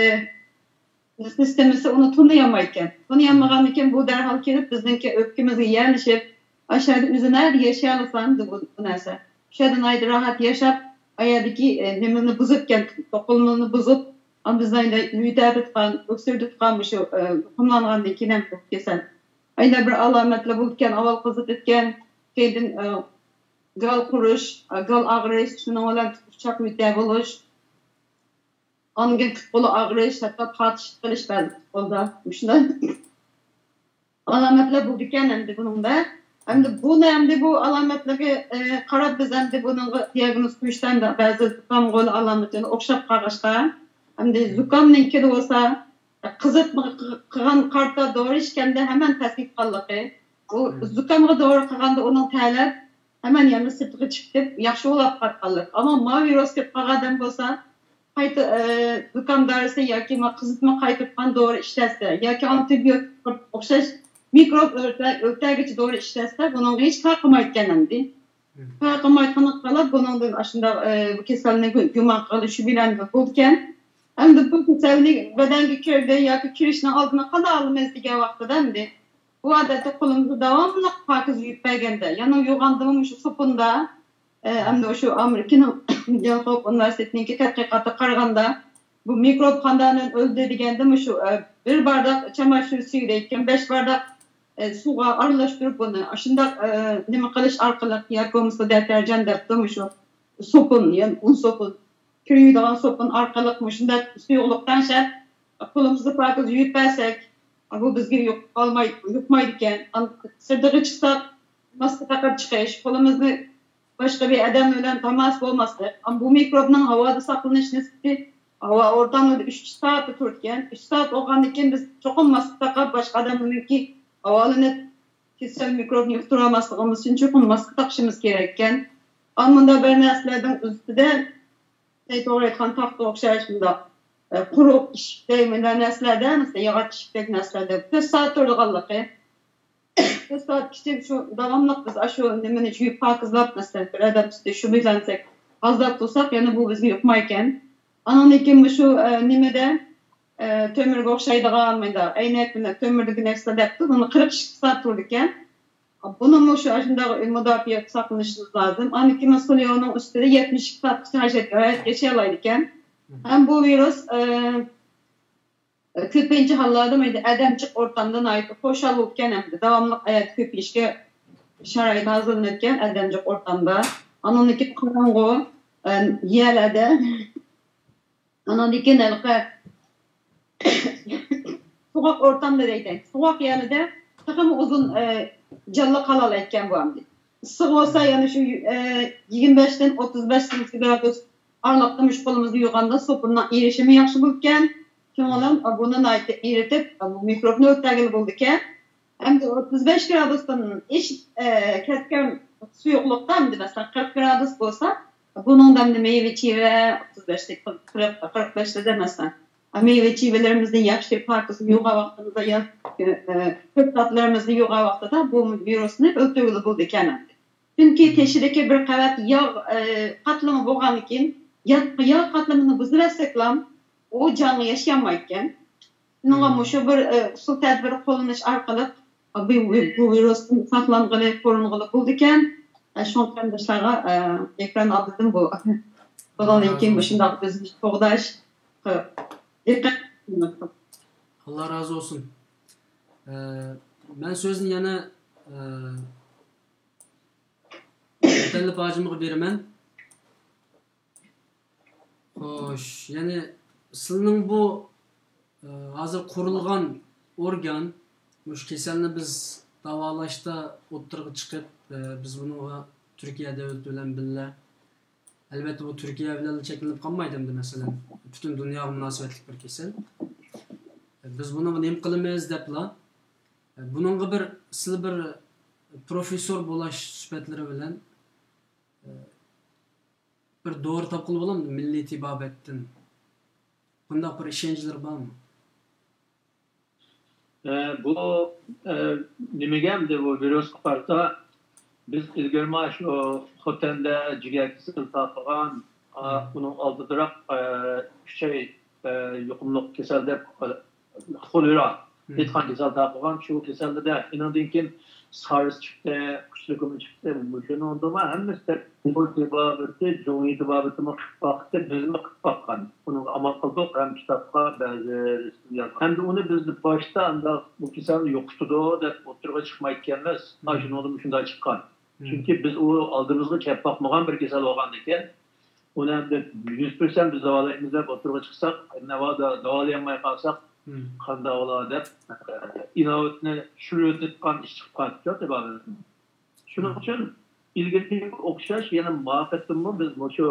سىستېمىسى ئۇنى تونۇيالمايدىكەن. تونۇيالمىغاندىكىن بۇ دەرھال كېلىپ بىزنىڭكى ئۆپكىمىزگە يەرلىشىپ، ئاشۇ يەردە ئۆزى نەدە ياشىيالىسا ئەمدى بۇ، بۇ نەرسە. شۇ يەردە ناھايىتى راھەت ياشاپ، ئايەردىكى، ئە، نېمىنى بۇزۇپكەن، توقۇلمىنى بۇزۇپ، ئاندىن بىزنى يۆتەۋېتىدىغان، ئۆكسۈرۈۋېتىدىغان مۇشۇ، ئە، يۇقۇملانغاندىن كېيىن ھەم بۇ كېسەل. ئەينە بىر ئالامەتلەر بولىدىكەن، ئاۋۋال قىزىتىدىكەن، كېيىندىن، ئە، گال قۇرۇش، ئە، گال ئاغرىش، شۇنىڭ بىلەن ئۇششاق يۆتەل بولۇش. ئاندىن كېيىن پۇت-قولى ئاغرىش، ھەتتا تارتىشىپ قېلىش بەزى پۇت-قولدا. مۇشۇنداق ئالامەتلەر بولىدىكەن ئەمدى بۇنىڭدا. ئەمدى بۇنى ئەمدى بۇ ئالامەتلەرگە، ئە، قاراپ بىز ئەمدى بۇنىڭغا دىياگنوز قويۇشتا ئەمدى بەزى زۇكامغا ئالامىتىنى ئوخشاپ قالغاچقا، ئەمدى زۇكامنىڭكىدە بولسا، قىزىتما قىلغان قارتا دورا ئىچكەندە ھەممە پەسىيىپ قالغانلىقى. بۇ زۇكامغا دورا قىلغاندا ئۇنىڭ تەلەپ ھەممە يەنە سىرتىغا چىقىپ ياخشى بولاپ قالغانلىق. ئەمما ما ۋىرۇس كېلىپ قالغان ئادەم بولسا، قايتا، ئە، زۇكام دارىسى ياكى ما قىزىتما قايتىدىغان دورا ئىشلەتسە ياكى ئانتىبىيوتىك ئوخشاش مىكروب ئۆلتە-، ئۆلتەرگۈچى دورا ئىشلەتسە، بۇنىڭغا ھېچ تارقىمايدىكەن ئەمدى. تارقىمايدىغانلىققا قاراپ، بۇنىڭدىن ئاشۇنداق، ئە، بۇ كېسەلنى گۇ-، گۇمان قىلىش بىلەن بولىدىكەن. ئەمدى بۇ كېسەلنى بەدەنگە كىردى ياكى كىرىشنىڭ ئالدىنى قانداق ئالىمىز دېگەن ۋاقتىدا ئەمدى بۇ ئادەتتە قولىمىزدا داۋاملىق پاكىز يۇيۇپ بەرگەندە، يەنە يۇغاندىمۇ مۇشۇ سوپۇندا، ئە، ئەمدى شۇ ئامېرىكىنىڭ جان خوپ ئۇنىۋېرسىتېتىنىڭكى تەتقىقاتىغا قارىغاندا، بۇ مىكروب قانداقتىن ئۆلدى دېگەندە، مۇشۇ، ئە، بىر بارداق چاماشۇر سۈيىدە ئىكەن، بەش بارداق، ئە، سۇغا ئارىلاشتۇرۇپ بۇنى ئاشۇنداق، ئە، نېمە قىلىش ئارقىلىق ياكى بولمىسا دېتەرجان دەپتۇ، مۇشۇ سوپۇن، يەنى ئۇن سوپۇن، كىر يۇيىدىغان سوپۇن ئارقىلىق مۇشۇنداق سۇيۇقلۇق تەڭشەپ، قولىمىزنى پاكىز يۇيۇپ بەرسەك، بۇ بىزگە يۇقمايدىكەن. سىرتىغا چىقساق، ماسكا تاقاپ چىقىش، قولىمىزنى باشقا بىر ئادەم بىلەن تاماس بولماسلىق. ئەمما بۇ مىكروبنىڭ ھاۋادا ساقلىنىش نىسبىتى، ھاۋا ئورتاملىرىدا ئۈچ سائەتتە تۇرىدىكەن. ئۈچ سائەت بولغاندىن كېيىن بىز چوقۇم ماسكا تاقاپ، باشقا ئادەم بىلەن ھاۋالىنىپ، كېسەل مىكروبنى يۇقتۇرالماسلىقىمىز ئۈچۈن چوقۇم ماسكا تاقىشىمىز كېرەككەن. ئەمما مۇنداق بىر نەرسىلەرنىڭ ئۈستىدە، سەن توغرا ئېيتقان تاختا ئوخشاش مۇنداق، ئە، قۇرۇق ئىشىكتەك مۇنداق نەرسىلەردە، مەسىلەن، ياغاچ ئىشىكتەك نەرسىلەردە تۆت سائەت تۇرىدىغانلىقى. تۆت سائەت ئىچىدە شۇ داۋاملىق بىز ئاشۇ نېمىنى يۇيۇپ پاكىزلاپ، مەسىلەن، بىر ئادەم ئۈستىدە شۇ بىلەنسەك، ھازىلاپ تۇرساق، يەنە بۇ بىزگە يۇقمايكەن. ئانىڭدىن كېيىن مۇشۇ، ئە، نېمىدە، ئە، تۆمۈرگە ئوخشايدىغان مۇنداق ئەينەك بىلەن تۆمۈردىكى نەرسە دەپتۇ، بۇنى قىرىق ئىككى سائەت تۇرىدىكەن. بۇنىمۇ شۇ ئاشۇنداق مۇداپىئە ساقلىنىشىمىز لازىم. ئاندىن كېيىن سوليونىڭ ئۈستىدە يەتمىش ئىككى سائەتكىچە ھايات ياشىيالايدىكەن. ھەم بۇ ۋىرۇس، ئە، كۆپىنچە ھاللاردا مەيلى ئادەم جىق ئورتامدا ناھايىتى خۇشال بولىدىكەن، ئەمدى داۋاملىق ھايات كۆپىيىشكە شارائىت ھازىرلىنىدىكەن، ئادەم جىق ئورتامدا. ئانىڭدىن كېيىن قاراڭغۇ، ئە، يەرلەردە. ئانىڭدىن كېيىن ھېلىقى سوغۇق ئورتامدا دەيدۇ. سوغۇق يەردە تېخىمۇ ئۇزۇن، ئە، جانلىق قالالايدىكەن بۇ ئەمدى. ئىسسىق بولسا، يەنى شۇ، ئە، يىگىرمە بەشتىن ئوتتۇز بەش سېلسىيۇس گرادۇس ئارىلىقتا مۇشۇ قولىمىزنى يۇغاندا سوپۇننىڭ ئېرىشىمى ياخشى بولىدىكەن. شۇنىڭ بىلەن بۇنى ناھايىتى ئېرىتىپ، بۇ مىكروبنى ئۆلتۈرگىلى بولىدىكەن. ئەمدى ئوتتۇز بەش گرادۇستىن ئېشىپ، ئە، كەتكەن سۇيۇقلۇقتا، ئەمدى مەسىلەن، قىرىق گرادۇس بولسا، بۇنىڭدا ئەمدى مېۋە چىۋە، ئوتتۇز بەشتىن قىرىق، قىرىق بەشتە مەسىلەن، مېۋە چىۋىلىرىمىزنى ياخشى پاكىز يۇغان ۋاقتىمىزدا يا، ئە، كۆكتاتلىرىمىزنى يۇغان ۋاقتىدا بۇ ۋىرۇسنى ئۆلتۈرگىلى بولىدىكەن ئەمدى. چۈنكى تېشىدىكى بىر قەۋەت ياغ، ئە، قاتلىمى بولغاندىن كېيىن، ياغ، ياغ قاتلىمىنى بۇزۇۋەتسەكلا، ئۇ جانغا ياشىيالمايدىكەن. شۇنىڭغا مۇشۇ بىر، ئە، ئۇسۇل تەدبىر قوللىنىش ئارقىلىق بۇ، بۇ، بۇ ۋىرۇستىن ساقلانغىلى، قورۇنغىلى بولىدىكەن. ئە، شۇڭا قېرىنداشلارغا، ئە، ئېكران ئالدىدىن بۇ، بۇنىڭدىن كېيىن مۇشۇنداق ئۆزىنى قوغداش، ئە، دىققەت قىلماقتا. ئاللا رازى بولسۇن. ئە، مەن سۆزنى يەنە، ئە، مۇتەللىپ ھاجىمغا بېرىمەن. خوش، يەنى سىلىنىڭ بۇ، ئە، ھازىر قۇرۇلغان ئورگان، مۇشۇ كېسەلنى بىز داۋالاشتا ئوتتۇرىغا چىقىپ، ئە، بىز بۇنىڭغا تۈركىيە دۆلىتى بىلەن بىللە، ئەلۋەتتە، بۇ تۈركىيە بىلەن چەكلىنىپ قالمايدۇ ئەمدى، مەسىلەن، پۈتۈن دۇنياغا مۇناسىۋەتلىك بىر كېسەل. بىز بۇنىڭغا نېمە قىلىمىز دەپلا، بۇنىڭغا بىر، سىلى بىر پروفېسسور بولاش سۈپەتلىرى بىلەن، بىر دورا تاپقىلى بولامدۇ مىللىي تېبابەتتىن؟ بۇنداق بىر ئىشەنچلىرى بارمۇ؟ ئە، بۇ، ئە، نېمىگە ئەمدى بۇ ۋىرۇسقا قارىتا، بىز ئىلگىرىمۇ شۇ خوتەندە جىگەر كېسىلى تارقىغان، ئا، ئۇنىڭ ئالدىدىراق، ئە، ئۈچەي، ئە، يۇقۇملۇق كېسەل دەپ، ئە، خولېرا دېيىدىغان كېسەل تارقىغان، شۇ كېسەلدە ئېنىڭدىن كېيىن سارس چىقتى، قۇچلۇقىمۇ چىقتى. مۇشۇنىڭدىمۇ ھەممىسى ئۇيغۇر تېبابىتى، جۇڭيى تېبابىتىمۇ قىلىپ باقتى، بىزمۇ قىلىپ باققان. ئۇنىڭغا ئامال قىلدۇق ھەم كىتابقا بەزى رېسىم يازغان. ھەمدە ئۇنى بىز باشتا ئانداق بۇ كېسەلنى يوقىتىدۇ دەپ ئوتتۇرىغا چىقمايدىكەنمىز. ئاشۇنىڭدىن شۇنداق چىققان. چۈنكى بىز ئۇ ئالدىمىزغا كەپ باقمىغان بىر كېسەل بولغاندىكىن، ئۇنى ئەمدى يۈز پىرسەنت بىز داۋالايمىز دەپ ئوتتۇرىغا چىقساق، ناۋادا داۋالىيالماي قالساق، قانداق بولا دەپ، ئىناۋىتىنى چۈشۈرۈۋېتىدىغان ئىش چىقىپ قالىدۇ تېبابەتنىڭ. شۇنىڭ ئۈچۈن ئىلگىرىكىگە ئوخشاش يەنە ما قېتىممۇ بىز مۇشۇ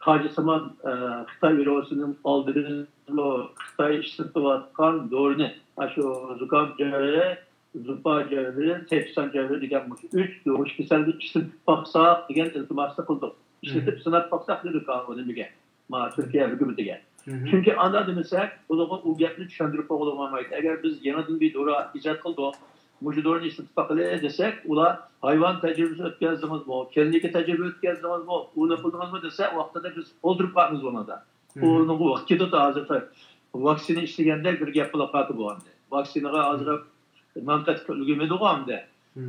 تاجسىمان، ئە، خىتاي ۋىرۇسىنىڭ ئالدىدا بىزمۇ خىتاي ئىشلىتىۋاتقان دورىنى، ئاشۇ زۇكام جەۋھىرى، زۇپا جەۋھىرى، سەيپۇسان جەۋھىرى دېگەن مۇشۇ ئۈچ يۇمۇش كېسەلگە ئىشلىتىپ باقساق دېگەن ئىلتىماسنى قىلدۇق. ئىشلىتىپ سىناپ باقساق دېدۇق، ئۇ نېمىگە؟ ما تۈركىيە ھۆكۈمىتىگە. چۈنكى ئانداق دېمىسەك، ئۇلارغا ئۇ گەپنى چۈشەندۈرۈپ بولغىلى بولمايدۇ. ئەگەر بىز يېڭىدىن بىر دورا ئىجاد قىلدۇق، مۇشۇ دورىنى ئىشلىتىپ باقىلى دېسەك، ئۇلار ھايۋان تەجرىبىسى ئۆتكەزدىڭىزمۇ، كلىنىكا تەجرىبە ئۆتكەزدىڭىزمۇ، ئۇنى قىلدىڭىزمۇ دېسە، ۋاقتىدا بىز ئولتۇرۇپ قالىمىز ئۇنىڭدا. ئۇنىڭغا ۋاقىت كېتىدۇ ھازىر. ۋاكسىنا ئىشلىگەندەك بىر گەپ بولۇپ قالدى بۇ ئەمدى. ۋاكسىنىغا ھازىر مەملىكەتكە ئۈلگۈرمىدىغۇ ئەمدى.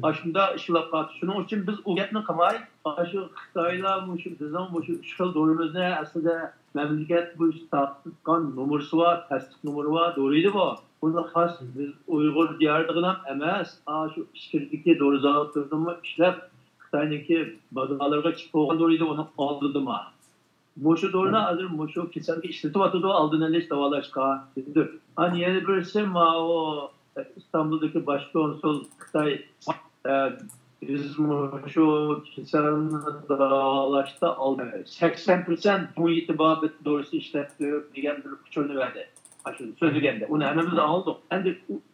ئاشۇنداق ئىش بولۇپ قالدى. شۇنىڭ ئۈچۈن بىز ئۇ گەپنى قىلماي، ئاشۇ خىتايلار مۇشۇ بىزنىڭ مۇشۇ ئۈچ خىل دورىمىزنى ئەسلىدە مەملىكەت بويىچە تارقىتىپ تۇرغان نومۇرسى بار، تەستىق نومۇرى بار دورا ئىدى بۇ. بۇنى خاس بىز ئۇيغۇر دىيارىدىغىلا ئەمەس، ئاشۇ ئىچكىرىدىكى دورا زاۋۇتلىرىدىمۇ ئىشلەپ، خىتاينىڭكى بازارلىرىغا چىقىپ بولغان دورا ئىدى ئۇنىڭ ئالدىدىمۇ. مۇشۇ دورىنى ھازىر مۇشۇ كېسەلگە ئىشلىتىۋاتىدۇ، ئالدىنى ئېلىش، داۋالاشقا. ئەنە يەنە بىرسى ماۋۇ ئىستانبۇلدىكى باش كونسۇل خىتاي، ئە، بىز مۇشۇ كېسەلنى داۋالاشتا ئالدى سەكسەن پىرسەنت جۇڭيى تېبابەت دورىسى ئىشلەتتۇق دېگەن بىر ئۇچۇرنى بەردى. ئاشۇ سۆزلىگەندە ئۇنى ھەممىمىز ئاڭلىدۇق. ئەمدى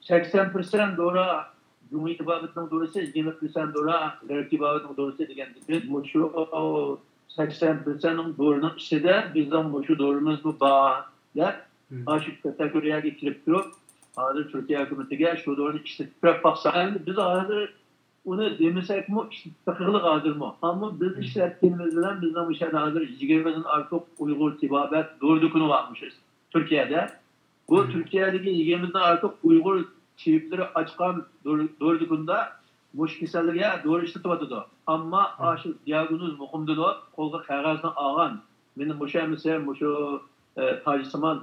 سەكسەن پىرسەنت دورا جۇڭيى تېبابىتىنىڭ دورىسى، يىگىرمە پىرسەنت دورا غەرب تېبابىتىنىڭ دورىسى دېگەندە بىز مۇشۇ سەكسەن پىرسەنتنىڭ دورىنىڭ ئىچىدە بىزنىڭ مۇشۇ دورىمىزمۇ بار دەپ، ئاشۇ كاتېگورىيەگە كىرىپ تۇرۇپ، ھازىر تۈركىيە ھۆكۈمىتىگە شۇ دورىنى ئىشلىتىپ كۆرۈپ باقساق. ئەمدى بىز ھازىر ئۇنى دېمىسەكمۇ، ئىشلىتىپ بېقىغلىق ھازىرمۇ. ئەمما بىز ئىشلەتكىنىمىز بىلەن بىزنىڭ مۇشۇ يەردە ھازىر يىگىرمىدىن ئارتۇق ئۇيغۇر تېبابەت دورا دۇكىنى بار مۇشۇ تۈركىيەدە. بۇ تۈركىيەدىكى يىگىرمىدىن ئارتۇق ئۇيغۇر تېبىپلىرى ئاچقان دورا، دورا دۇكىنىدا مۇشۇ كېسەللەرگە دورا ئىشلىتىۋاتىدۇ. ئەمما ئاشۇ دىياگنوز مۇقىمدىدۇر، قولغا قەغەزنى ئالغان، مېنى مۇشۇ ئەمىسە مۇشۇ، ئە، تاجسىمان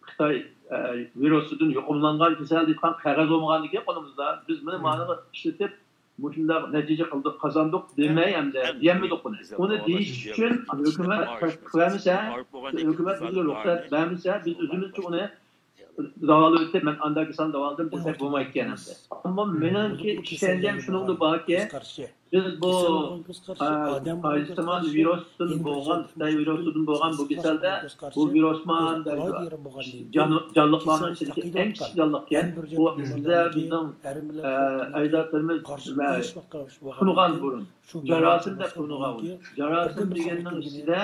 خىتاي، ئە، ۋىرۇسىدىن يۇقۇملانغان كېسەل دەيدىغان قەغەز بولمىغاندىكىن قولىمىزدا، بىز مېنى مانىغا ئىشلىتىپ مۇشۇنداق نەتىجە قىلدۇق، قازاندۇق دېمەي ئەمدى، دېيەلمىدۇق بۇنى. ئۇنى دېيىش ئۈچۈن ھۆكۈمەت تەستىقلىۋەرمىسە، ھۆكۈمەت بىزگە رۇخسەت بەرمىسە، بىز ئۆزىمىزچە ئۇنى داۋالىۋېتىپ، مەن ئانداق كېسەلنى داۋالىدىم دېسەك بولمايدىكەن ئەمدى. ئەمما مېنىڭكى ئىشەنچەم شۇنىڭدا باركى، بىز بۇ، ئە، پايدىسىمان ۋىرۇستىن بولغان، خىتاي ۋىرۇسىدىن بولغان بۇ كېسەلدە، بۇ ۋىرۇسمان جان-، جانلىقلارنىڭ ئىچىدىكى ئەڭ كىچىك جانلىق ئىكەن. بۇ بىزدە بىزنىڭ، ئە، ئەجدادلىرىمىز تونۇغان بۇرۇن. جاراسىم دەپ تونۇغان. جاراسىم دېگەننىڭ ئىچىدە،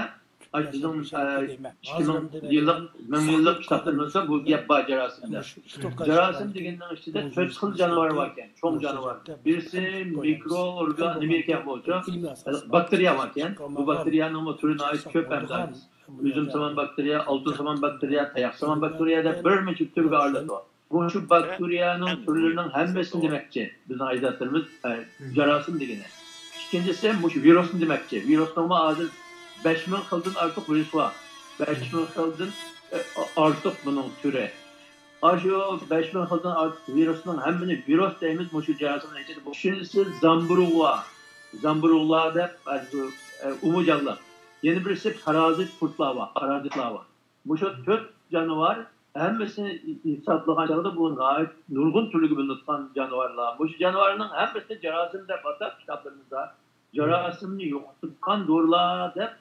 ئاي، بىزنىڭ، ئە، ئىككى مىڭ يىللىق، مىڭ يىللىق كىتابلىرىمىزدا بۇ گەپ بار، جاراسىم دەپ. جاراسىم دېگەننىڭ ئىچىدە تۆت خىل جانىۋار باركەن، چوڭ جانىۋار. بىرسى مىكرو ئورگان، نېمە ئىكەن بۇ؟ باكتېرىيە باركەن. بۇ باكتېرىيەنىڭمۇ تۈرى ناھايىتى كۆپ ھەم. ئۈزۈم سامان باكتېرىيە، ئالتۇن سامان باكتېرىيە، تاياق سامان باكتېرىيە دەپ بىر نەچچە تۈرگە ئايرىلىدۇ. مۇشۇ باكتېرىيەنىڭ تۈرلىرىنىڭ ھەممىسىنى دېمەكچى. بىزنىڭ ئەجدادلىرىمىز، ئە، جاراسىم دېگىنى. ئىككىنچىسى، مۇشۇ ۋىرۇسنى دېمەكچى. ۋىرۇسنىڭمۇ ھازىر بەش مىڭ خىلدىن ئارتۇق ۋىرۇس بار. بەش مىڭ خىلدىن، ئە، ئارتۇق بۇنىڭ تۈرى. ئاشۇ بەش مىڭ خىلدىن ئارتۇق ۋىرۇسنىڭ ھەممىنى ۋىرۇس دەيمىز، مۇشۇ جاراسىمنىڭ ئىچىدە. ئۈچىنچىسى زامبۇرۇغا. زامبۇرۇغلار دەپ، ئە، ئۇمۇ جانلىق. يەنە بىرسى پارازىت قۇرتلار بار، پارازىتلار بار. مۇشۇ تۆت جانىۋار ھەممىسىنى ھېسابلىغان چاغدا بۇ ناھايىتى نۇرغۇن تۈرلۈككە بۆلۈنىدىغان جانىۋارلار. مۇشۇ جانىۋارنىڭ ھەممىسىنى جاراسىم دەپ ئاتاپ كىتابلىرىمىزدا، جاراسىمنى يوقىتىدىغان دورىلار دەپ،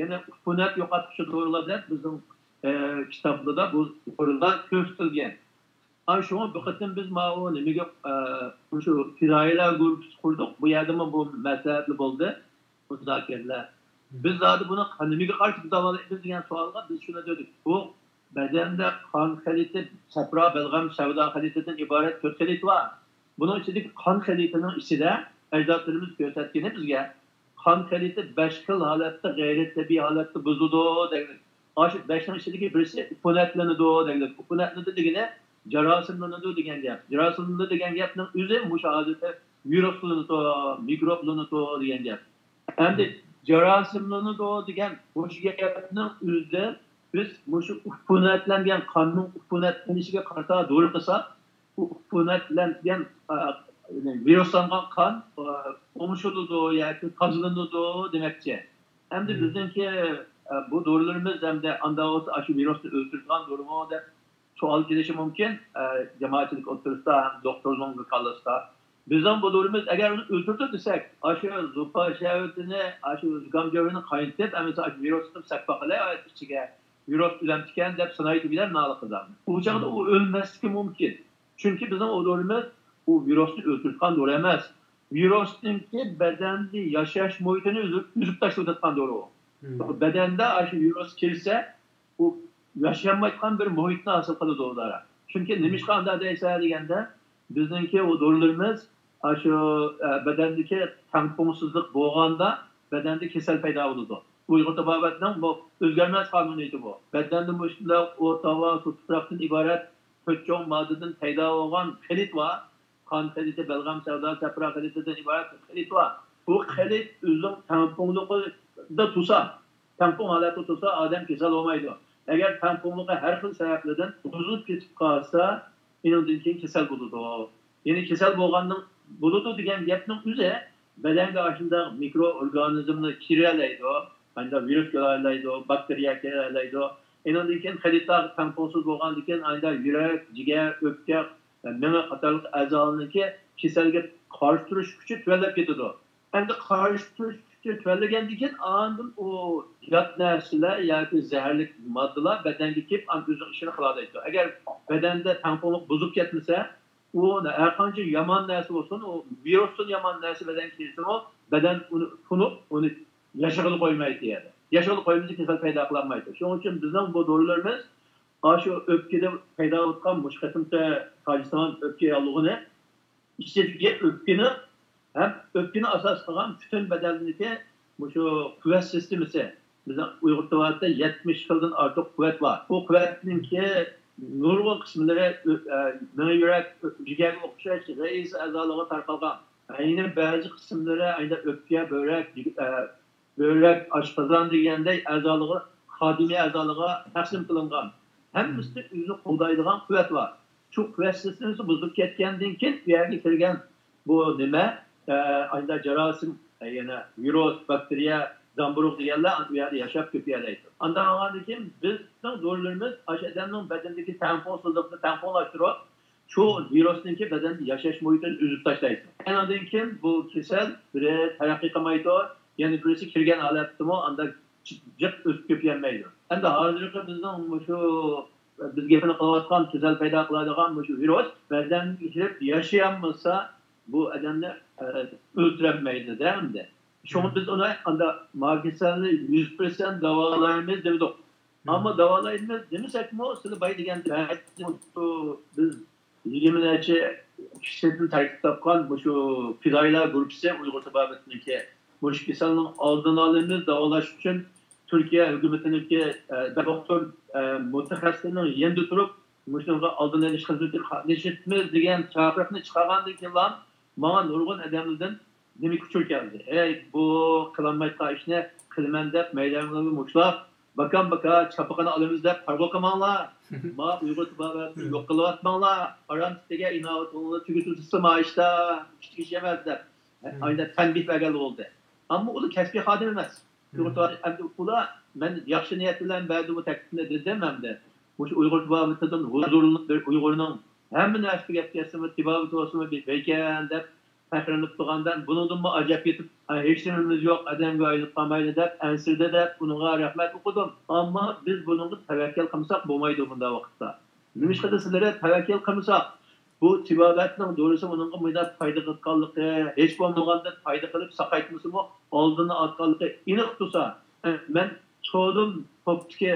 يەنە ئۇپۇنەت يوقاتقۇچى دورىلار دەپ بىزنىڭ، ئە، كىتابلىرىدا بۇ دورىلار كۆرسىتىلگەن. ئا، شۇڭا بۇ قېتىم بىز ماۋۇ نېمىگە، ئە، مۇشۇ پىدائىيلار گۇرۇپپىسى قۇردۇق. بۇ يەردىمۇ بۇ مەسلىھەتلەر بولدى. مۇزاكىرىلەر. بىز زادى بۇنى نېمىگە قارشى داۋالايمىز دېگەن سوئالغا بىز شۇنى دېدۇق. بۇ بەدەندە قان خىلىتى، سەپرا، بەلغەم، سەۋدا خىلىتىدىن ئىبارەت تۆت خىلىت بار. بۇنىڭ ئىچىدىكى قان خىلىتىنىڭ ئىچىدە ئەجدادلىرىمىز كۆرسەتكىنى بىزگە، قان خىلىتى بەش خىل ھالەتتە، غەيرىي تەبىئىي ھالەتتە بۇزۇلىدۇ دەيدۇ. ئاشۇ بەشنىڭ ئىچىدىكى بىرسى ئۇپۇنەتلىنىدۇ دەيدۇ. ئۇپۇنەتلىنىدۇ دېگىنى جاراسىملىنىدۇ دېگەن گەپ. جاراسىملىنىدۇ دېگەن گەپنىڭ ئۆزى مۇشۇ ھازىرقى ۋىرۇسلىنىدۇ، مىكروبلىنىدۇ دېگەن گەپ. ئەمدى جاراسىملىنىدۇ دېگەن مۇشۇ گەپنىڭ ئۆزىدە بىز مۇشۇ ئۇپۇنەتلەنگەن قاننىڭ ئۇپۇنەتلىنىشىگە قارىتا دورا قىلساق، بۇ ئۇپۇنەتلەنگەن، ئا، ۋىرۇسلانغان قان، ئا، ئوڭشىلىدۇ ياكى تازىلىنىدۇ دېمەكچى. ئەمدى بىزنىڭكى، ئا، بۇ دورىلىرىمىز ئەمدى ئاندا بولسا ئاشۇ ۋىرۇسنى ئۆلتۈرىدىغان دورىمۇ دەپ سوئال كېلىشى مۇمكىن، ئە، جامائەتچىلىك ئوتتۇرىسىدا ھەم دوختۇرنىڭ كاللىسىدا. بىزنىڭ بۇ دورىمىز ئەگەر ئۇنى ئۆلتۈردى دېسەك، ئاشۇ زۇپا شەربىتىنى، ئاشۇ زۇكام جەۋھىرىنى قاينىتىپ، ئەمىسە ئاشۇ ۋىرۇسنى سەپپە قىلىۋېتىپ ئىچىگە، ۋىرۇس ئۆلەمتىكەن دەپ سىنايدۇ بىلەن نالە قىلىدۇ. ئۇ چاغدا ئۇ ئۆلمەسلىكى مۇمكىن. چۈنكى بىزنىڭ ئۇ دورىمىز ئۇ ۋىرۇسنى ئۆلتۈرىدىغان دورا ئەمەس. ۋىرۇسنىڭكى بەدەندە ياشاش مۇھىتىنى ئۈزۈپ، ئۈزۈپ تاشلىۋېتىدىغان دورا ئۇ. بەدەندە ئاشۇ ۋىرۇس كىرسە، ئۇ ياشىيالمايدىغان بىر مۇھىتنى ھاسىل قىلىدۇ ئۇلار. چۈنكى نېمىشقا ئانداق دەيسەن دېگەندە، بىزنىڭكى ئۇ دورىلىرىمىز ئاشۇ، ئە، بەدەندىكى تەڭپۇڭسىزلىق بولغاندا بەدەندە كېسەل پەيدا بولىدۇ. ئۇيغۇر تېبابەتنىڭ بۇ ئۆزگەرمەس قانۇنىيىتى بۇ. بەدەندە مۇشۇنداق ئوت، ھاۋا، سۇ، تۇپراقتىن ئىبارەت تۆت چوڭ ماددىدىن پەيدا بولغان خىلىت بار. قان خىلىتى، بەلغەم سەۋدا، سەپرا خىلىتىدىن ئىبارەت خىلىت بار. بۇ خىلىت ئۆزىنىڭ تەڭپۇڭلۇقىدا تۇرسا، تەڭپۇڭ ھالەتتە تۇرسا، ئادەم كېسەل بولمايدۇ. ئەگەر تەڭپۇڭلۇقى ھەر خىل سەۋەبلەردىن بۇزۇلۇپ كېتىپ قالسا، ئېنىڭدىن كېيىن كېسەل بولىدۇ. يەنى كېسەل بولغاننىڭ، بولىدۇ دېگەن گەپنىڭ ئۆزى بەدەنگە ئاشۇنداق مىكرو ئورگانىزملار كىرەلەيدۇ، ئانداق ۋىرۇس كىرەلەيدۇ، باكتېرىيە كىرەلەيدۇ. ئېنىڭدىن كېيىن خىلىتلار تەڭپۇڭسىز بولغاندىن كېيىن ئانداق يۈرەك، جىگەر، ئۆپكە، مېڭە قاتارلىق ئەزالارنىڭكى كېسەلگە قارشى تۇرۇش كۈچى تۆۋەنلەپ كېتىدۇ. ئەمدى قارشى تۇرۇش كۈچى تۆۋەنلىگەندىن كېيىن ئاندىن ئۇ يات نەرسىلەر ياكى زەھەرلىك ماددىلار بەدەنگە كېلىپ ئاندىن ئۆزىنىڭ ئىشىنى قىلالايدۇ. ئەگەر بەدەندە تەڭپۇڭلۇق بۇزۇپ كەتمىسە، ئۇ ھەرقانچە يامان نەرسە بولسۇن، ئۇ ۋىرۇستىن يامان نەرسە بەدەنگە كىرسىمۇ، بەدەن ئۇنى تونۇپ، ئۇنى ياشىغىلى قويمايدۇ يەنە. ياشىغىلى قويمىسا كېسەل پەيدا قىلالمايدۇ. شۇنىڭ ئۈچۈن بىزنىڭ بۇ دورىلىرىمىز ئاشۇ ئۆپكىدە پەيدا بولغان مۇشۇ قېتىمقى تاجسىمان ئۆپكە ياللۇغىنى ئىچىدىكى ئۆپكىنى ھەم ئۆپكىنى ئاساس قىلغان پۈتۈن بەدەندىكى مۇشۇ قۇۋۋەت سىستېمىسى، بىزنىڭ ئۇيغۇر تېبابەتتە يەتمىش خىلدىن ئارتۇق قۇۋۋەت بار. بۇ قۇۋۋەتنىڭكى نۇرغۇن قىسىملىرى ئۆ-، ئە، مېڭە، يۈرەك، جىگەرگە ئوخشاش رەئىس ئەزالارغا تارقالغان. يەنە بەزى قىسىملىرى ئەينە ئۆپكە، بۆرەك، جىگ-، ئە، بۆرەك، ئاشقازان دېگەندەك ئەزالىغا، خادىمىي ئەزالىغا تەقسىم قىلىنغان. ھەممىسىدە ئۆزىنى قوغدايدىغان قۇۋۋەت بار. شۇ قۇۋۋەت سىستېمىسى بۇزۇلۇپ كەتكەندىن كېيىن، ئۇ يەرگە كىرگەن بۇ نېمە، ئە، ئايدا جاراسىم، ئە، يەنە ۋىرۇس، باكتېرىيە، زامبۇرۇغ دېگەنلەر ئۇ يەردە ياشاپ كۆپىيەلەيدۇ. ئاندىن ئالغاندىن كېيىن بىزنىڭ دورىلىرىمىز ئاشۇ ئادەمنىڭ بەدىنىدىكى تەڭپۇڭسىزلىقنى تەڭپۇڭلاشتۇرۇپ، شۇ ۋىرۇسنىڭكى بەدەندە ياشاش مۇھىتىنى ئۈزۈپ تاشلايدۇ. ئاندىن كېيىن بۇ كېسەل بىرى تەرەققىي قىلمايدۇ، يەنە بىرسى كىرگەن ھالەتتىمۇ ئانداق جىق ئۆسۈپ كۆپىيەلمەيدۇ. ئەمدى ھازىرقى بىزنىڭ مۇشۇ بىز گېپىنى قىلىۋاتقان كېسەل پەيدا قىلىدىغان مۇشۇ ۋىرۇس بەدەنگە كىرىپ ياشىيالمىسا، بۇ ئادەمنى ئە، ئۆلتۈرەلمەيدۇ-دە ئەمدى. شۇڭا بىز ئۇنى ئاندا ما كېسەلنى يۈز پىرسەنت داۋالايمىز دېمىدۇق. ئەمما داۋالايمىز دېمىسەكمۇ، سىلى باي دېگەندەك، بىز يىگىرمە نەچچە كىشىدىن تەركىب تاپقان مۇشۇ پىدائىيلار گۇرۇپپىسى ئۇيغۇر تېبابىتىنىڭكى مۇشۇ كېسەلنىڭ ئالدىنى ئالىمىز، داۋالاش ئۈچۈن تۈركىيە ھۆكۈمىتىنىڭكى، ئە، دوختۇر، ئە، مۇتەخەسسىسلىرىنىڭ يېنىدا تۇرۇپ، مۇشۇنىڭغا ئالدىنى ئېلىش خىزمىتىگە قاتنىشىمىز دېگەن چاقىرىقنى چىقارغاندىن كېيىنلا، ماڭا نۇرغۇن ئادەملەردىن نېمە ئۇچۇر كەلدى؟ ھەي، بۇ قىلالمايدىغان ئىشنى قىلىمەن دەپ، مەيدانلارنى مۇشتلاپ، باكام باكا چاپىقىنى ئالىمىز دەپ، قارىغۇ قىلماڭلار. ما ئۇيغۇر تېبابىتىنى يوق قىلىۋاتماڭلار. ئاران تېگە ئىناۋىتىڭلارنى تۈگىتىۋېتىسىز ما ئىشتا. كىچىك ئىش ئەمەس دەپ، ئايدا تەنبىھ بەرگەنلا بولدى. ئەمما ئۇلار كەسپىي خادىم ئەمەس. ئۇيغۇر تېبابىتى ئەمدى ئۇلار، مەن ياخشى نىيەت بىلەن بەردىم بۇ تەكلىپنى دېدىم ئەمدى. مۇشۇ ئۇيغۇر تېبابىتىدىن ھۇزۇرلىنىپ بىر ئۇيغۇرنىڭ ھەممە نەرسىگە گەپ كەلسىمۇ، تېبابىتى بولسىمۇ بىر بەيكەن دەپ پەخىرلىنىپ تۇرغاندا، بۇنىڭدىنمۇ ئاجاپ كېتىپ، ھېچنېمىمىز يوق، ئادەمگە ئايلىنىپ قالمايلى دەپ ئەنسىرىدى دەپ ئۇنىڭغا رەھمەت ئوقۇدۇم. ئەمما بىز بۇنىڭغا تەۋەككەل قىلمىساق بولمايدۇ بۇنداق ۋاقىتتا. نېمىشقا دېسىلىرى تەۋەككەل قىلمىساق، بۇ تېبابەتنىڭ دورىسى ئۇنىڭغا مۇنداق پايدا قىلىدىغانلىقى، ھېچ بولمىغاندا پايدا قىلىپ ساقايتمىسىمۇ، ئالدىنى ئالىدىغانلىقى ئېنىق تۇرسا، مەن سورىدىم توپتىكى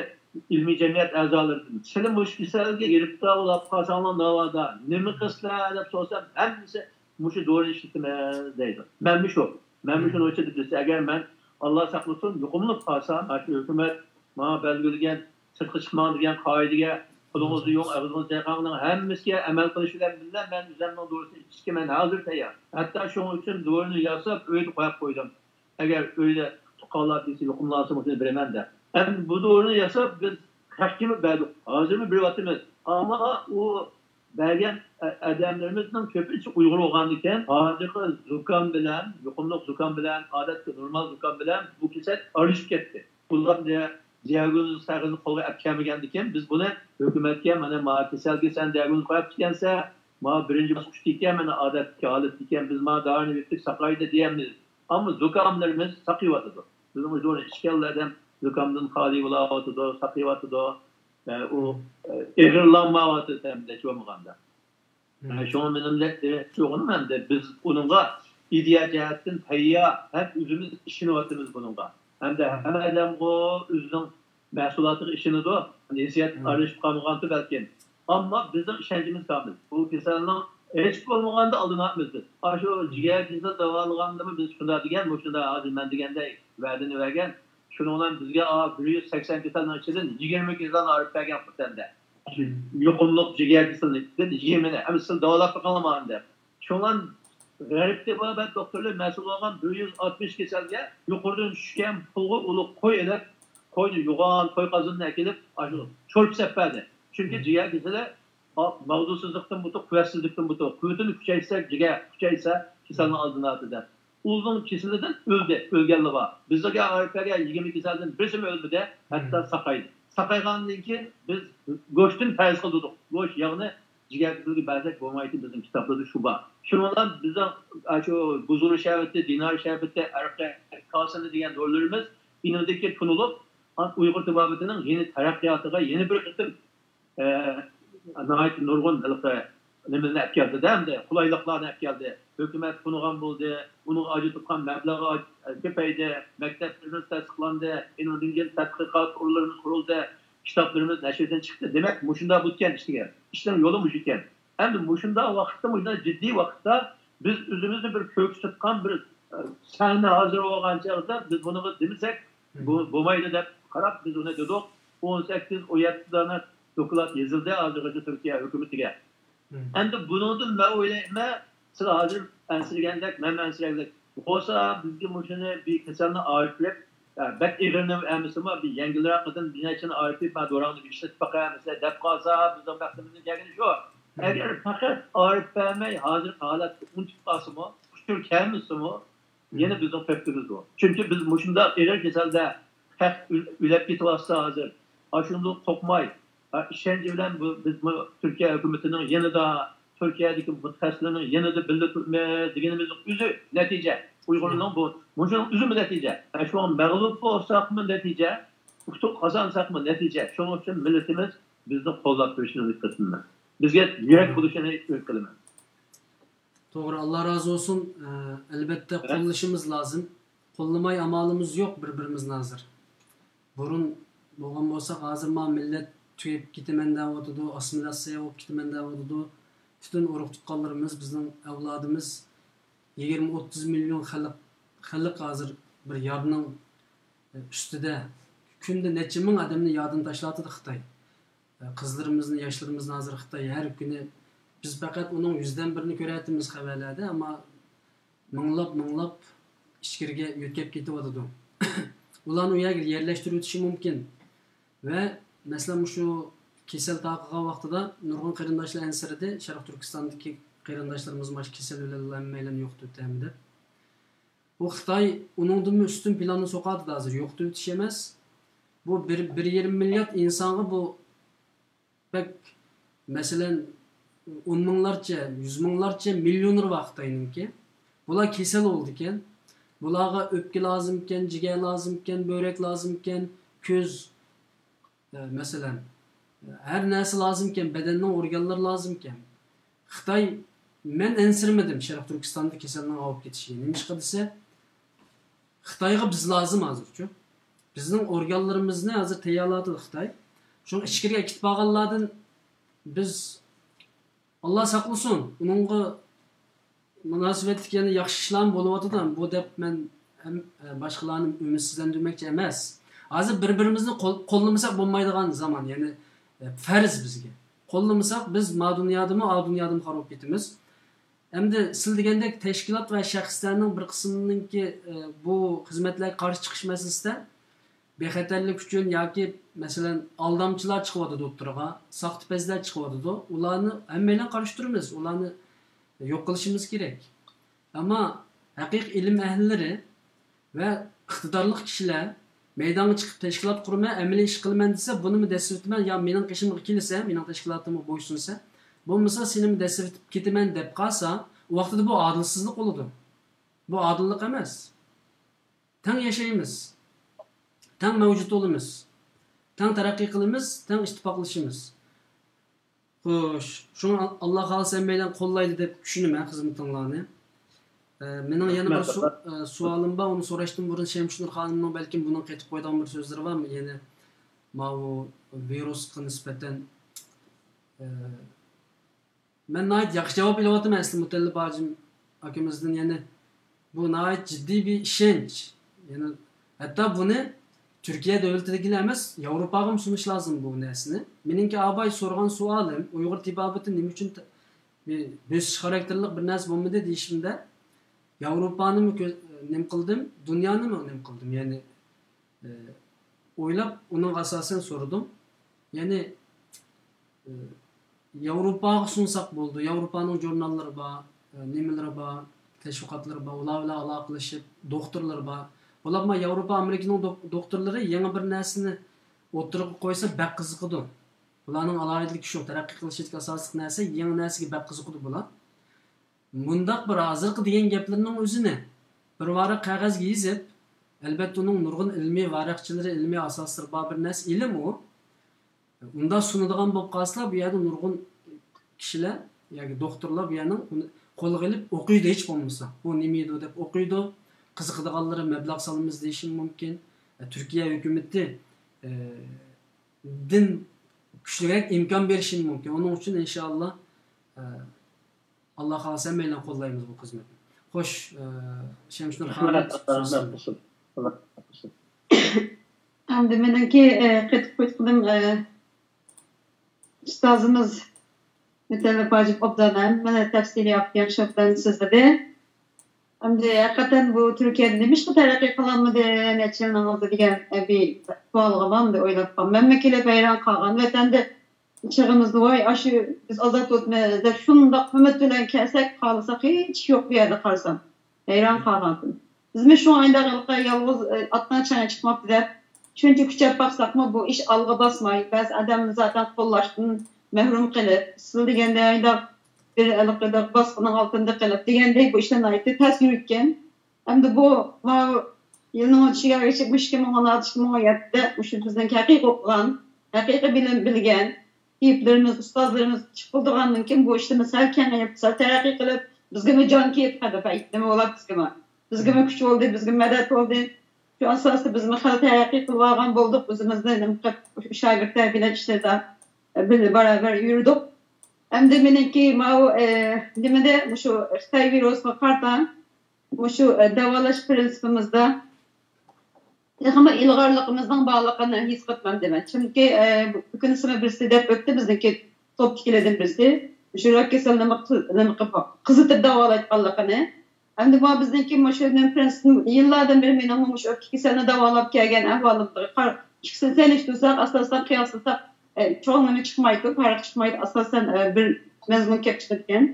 ئىلمىي جەمئىيەت ئەزالىرىدىن، سىلەر مۇشۇ كېسەلگە گىرىپتار بولاپ قالساڭلار ناۋادا نېمە قىلىسىلەر دەپ سورىسام، ھەممىسى مۇشۇ دورىنى ئىشلىتىمىز دەيدۇ. مەنمۇ شۇ. مەنمۇ شۇنىڭ ئىچىدە بىرسى. ئەگەر مەن، ئاللا ساقلىسۇن، يۇقۇملىنىپ قالسام، مانا شۇ ھۆكۈمەت ماڭا بەلگىلىگەن سىرتقا چىقماڭ دېگەن قائىدىگە قولىڭىزنى يۇيۇڭ، ئېغىزىڭىزنى چايقاڭنىڭ ھەممىسىگە ئەمەل قىلىش بىلەن بىللە، مەن ئۆزۈمنىڭ دورىسىنى ئىچىشكە مەن ھازىر تەييار. ھەتتا شۇنىڭ ئۈچۈن دورىنى ياساپ، ئۆيدە قويۇپ قويدۇم. ئەگەر ئۆيدە تۇغقانلار دېسە يۇقۇملانسا، مۇشۇنى بېرىمەن دەپ. ئەمدى بۇ دورىنى ياساپ، بىز خەقكىمۇ بەردۇق. ھازىرمۇ بېرىۋاتىمىز. ئەمما ئۇ بەرگەن ئە-، ئادەملىرىمىزنىڭ كۆپىنچىسى ئۇيغۇر بولغاندىكىن، ھازىرقى زۇكام بىلەن، يۇقۇملۇق زۇكام بىلەن، ئادەتتىكى نورمال زۇكام بىلەن بۇ كېسەل ئارىلىشىپ كەتتى. ئۇلار دىياگنوز قەغىزىنى قولغا ئەپ كەلمىگەندىكىن، بىز بۇنى ھۆكۈمەتكە، مانا، ما كېسەلگە سەن دىياگنوز قويۇپتىكەنسەن، ما بىرىنچى باسقۇچتىكەن، مانا، ئادەتتىكى ھالەتتىكەن، بىز ما دارىنى بېرىپ ساقايدى دېيەلمەيمىز. ئەمما زۇكاملىرىمىز ساقىيىۋاتىدۇ. بىزنىڭ ئۇيغۇر ئىچكەنلەر ئادەم زۇكامدىن خالىي بولاۋاتىدۇ، ساقىيىۋاتىدۇ. ئە، ئۇ، ئە، ئېغىرلانمايۋاتىدۇ ھەمدە ھېچ بولمىغاندا. ئە، شۇڭا مېنىڭ دېمەكچى بولغىنىم ئەمدى بىز ئۇنىڭغا ئىدىيە جەھەتتىن تەييار ھەم ئۆزىمىز ئىشىنىۋاتىمىز بۇنىڭغا. ھەمدە ھەممە ئادەمغۇ ئۆزىنىڭ مەھسۇلاتىغا ئىشىنىدۇ. ھېسسىيات ئارىلىشىپ قالمىغانتى بەلكىم. ئەمما بىزنىڭ ئىشەنچىمىز كامىل. بۇ كېسەلنىڭ ھېچ بولمىغاندا ئالدىنى ئالىمىز بىز. ئاشۇ جىگەر كېسىلى داۋالىغاندىمۇ بىز شۇنداق دېگەن، مۇشۇنداق ھازىر مەن دېگەندەك ۋەدىنى بەرگەن. شۇنىڭ بىلەن بىزگە، ئا، بىر يۈز سەكسەن كېسەلنىڭ ئىچىدىن يىگىرمە كېسەلنى ئايرىپ بەرگەن خوتەندە. يۇقۇملۇق جىگەر كېسىلىدىن يىگىرمىنى، ئەمدى سىز داۋالاپ بېقىڭلار ماڭا دەپ. شۇڭا غەرب تېبابەت دوختۇرلىرى مەسئۇل بولغان بىر يۈز ئاتمىش كېسەلگە يۇقىرىدىن چۈشكەن پۇلغا ئۇلۇغ قوي ئېلىپ، قوينى يۇغان، قوي قازىنىنى ئەكېلىپ، ئاشۇ شورپا سەپ بەردى. چۈنكى جىگەر كېسىلى، ئا، ماغدۇرسىزلىقتىن بۇتۇق، قۇۋۋەتسىزلىكتىن بۇتۇق. قۇۋۋىتىنى كۈچەيتسەك، جىگەر كۈچەيسە، كېسەلنىڭ ئالدىنى ئالىدۇ دەپ. ئۇنىڭ كېسىلىدىن ئۆلدى، ئۆلگەنلەر بار. بىزگە ئايرىپ بەرگەن يىگىرمە كېسەلدىن بىرسىمۇ ئۆلمىدى، ھەتتا ساقايدى. ساقايغاندىن كېيىن بىز گۆشتىن پەرھىز قىلدۇق. گۆش، ياغنى جىگەر كېسىلىگە بەرسەك بولمايدۇ، بىزنىڭ كىتابلاردا شۇ بار. شۇنىڭ بىلەن بىزنىڭ، ئاشۇ بۇزۇرۇ شەربىتى، دىنار شەربىتى، ئەرقى، كاسىنى دېگەن دورىلىرىمىز ئېنىڭدىكى تونۇلۇپ، ئۇيغۇر تېبابىتىنىڭ يېڭى تەرەققىياتىغا يەنە بىر قېتىم ئە، ناھايىتى نۇرغۇن ھېلىقى نېمىلەرنى ئەپ كەلدى-دە، ئەمدى قولايلىقلارنى ئەپ كەلدى. ھۆكۈمەت تونۇغان بولدى، ئۇنىڭغا ئاجرىتىدىغان مەبلەغ ئاج-، كۆپەيدى، مەكتەپلىرىمىز تەستىقلاندى، ئېنىڭدىن كېيىن تەتقىقات ئورۇنلىرىمىز قۇرۇلدى، كىتابلىرىمىز نەشردىن چىقتى. دېمەك، مۇشۇنداق بولىدىكەن ئىش دېگەن. ئىشنىڭ يولى مۇشۇ ئىكەن. ئەمدى مۇشۇنداق ۋاقىتتا، مۇشۇنداق جىددىي ۋاقىتتا بىز ئۆزىمىزنى بىر كۆكسىتىدىغان بىر، ئە، سەھنە ھازىر بولغان چاغدا بىز بۇنىڭغا دېمىسەك، بۇ بولمايدۇ دەپ قاراپ، بىز ئۇنى دېدۇق. ئون سەككىز، ئون يەتتە دانە دوكلات يېزىلدى ھازىرغىچە تۈركىيە ھۆكۈمىتىگە. ئەمدى بۇنىڭدىن مەن ئويلايمەن، سىلەر ھازىر ئەنسىرىگەندەك، مەنمۇ ئەنسىرىگەندەك بولسا، بىزگە مۇشۇنى بىر كېسەلنى ئايرىپ بېرىپ، ئە، بەك ئېغىرىنى ئەمىسىمۇ، بىر يەڭگىلرەكىدىن بىر نەچچىنى ئايرىپ بېرىپ، مانا دورىڭنى بىر ئىشلىتىپ باقە ئەمىسە دەپ قالسا، بىزنىڭ بەختىمىزنىڭ كەلگىنى شۇ. ئەگەر پەقەت ئايرىپ بەرمەي، ھازىرقى ھالەتتە ئۇنتۇپ قالسىمۇ، ئۇچۇر كەلمىسىمۇ، يەنە بىزنىڭ تۆھپىمىز بۇ. چۈنكى بىز مۇشۇنداق ئېغىر كېسەلدە خەق ئۆل-، ئۆلۈپ كېتىۋاتسا ھازىر، ئاشۇنداق قورقماي، ھە، ئىشەنچ بىلەن بۇ، بىز بۇ تۈركىيە ھۆكۈمىتىنىڭ يېنىدا، تۈركىيەدىكى مۇتەخەسسىسلەرنىڭ يېنىدا بىللە تۇرىمىز دېگىنىمىزنىڭ ئۆزى نەتىجە. ئۇيغۇرنىڭ بۇ، مۇشۇنىڭ ئۆزىمۇ نەتىجە. ھە، شۇڭا مەغلۇپ بولساقمۇ نەتىجە، ئۇتۇق قازانساقمۇ نەتىجە. شۇنىڭ ئۈچۈن مىللىتىمىز بىزنى قوللاپ تۇرۇشىنى ئۈمىد قىلىمەن. بىزگە يۈرەك بولۇشىنى ئۈمىد قىلىمەن. توغرا، ئاللا رازى بولسۇن. ئە، ئەلۋەتتە، قوللىشىمىز لازىم. قوللىماي ئامالىمىز يوق بىر-بىرىمىزنى ھازىر. بۇرۇن بولغان بولساق، ھازىر ما مىللەت تۈگەپ كېتىمەن دەۋاتىدۇ، ئاسسىمىلياتسىيە بولۇپ كېتىمەن دەۋاتىدۇ. پۈتۈن ئۇرۇق-تۇغقانلىرىمىز، بىزنىڭ ئەۋلادىمىز، يىگىرمە ئوتتۇز مىليون خەلق، خەلق ھازىر بىر يارنىڭ ئۈستىدە. كۈندە نەچچە مىڭ ئادەمنى يادىن تاشلاۋاتىدۇ خىتاي. قىزلىرىمىزنى، ياشلىرىمىزنى ھازىر خىتاي ھەر كۈنى، بىز پەقەت ئۇنىڭ يۈزدىن بىرىنى كۆرەتتىمىز خەۋەرلەردە، ئەمما مىڭلاپ، مىڭلاپ ئىچكىرىگە يۆتكەپ كېتىۋاتىدۇ. ئۇلارنى ئۇ يەرگە يەرلەشتۈرۈۋېتىشى مۇمكىن. ۋە مەسىلەن، مۇشۇ كېسەل تارقىغان ۋاقتىدا نۇرغۇن قېرىنداشلار ئەنسىرىدى. شەرقىي تۈركىستاندىكى قېرىنداشلىرىمىز ماش كېسەل بىلەن ھەممەيلەن يوقىتىۋېتەمدۇ دەپ. بۇ خىتاي ئۇنىڭدىنمۇ ئۈستۈن پىلاننى سوقاتىدۇ ھازىر، يوقىتىۋېتىش ئەمەس. بۇ بىر، بىر يېرىم مىليارد ئىنسانغا بۇ بەك، مەسىلەن، ئون مىڭلارچە، يۈز مىڭلارچە، مىليونلىرى بار خىتاينىڭكى. بۇلار كېسەل بولىدىكەن. بۇلارغا ئۆپكە لازىمكەن، جىگەر لازىمكەن، بۆرەك لازىمكەن، كۆز، ئە، مەسىلەن، ھەر نەرسە لازىمكەن، بەدەننىڭ ئورگانلىرى لازىمكەن. خىتاي، مەن ئەنسىرىمىدىم شەرقىي تۈركىستاندا كېسەلنىڭ ئاۋۇپ كېتىشىگە. نېمىشقا دېسە، خىتايغا بىز لازىم ھازىرچۇ. بىزنىڭ ئورگانلىرىمىزنى ھازىر تەييارلاۋاتىدۇ خىتاي. شۇڭا ئىچكىرىگە ئەكېتىپ بارغانلاردىن بىز، ئاللا ساقلىسۇن، ئۇنىڭغا مۇناسىۋەتلىك يەنە ياخشى ئىشلارمۇ بولۇۋاتىدۇ. بۇ دەپ مەن ھەم، ئە، باشقىلارنى ئۈمىدسىزلەندۈرمەكچى ئەمەس. ھازىر بىر-بىرىمىزنى قول-، قوللىمىساق بولمايدىغان زامان، يەنى، ئە، پەرز بىزگە. قوللىمىساق بىز ما دۇنيادىمۇ، ئا دۇنيادىمۇ خار بولۇپ كېتىمىز. ئەمدى سىز دېگەندەك تەشكىلات ۋە شەخسلەرنىڭ بىر قىسمىنىڭكى، ئە، بۇ خىزمەتلەرگە قارشى چىقىش مەسىلىسىدە بىخەتەرلىك ئۈچۈن ياكى، مەسىلەن، ئالدامچىلار چىقىۋاتىدۇ ئوتتۇرىغا، ساختىپەزلەر چىقىۋاتىدۇ. ئۇلارنى ھەممەيلەن قارشى تۇرىمىز، ئۇلارنى يوق قىلىشىمىز كېرەك. ئەمما ھەقىقىي ئىلىم ئەھلىلىرى ۋە ئىقتىدارلىق كىشىلەر مەيدانغا چىقىپ تەشكىلات قۇرىمەن، ئەمەلىي ئىش قىلىمەن دېسە، بۇنىمۇ دەسسىۋېتىمەن، يا مېنىڭ قېشىمغا كېلىسە، مېنىڭ تەشكىلاتىمغا بويسۇنسا، بولمىسا سېنىمۇ دەسسىۋېتىپ كېتىمەن دەپ قالسا، ئۇ ۋاقتىدا بۇ ئادىلسىزلىق بولىدۇ. بۇ ئادىللىق ئەمەس. تەڭ ياشايمىز. تەڭ مەۋجۇت بولىمىز. تەڭ تەرەققىي قىلىمىز، تەڭ ئىتتىپاقلىشىمىز. خوش، شۇڭا ئاللا خالىسا ھەممەيلەن قوللايدۇ دەپ چۈشىنىمەن خىزمىتىڭلارنى. ئە، مېنىڭ يەنە بىر سو-، ئە، سوئالىم بار، ئۇنى سوراشتىن بۇرۇن شەمشىنۇر خانىمنىڭ بەلكىم بۇنىڭغا قېتىپ قويىدىغان بىر سۆزلىرى بارمۇ؟ يەنى ماۋۇ ۋىرۇسقا نىسبەتەن، ئە، مەن ناھايىتى ياخشى جاۋاب ئېلىۋاتىمەن ئەسلى مۇتەللىپ ھاجىم ئاكىمىزدىن. يەنى بۇ ناھايىتى جىددىي بىر ئىشەنچ. يەنى ھەتتا بۇنى تۈركىيە دۆلىتىدىكىلا ئەمەس، ياۋروپاغىمۇ سۇنۇش لازىم بۇ نەرسىنى. مېنىڭكى ئاۋاي سورىغان سوئالىم، ئۇيغۇر تېبابىتى نېمە ئۈچۈن ت-، بىر بۆسۈش خاراكتېرلىق بىر نەرسە بولمىدى دېيىشىمدە، ياۋروپانىمۇ كۆ-، نېمە قىلدىم، دۇنيانىمۇ نېمە قىلدىم، يەنى ئويلاپ، ئۇنىڭغا ئاساسەن سورىدىم. يەنى، ياۋروپاغا سۇنساق بولىدۇ. ياۋروپانىڭ ژۇرناللىرى بار، نېمىلىرى بار، تەشۋىقاتلىرى بار، ئۇلار بىلەن ئالاقىلىشىپ، دوختۇرلىرى بار. بولۇپمۇ ياۋروپا، ئامېرىكىنىڭ دوك-، دوختۇرلىرى يېڭى بىر نەرسىنى ئوتتۇرىغا قويسا بەك قىزىقىدۇ. بۇلارنىڭ ئالاھىدىلىكى شۇ، تەرەققىي قىلىشىدىكى ئاساسلىق نەرسە، يېڭى نەرسىگە بەك قىزىقىدۇ بۇلار. مۇنداق بىر ھازىرقى دېگەن گەپلىرىنىڭ ئۆزىنى بىر ۋاراق قەغەزگە يېزىپ، ئەلۋەتتە ئۇنىڭ نۇرغۇن ئىلمىي ۋاراقچىلىرى، ئىلمىي ئاساسلىرى بار بىر نەرسە ئىلىم ئۇ. ئۇنداق سۇنىدىغان بولۇپ قالسىلا، بۇ يەردە نۇرغۇن كىشىلەر ياكى دوختۇرلار بۇ يەرنىڭ ئۇنى قولغا ئېلىپ ئوقۇيدۇ ھېچ بولمىسا. بۇ نېمە ئىدى دەپ ئوقۇيدۇ. قىزىقىدىغانلىرى مەبلەغ سالىمىز دېيىشىمۇ مۇمكىن. تۈركىيە ھۆكۈمىتى، ئە، دىن كۈچلۈكرەك ئىمكان بېرىشىمۇ مۇمكىن. ئۇنىڭ ئۈچۈن ئىنشائاللا، ئە، ئاللا خالىسا ھەممەيلەن قوللايمىز بۇ خىزمەتنى. خوش، ئە، شەمشىنۇر خان، سۆز سىزدە. ئەمدى مېنىڭكى، ئە، قېتىپ قويۇشقىنىم، ئە، ئۇستازىمىز مۇتەللىپ ھاجىپ ئوبدان ھەممىنى تەپسىلىي ياخشى بىلەن سۆزلىدى. ئەمدى ھەقىقەتەن بۇ تۈركىيەدە نېمىشقا تەرەققىي قىلالمىدى نەچچە يىلنىڭ ئالدى دېگەن بىر سوئالغا ماندى ئويلاپ قالغان. مەنمۇ كېلىپ ھەيران قالغان. ۋەتەندە چېغىمىزدا ۋاي ئاشۇ بىز ئازاد بولدۇق دەپ شۇنداق ئۈمىد بىلەن كەلسەك، خالىساق ھېچ يوق بۇ يەردە قارىسام. ھەيران قالغانتىم. بىزمۇ شۇ ئايدا يالغۇز ئاتنىڭ چاڭى چىقماپتۇ دەپ شۇنچە كۈچەپ باقساقمۇ، بۇ ئىش ئالغا باسماي، بەزى ئادەمنى زاتەن قوللاشتىن مەھرۇم قىلىپ، سىل دېگەندە ئايدا بىر ھېلىقى باسقىنىڭ ئالتىندا قىلىپ دېگەندەك بۇ ئىشلار ناھايىتى تەس يۈرۈككەن. ئەمدى بۇ ماۋۇ يىلنىڭ ئون ئىككى ئىككى مىڭ ئون ئالتە، ئىككى مىڭ ئون يەتتە مۇشۇ بىزنىڭ ھەقىقىي ئوقۇغان، ھەقىقىي بىلىم بىلگەن تېبىپلىرىمىز، ئۇستازلىرىمىز چىقىپ بولىدىغاندىن كېيىن بۇ ئىشلىرىمىز سەل كېڭىيىپ، سەل تەرەققىي قىلىپ، بىزگىمۇ جان كېيىپ قالدى، نېمە بولار بىزگىمۇ. بىزگىمۇ كۈچ بولدى، بىزگىمۇ مەدەت بولدى. شۇ ئاساستا بىزمۇ خېلى تەرەققىي قىلىۋالغان بولدۇق. ئۆزىمىزنى نېمە قىلىپ، شاگىرتلەر بىلەن ئىشلىرىدا بىللە بارابەر يۈردۇق. ئەمدى مېنىڭكى ماۋۇ، ئە، نېمىدە مۇشۇ خىتاي ۋىرۇسىغا قارىتا مۇشۇ، ئە، داۋالاش پىرىنسىپىمىزدا تېخىمۇ ئىلغارلىقىمىزنىڭ بارلىقىنى ھېس قىلىمەن دەيمەن. چۈنكى، ئە، بۇ كۈنى سىلى بىرسى دەپ ئۆتتى، بىزنىڭكى توپتىكىلىدىن بىرسى. مۇشۇ راك كېسىلىنى قىز-، نېمە قىلىپ، قىزىتىپ داۋالايدىغانلىقىنى. ئەمدى مانا بىزنىڭكى مۇشۇ نېمە پىرىنسىپ يىللاردىن بېرى مېنىڭ مۇشۇ ئۆپكە كېسىلىنى داۋالاپ كەلگەن ئەھۋالىمغا قار-، ئىككىسىنى سېلىشتۇرساق، ئاساسەن قىياسلىساق، ئە، چوڭ نېمە چىقمايدۇ، پەرق چىقمايدۇ. ئاساسەن، ئە، بىر مەزمۇن كەپ چىقىدىكەن.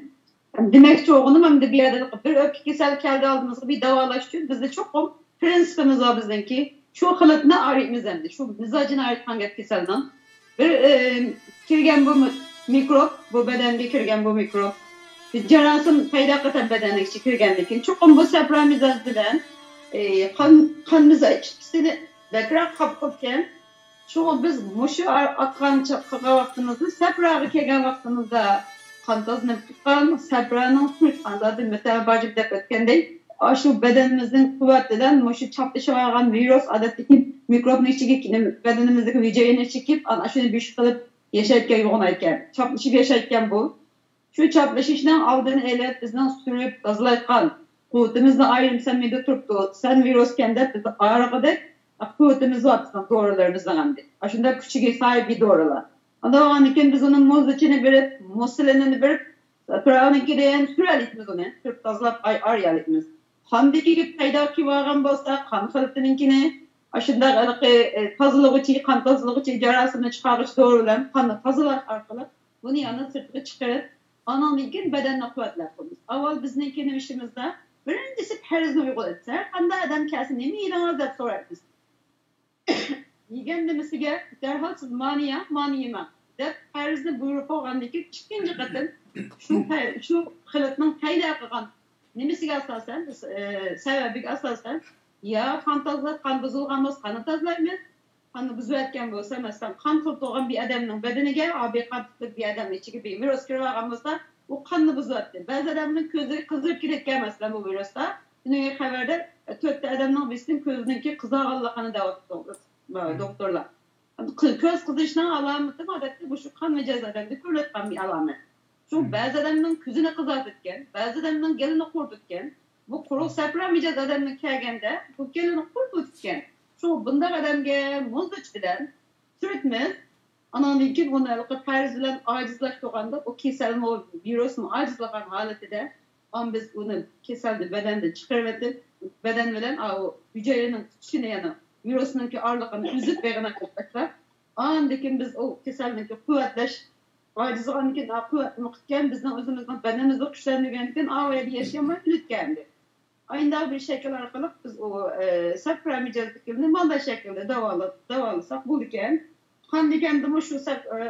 دېمەكچى بولغىنىم، ئەمدى بۇ يەردە بىر ئۆپكە كېسەل كەلدى ئالدىمىزغا، بىر داۋالاش ئۈچۈن بىزدە چوقۇم پىرىنسىپىمىز بار بىزنىڭكى. شۇ خىلىتنى ئايرىيمىز ئەمدى. شۇ مىزاجىنى ئايرىتقان گەپ كېسەلنىڭ. بىر، ئى، كىرگەن بۇ مىكروب، بۇ بەدەنگە كىرگەن بۇ مىكروب. بىر جاراسىم پەيدا قىلىدىكەن بەدەننىڭ ئىچىگە كىرگەندىن كېيىن. چوقۇم بۇ سەپرا مىزاج بىلەن، ئى، قان، قان مىزاج ئىككىسىنى بەكرەك قاپلىغان. شۇڭا بىز مۇشۇ ئار-، ئاتقان چاققىغان ۋاقتىمىزدا، سەپراغا كەلگەن ۋاقتىمىزدا قان تازىلىنىپ چىققان، سەپرانىڭ سۈت قان زادى مۇتەباجىل دەپ ئۆتكەندەك، ئاشۇ بەدىنىمىزنىڭ قۇۋۋەت بىلەن مۇشۇ چاپلىشىۋالغان ۋىرۇس، ئادەتتىكى مىكروبنىڭ ئىچىگە، بەدىنىمىزدىكى ھۈجەيرىنى چېكىپ، ئاشۇنى بۆشۈك قىلىپ ياشايدىكەن، يوغىنايدىكەن. چاپلىشىپ ياشايدىكەن بۇ. شۇ چاپلىشىشنىڭ ئالدىنى ئېلىپ، بىزنىڭ سۈرۈپ تازىلايدىغان قۇۋۋىتىمىزنى ئايرىمىسا مەيدە تۇرۇپتۇ، سەن ۋىرۇسكەن دەپ بىزنى ئارىغۇدەك قۇۋۋىتىمىز بار بىزنىڭ دورىلىرىمىزنىڭ ئەمدى. ئاشۇنداق كۈچىگە ساھىب دورىلار. ئانداق بولغاندىن كېيىن بىز ئۇنىڭ مۇزىچىنى بېرىپ، مۇسلىنىنى بېرىپ، پىراغنىڭكىدىن سۈرەلىكمىز ئۇنى. سۈرۈپ تازىلاپ ئاي-، ئارىيالىكمىز. قاندىكى پەيدا كېلىۋالغان بولسا، قان خىلىتىنىڭكىنى ئاشۇنداق ھېلىقى، ئە، تازىلىغۇچى، قان تازىلىغۇچى جاراسىمنى چىقارغۇچى دورا بىلەن قاننى تازىلاش ئارقىلىق بۇنى يەنە سىرتقا چىقىرىپ، ئانىڭدىن كېيىن بەدەننى قۇۋۋەتلەپ قويىمىز. ئاۋۋال بىزنىڭكى نېمە ئىشىمىزدا بىرىنچىسى پەرزنى ئۇيغۇن ئېتىسىز. ھەر قانداق ئادەم كەلسە، نېمە يېدىڭىز دەپ سورايمىز. يېگەن نېمىسىگە دەرھال سىز مانى يەڭ، مانى يېمەڭ دەپ پەرزنى بۇيرۇپ بولغاندىن كېيىن، ئىككىنچى قېتىم شۇ پە-، شۇ خىلىتنىڭ پەيدا قىلغان نېمىسىگە ئاساسەن، بىز، ئە، سەۋەبىگە ئاساسەن، يا قان تازىلاش، قان بۇزۇلغان بولسا، قاننى تازىلايمىز. قاننى بۇزۇۋەتكەن بولسا، مەسىلەن، قان خىلىتى بولغان بىر ئادەمنىڭ بەدىنىگە، ئا، بىر قان خىلىتلىك بىر ئادەمنىڭ ئىچىگە بىر ۋىرۇس كىرىۋالغان بولسا، ئۇ قاننى بۇزۇۋەتتى. بەزى ئادەمنىڭ كۆزى قىزىرىپ كېتىدىكەن، مەسىلەن، بۇ ۋىرۇستا. تۈنۈگۈن خەۋەردە، ئە، تۆتتە ئادەمنىڭ بىرسىنىڭ كۆزىنىڭكى قىزارغانلىقىنى دەۋاتىدۇ، ئە، دوختۇرلار. قىز-، كۆز قىزىرىشنىڭ ئالامىتى، ئادەتتە، مۇشۇ قان مىجەز ئادەمدە كۆرۈلىدىغان بىر ئالامەت. شۇ بەزى ئادەمنىڭ كۆزىنى قىزارتىدىكەن، بەزى ئادەمنىڭ گېلىنى قۇرۇتىدىكەن. بۇ قۇرۇق سەپرا مىجەز ئادەمنىڭ كەلگەندە، بۇ گېلىنى قۇرۇتۇۋېتىدىكەن. شۇ بۇنداق ئادەمگە مۇزدۇچ بىلەن سۈرتىمىز. ئاناندىن كېيىن ئۇنى ھېلىقى پەرز بىلەن ئاجىزلاشتۇرغاندا، ئۇ كېسەلمۇ، ۋىرۇسمۇ ئاجىزلىغان ھالىتىدە، ئاندىن بىز ئۇنى كېسەلنى بەدەندىن چىقىرىۋېتىپ، بەدەن بىلەن ئاۋۇ ھۈجەيرىنىڭ تۇتۇشىنى، يەنى ۋىرۇسنىڭكى ئارىلىقىنى ئۈزۈپ، بېغىنى قىلىپ تاشلاپ، ئاندىن كېيىن بىز ئۇ كېسەلنىڭكى قۇۋۋەتلەش، ئاجىزلىغاندىن كېيىن، ئا، قۇۋۋەت نېمە قىلىدىكەن، بىزنىڭ ئۆزىمىزنىڭ بەدىنىمىزنى كۈچلەندۈرگەندىن كېيىن، ئاۋۇ يەردە ياشىيالماي ئۆلىدىكەن ئەمدى. ئاينداق بىر شەكىل ئارقىلىق بىز ئۇ، ئە، سەپرا مىجەزدىكىلىرنى مانداق شەكىلدە داۋالا-، داۋالىساق بولىدىكەن. قان دېگەندىمۇ شۇ سەپ-، ئە،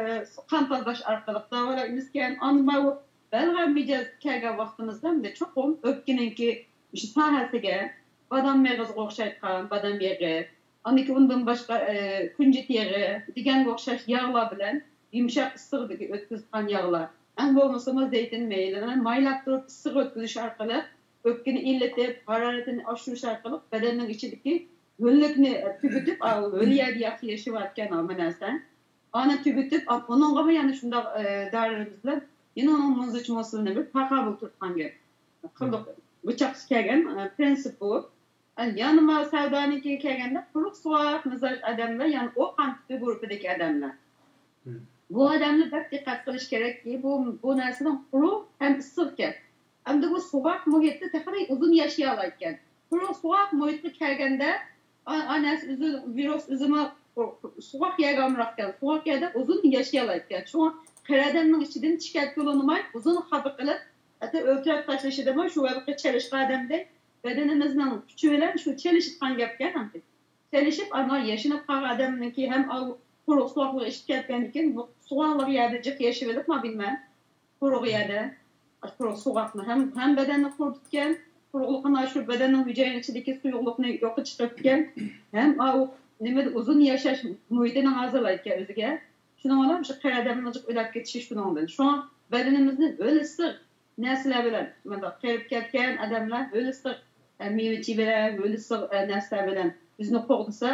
قان تازىلاش ئارقىلىق داۋالايمىزكەن. ئاندىن ماۋۇ بەلغەم مىجەز كەلگەن ۋاقتىمىزدا ئەمدى چوقۇم ئۆپكىنىڭكى مۇشۇ ساھەسىگە، بادام مېغىزىغا ئوخشايدىغان بادام يېغى، ئاندىن كېيىن ئۇندىن باشقا، ئە، كۈنجۈت يېغى دېگەنگە ئوخشاش ياغلار بىلەن، يۇمشاق ئىسسىقلىقنى ئۆتكۈزىدىغان ياغلار، ئەڭ بولمىسىمۇ زەيتۇن مېيىنى مايلاپ تۇرۇپ ئىسسىق ئۆتكۈزۈش ئارقىلىق، ئۆپكىنى ئىللىتىپ، ھارارىتىنى ئاشۇرۇش ئارقىلىق بەدەننىڭ ئىچىدىكى ھۆللۈكنى، ئە، تۈگىتىپ، ئا، ھۆل يەردە ياخشى ياشىۋاتىدىكەن ھەممە نەرسە. ئانى تۈگىتىپ، ئا، ئۇنىڭغىمۇ يەنە شۇنداق، ئە، دارىلىرىمىز بىلەن يەنە ئۇنىڭ مۇزىچ مۇسلىنى بىر تاقابىل تۇرۇپ قالغان گەپ. قىلدۇق. بۇ چاقچا كەلگەن، ئە، پرىنسىپ بۇ. ئە، يەنە ما سەۋدانىڭكىگە كەلگەندە، قۇرۇق سوغۇق مىزاج ئادەملەر، يەنى ئو قان تىپى گۇرۇپپىدىكى ئادەملەر. بۇ ئادەملەر بەك دىققەت قىلىش كېرەككى، بۇ، بۇ نەرسىنىڭ قۇرۇق ھەم ئىسسىق ئىكەن. ئەمدى بۇ سوغۇق مۇھىتتا تېخىمۇ ئۇزۇن ياشىيالايدىكەن. قۇرۇق سوغۇق مۇھىتقا كەلگەندە، ئا-، ئا نەرسە ئۆزى، ۋىرۇس ئۆزىمۇ سوغۇق يەرگە ئامراقكەن، سوغۇق يەردە ئۇزۇن ياشىيالايدىكەن. شۇڭا قېرى ئادەمنىڭ ئىچىدىن شىكايەت قىلىنماي، ئۇزۇن خاپا قىلىپ، ھەتتا ئۆلتۈرۈپ تاشلىشىدىمۇ شۇ ھېلىقى چېلىشقان ئادەمدەك بەدىنىمىزنىڭ كۈچى بىلەن شۇ چېلىشىدىغان گەپكەن ئەمدى. چېلىشىپ، ئانا ياشىنىپ قالغان ئادەمنىڭكى ھەم ئاۋۇ قۇرۇق سوغۇقلۇق ئىچىپ كەتكەندىن كېيىن، بۇ سوغۇقلۇق يەردە جىق ياشىۋېلىپ، ما بىلمەن، قۇرۇق يەردە، قۇرۇق سوغۇقنى ھەم، ھەم بەدەننى قۇرۇتىدىكەن، قۇرۇقلۇقنى ئاشۇرۇپ، بەدەننىڭ ھۈجەيرە ئىچىدىكى سۇيۇقلۇقنى يوققا چىقىرىدىكەن، ھەم ئاۋۇ نېمىدە ئۇزۇن ياشاش مۇھىتىنى ھازىرلايدىكەن ئۆزىگە. شۇنىڭ بىلەن شۇ قېرى ئادەمنىڭ جىق ئۆلۈپ كېتىشى شۇنىڭدىن. شۇڭا بەدىنىمىزنى ھۆل ئىسسىق نەرسىلەر بىلەن، مۇنداق قېرىپ كەتكەن ئادەملەر ھۆل ئىسسىق، ئە، مېۋە چېۋىلەر، ھۆل ئىسسىق، ئە، نەرسىلەر بىلەن ئۆزىنى قوغدىسا،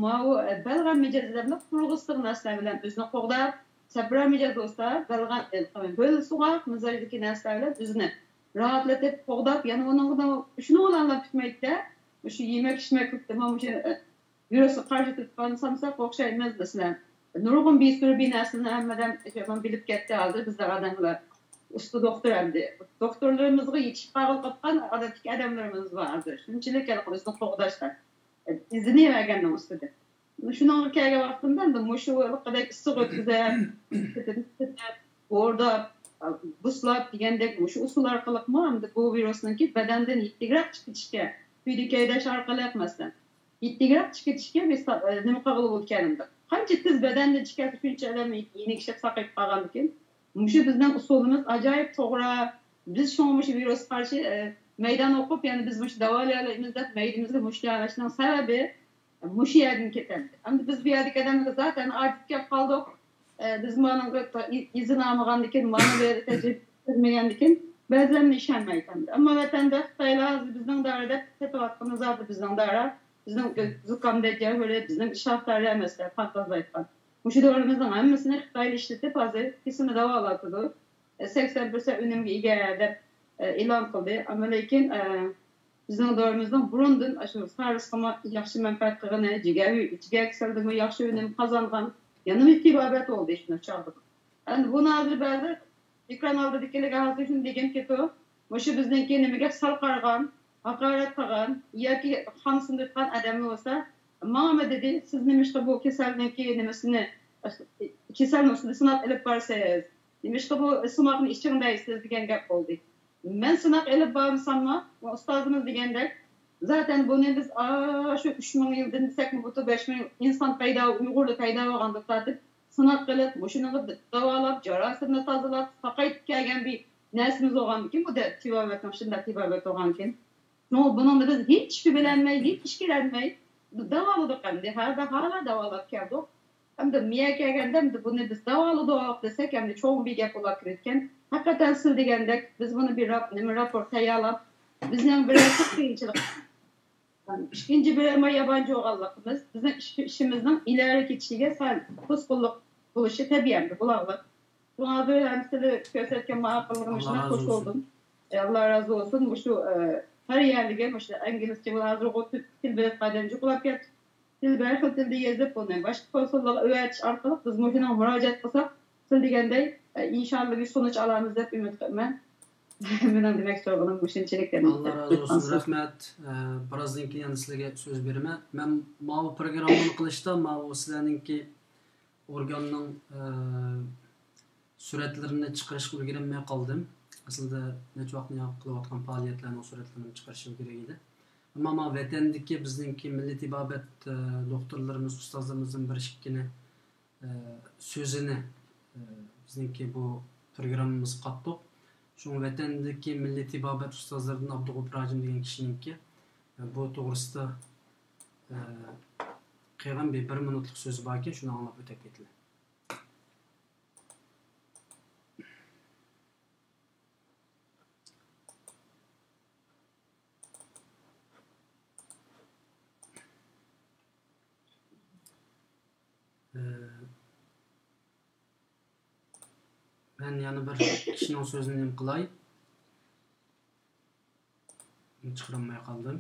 ماۋۇ، ئە، بەلغەم مىجەز ئادەملەر قۇرۇق ئىسسىق نەرسىلەر بىلەن ئۆزىنى قوغداپ، سەپرا مىجەز بولسا، بەلغەم، ئە، ھۆل سوغۇق مىزاجدىكى نەرسىلەر بىلەن ئۆزىنى راھەتلىتىپ، قوغداپ، يەنە ئۇنىڭغا شۇنىڭ بىلەنلا پۈتمەيدىدە، مۇشۇ يېمەك ئىچمەكلىكتىمۇ مۇشۇ، ئە، ۋىرۇسقا قارشى تۇرىدىغان سامساققا ئوخشايمىز، مەسىلەن. نۇرغۇن بىر سۈرى بىر نەرسىنى ھەممىدەم بىلىپ كەتتى ھازىر بىزنىڭ ئادەملەر. ئۇستا دوختۇر ئەمدى. دوختۇرلىرىمىزغا يېتىشىپ قالغىلى قاپقان ئادەتتىكى ئادەملىرىمىز بار ھازىر. شۇنچىلىك ھېلىقى ئۆزىنى قوغداشتا. ئىزدىنىۋەرگەننىڭ ئۈستىدە. شۇنىڭغا كەلگەن ۋاقتىمدا ئەمدى مۇشۇ ھېلىقىدەك ئىسسىق ئۆتكۈزۈپ، ھورداپ، بۇسلاپ دېگەندەك مۇشۇ ئۇسۇل ئارقىلىقمۇ ئەمدى بۇ ۋىرۇسنىڭكى بەدەندىن يېتىگرەك چىقىپ كېتىشكە، تۈيدە كەيدەش ئارقىلىق، مەسىلەن، يېتىگرەك چىقىپ كېتىشكە بىز، ئە، نېمە قىلغىلى بولىدىكەن ئەمدى؟ قانچە تېز بەدەندىن چىقىپ كەتسە، شۇنچە ئادەم يېنىكىشىپ ساقىيىپ قالغاندىكىن، مۇشۇ بىزنىڭ ئۇسۇلىمىز ئاجايىپ توغرا. بىز شۇڭا مۇشۇ ۋىرۇسقا قارشى، ئە، مەيدان ئوقۇپ، يەنى بىز مۇشۇ داۋالىيالايمىز دەپ مەيدىمىزگە مۇشتلىيالاشنىڭ سەۋەبى، مۇشۇ يەردىن كېتەمدۇ. ئەمدى بىز بۇ يەردىكى ئادەملەرگە زاتەن ئادەت كەپ قالدۇق. ئە، بىز مانىڭغا تا-، ئى-، ئىزىن ئالمىغاندىكىن، مانا بۇ يەردە تەجرىبە كۆرمىگەندىكىن، بەزىلەرنى ئىشەنمەيتتى. ئەمما ۋەتەندە خىتايلار ھازىر بىزنىڭ دائىرىدە سېتىۋاتقىنى زادى بىزنىڭ دائىرە، بىزنىڭ زۇكام دەججەل ھۆرى، بىزنىڭ شاھ دارى ئەمەسلەر، پانتازلايدىغان. مۇشۇ دورىمىزنىڭ ھەممىسىنى خىتايلار ئىشلىتىپ، ھازىر كېسىلنى داۋالاۋاتىدۇ. سەكسەن پىرسەنت ئۈنۈمگە ئىگە دەپ، ئېلان قىلدى. ئەمما لېكىن، بىزنىڭ دورىمىزنىڭ بۇرۇندىن ئاشۇ سارسقىمۇ ياخشى مەنپەئەت قىلغىنى، جىگەر، جىگەر كېسەلدىمۇ ياخشى ئۈنۈم قازانغان، يەنىمۇ تېبابەت بولدى شۇ چاغدا. ئەمدى بۇنى ھازىر بەزى ئېكران ئالدىدىكىلەرگە ھازىر شۇنى دېگۈم كېتىدۇ. مۇشۇ بىزنىڭكى نېمىگە سەل قارىغان، ھاقارەت قىلغان ياكى قان سۇندۇرۇۋېتىدىغان ئادەملەر بولسا، ماڭىمۇ دېدى، سىز نېمىشقا بۇ كېسەلنىڭكى نېمىسىنى، كېسەلنى ئۈستىدە سىناق ئېلىپ بارىسىز؟ نېمىشقا بۇ سۇماقنى ئىچىڭ دەيسىز دېگەن گەپ بولدى. مەن سىناق ئېلىپ بارمىساممۇ، ئۇستازىمىز دېگەندەك، زاتەن بۇنى بىز ئاشۇ ئۈچ مىڭ يىلدىن دېسەكمۇ بولىدۇ، بەش مىڭ يىل ئىنسان پەيدا، ئۇيغۇرلار پەيدا بولغاندىن تارتىپ سىناق قىلىپ، مۇشۇنىڭغا داۋالاپ، جاراسىمنى تازىلاپ، ساقايتىپ كەلگەن بىر نەرسىمىز بولغاندىكىن، بۇ دە-، تېبابەتنىڭ شۇنداق تېبابەت بولغانكىن. شۇڭا بۇنىڭدا بىز ھېچ شۈبھىلەنمەي، ھېچ ئىچكىرەلمەي داۋالىدۇق ئەمدى. ھە، ھالا داۋالاپ كەلدۇق. ئەمدى مىيە كەلگەندە، ئەمدى بۇنى بىز داۋالىدۇق دېسەك، ئەمدى چوڭ بىر گەپ بولاپ كېتىدىكەن. ھەقىقەتەن سىز دېگەندەك، بىز بۇنى بىر راپ-، نېمە، راپور تەييارلاپ، بىزنىڭ بىر قىيىنچىلىق، ئىككىنچى بىر يابانچى بولغانلىقىمىز، بىزنىڭ ئىش-، ئىشىمىزنىڭ ئىلگىرى كېتىشىگە سەل توسقۇنلۇق بولۇشى تەبىئىي ئەمدى، بۇلاغلىق. شۇڭا ھازىر ھەم سىلى كۆرسەتكەن ماقۇللۇقىنى شۇنداق خۇش بولدۇم. ئاللا رازى بولسۇن. مۇشۇ، ئە، ھەر يەرلىكى مۇشۇ ئىنگلىزچە ۋە ھازىرغۇ تىل بىلىدىغان ئادەم جۇقلاپ كەتتى. تىل بىر خىل تىلدا يېزىپ، بۇنى باشقا كونسۇللارغا ئەۋەتىش ئارقىلىق بىز مۇشۇنىڭغا مۇراجىئەت قىلساق، سىز دېگەندەك، ئە، ئىنشاللا بىر سونۇچ ئالىمىز دەپ ئۈمىد قىلىمەن. مېنىڭ دېمەكچى بولغىنىم مۇشۇنچىلىك. ئاللا رازى بولسۇن، رەھمەت. ئە، بىرازدىن كېيىن يەنە سىلەرگە سۆز بېرىمەن. مەن ماۋۇ پروگراممىنى قىلىشتا، ماۋۇ سىلەرنىڭكى ئورگاننىڭ، ئە، سۈرەتلىرىنى چىقىرىشقا ئۈلگۈرەلمەي قالدىم. ئەسلىدە نەچچە ۋاقىتنى قىلىۋاتقان پائالىيەتلەرنىڭ سۈرەتلىرىنى چىقىرىشىم كېرەك ئىدى. ئەمما مانا ۋەتەندىكى بىزنىڭكى مىللىي تېبابەت، ئە، دوختۇرلىرىمىز، ئۇستازلىرىمىزدىن بىر ئىككىنى، ئە، سۆزىنى، ئە، بىزنىڭكى بۇ پروگراممىمىزغا قاتتۇق. شۇڭا ۋەتەندىكى مىللىي تېبابەت ئۇستازلىرىدىن ئابدۇغوپۇر ھاجىم دېگەن كىشىنىڭكى، ئە، بۇ توغرىسىدا، ئە، قىلغان بىر، بىر مىنۇتلۇق سۆزى باركەن، شۇنى ئاڭلاپ ئۆتۈپ كېتىلى. ئە، مەن يەنە بىر كىشىنىڭ سۆزىنى نېمە قىلاي؟ چىقىرالماي قالدىم.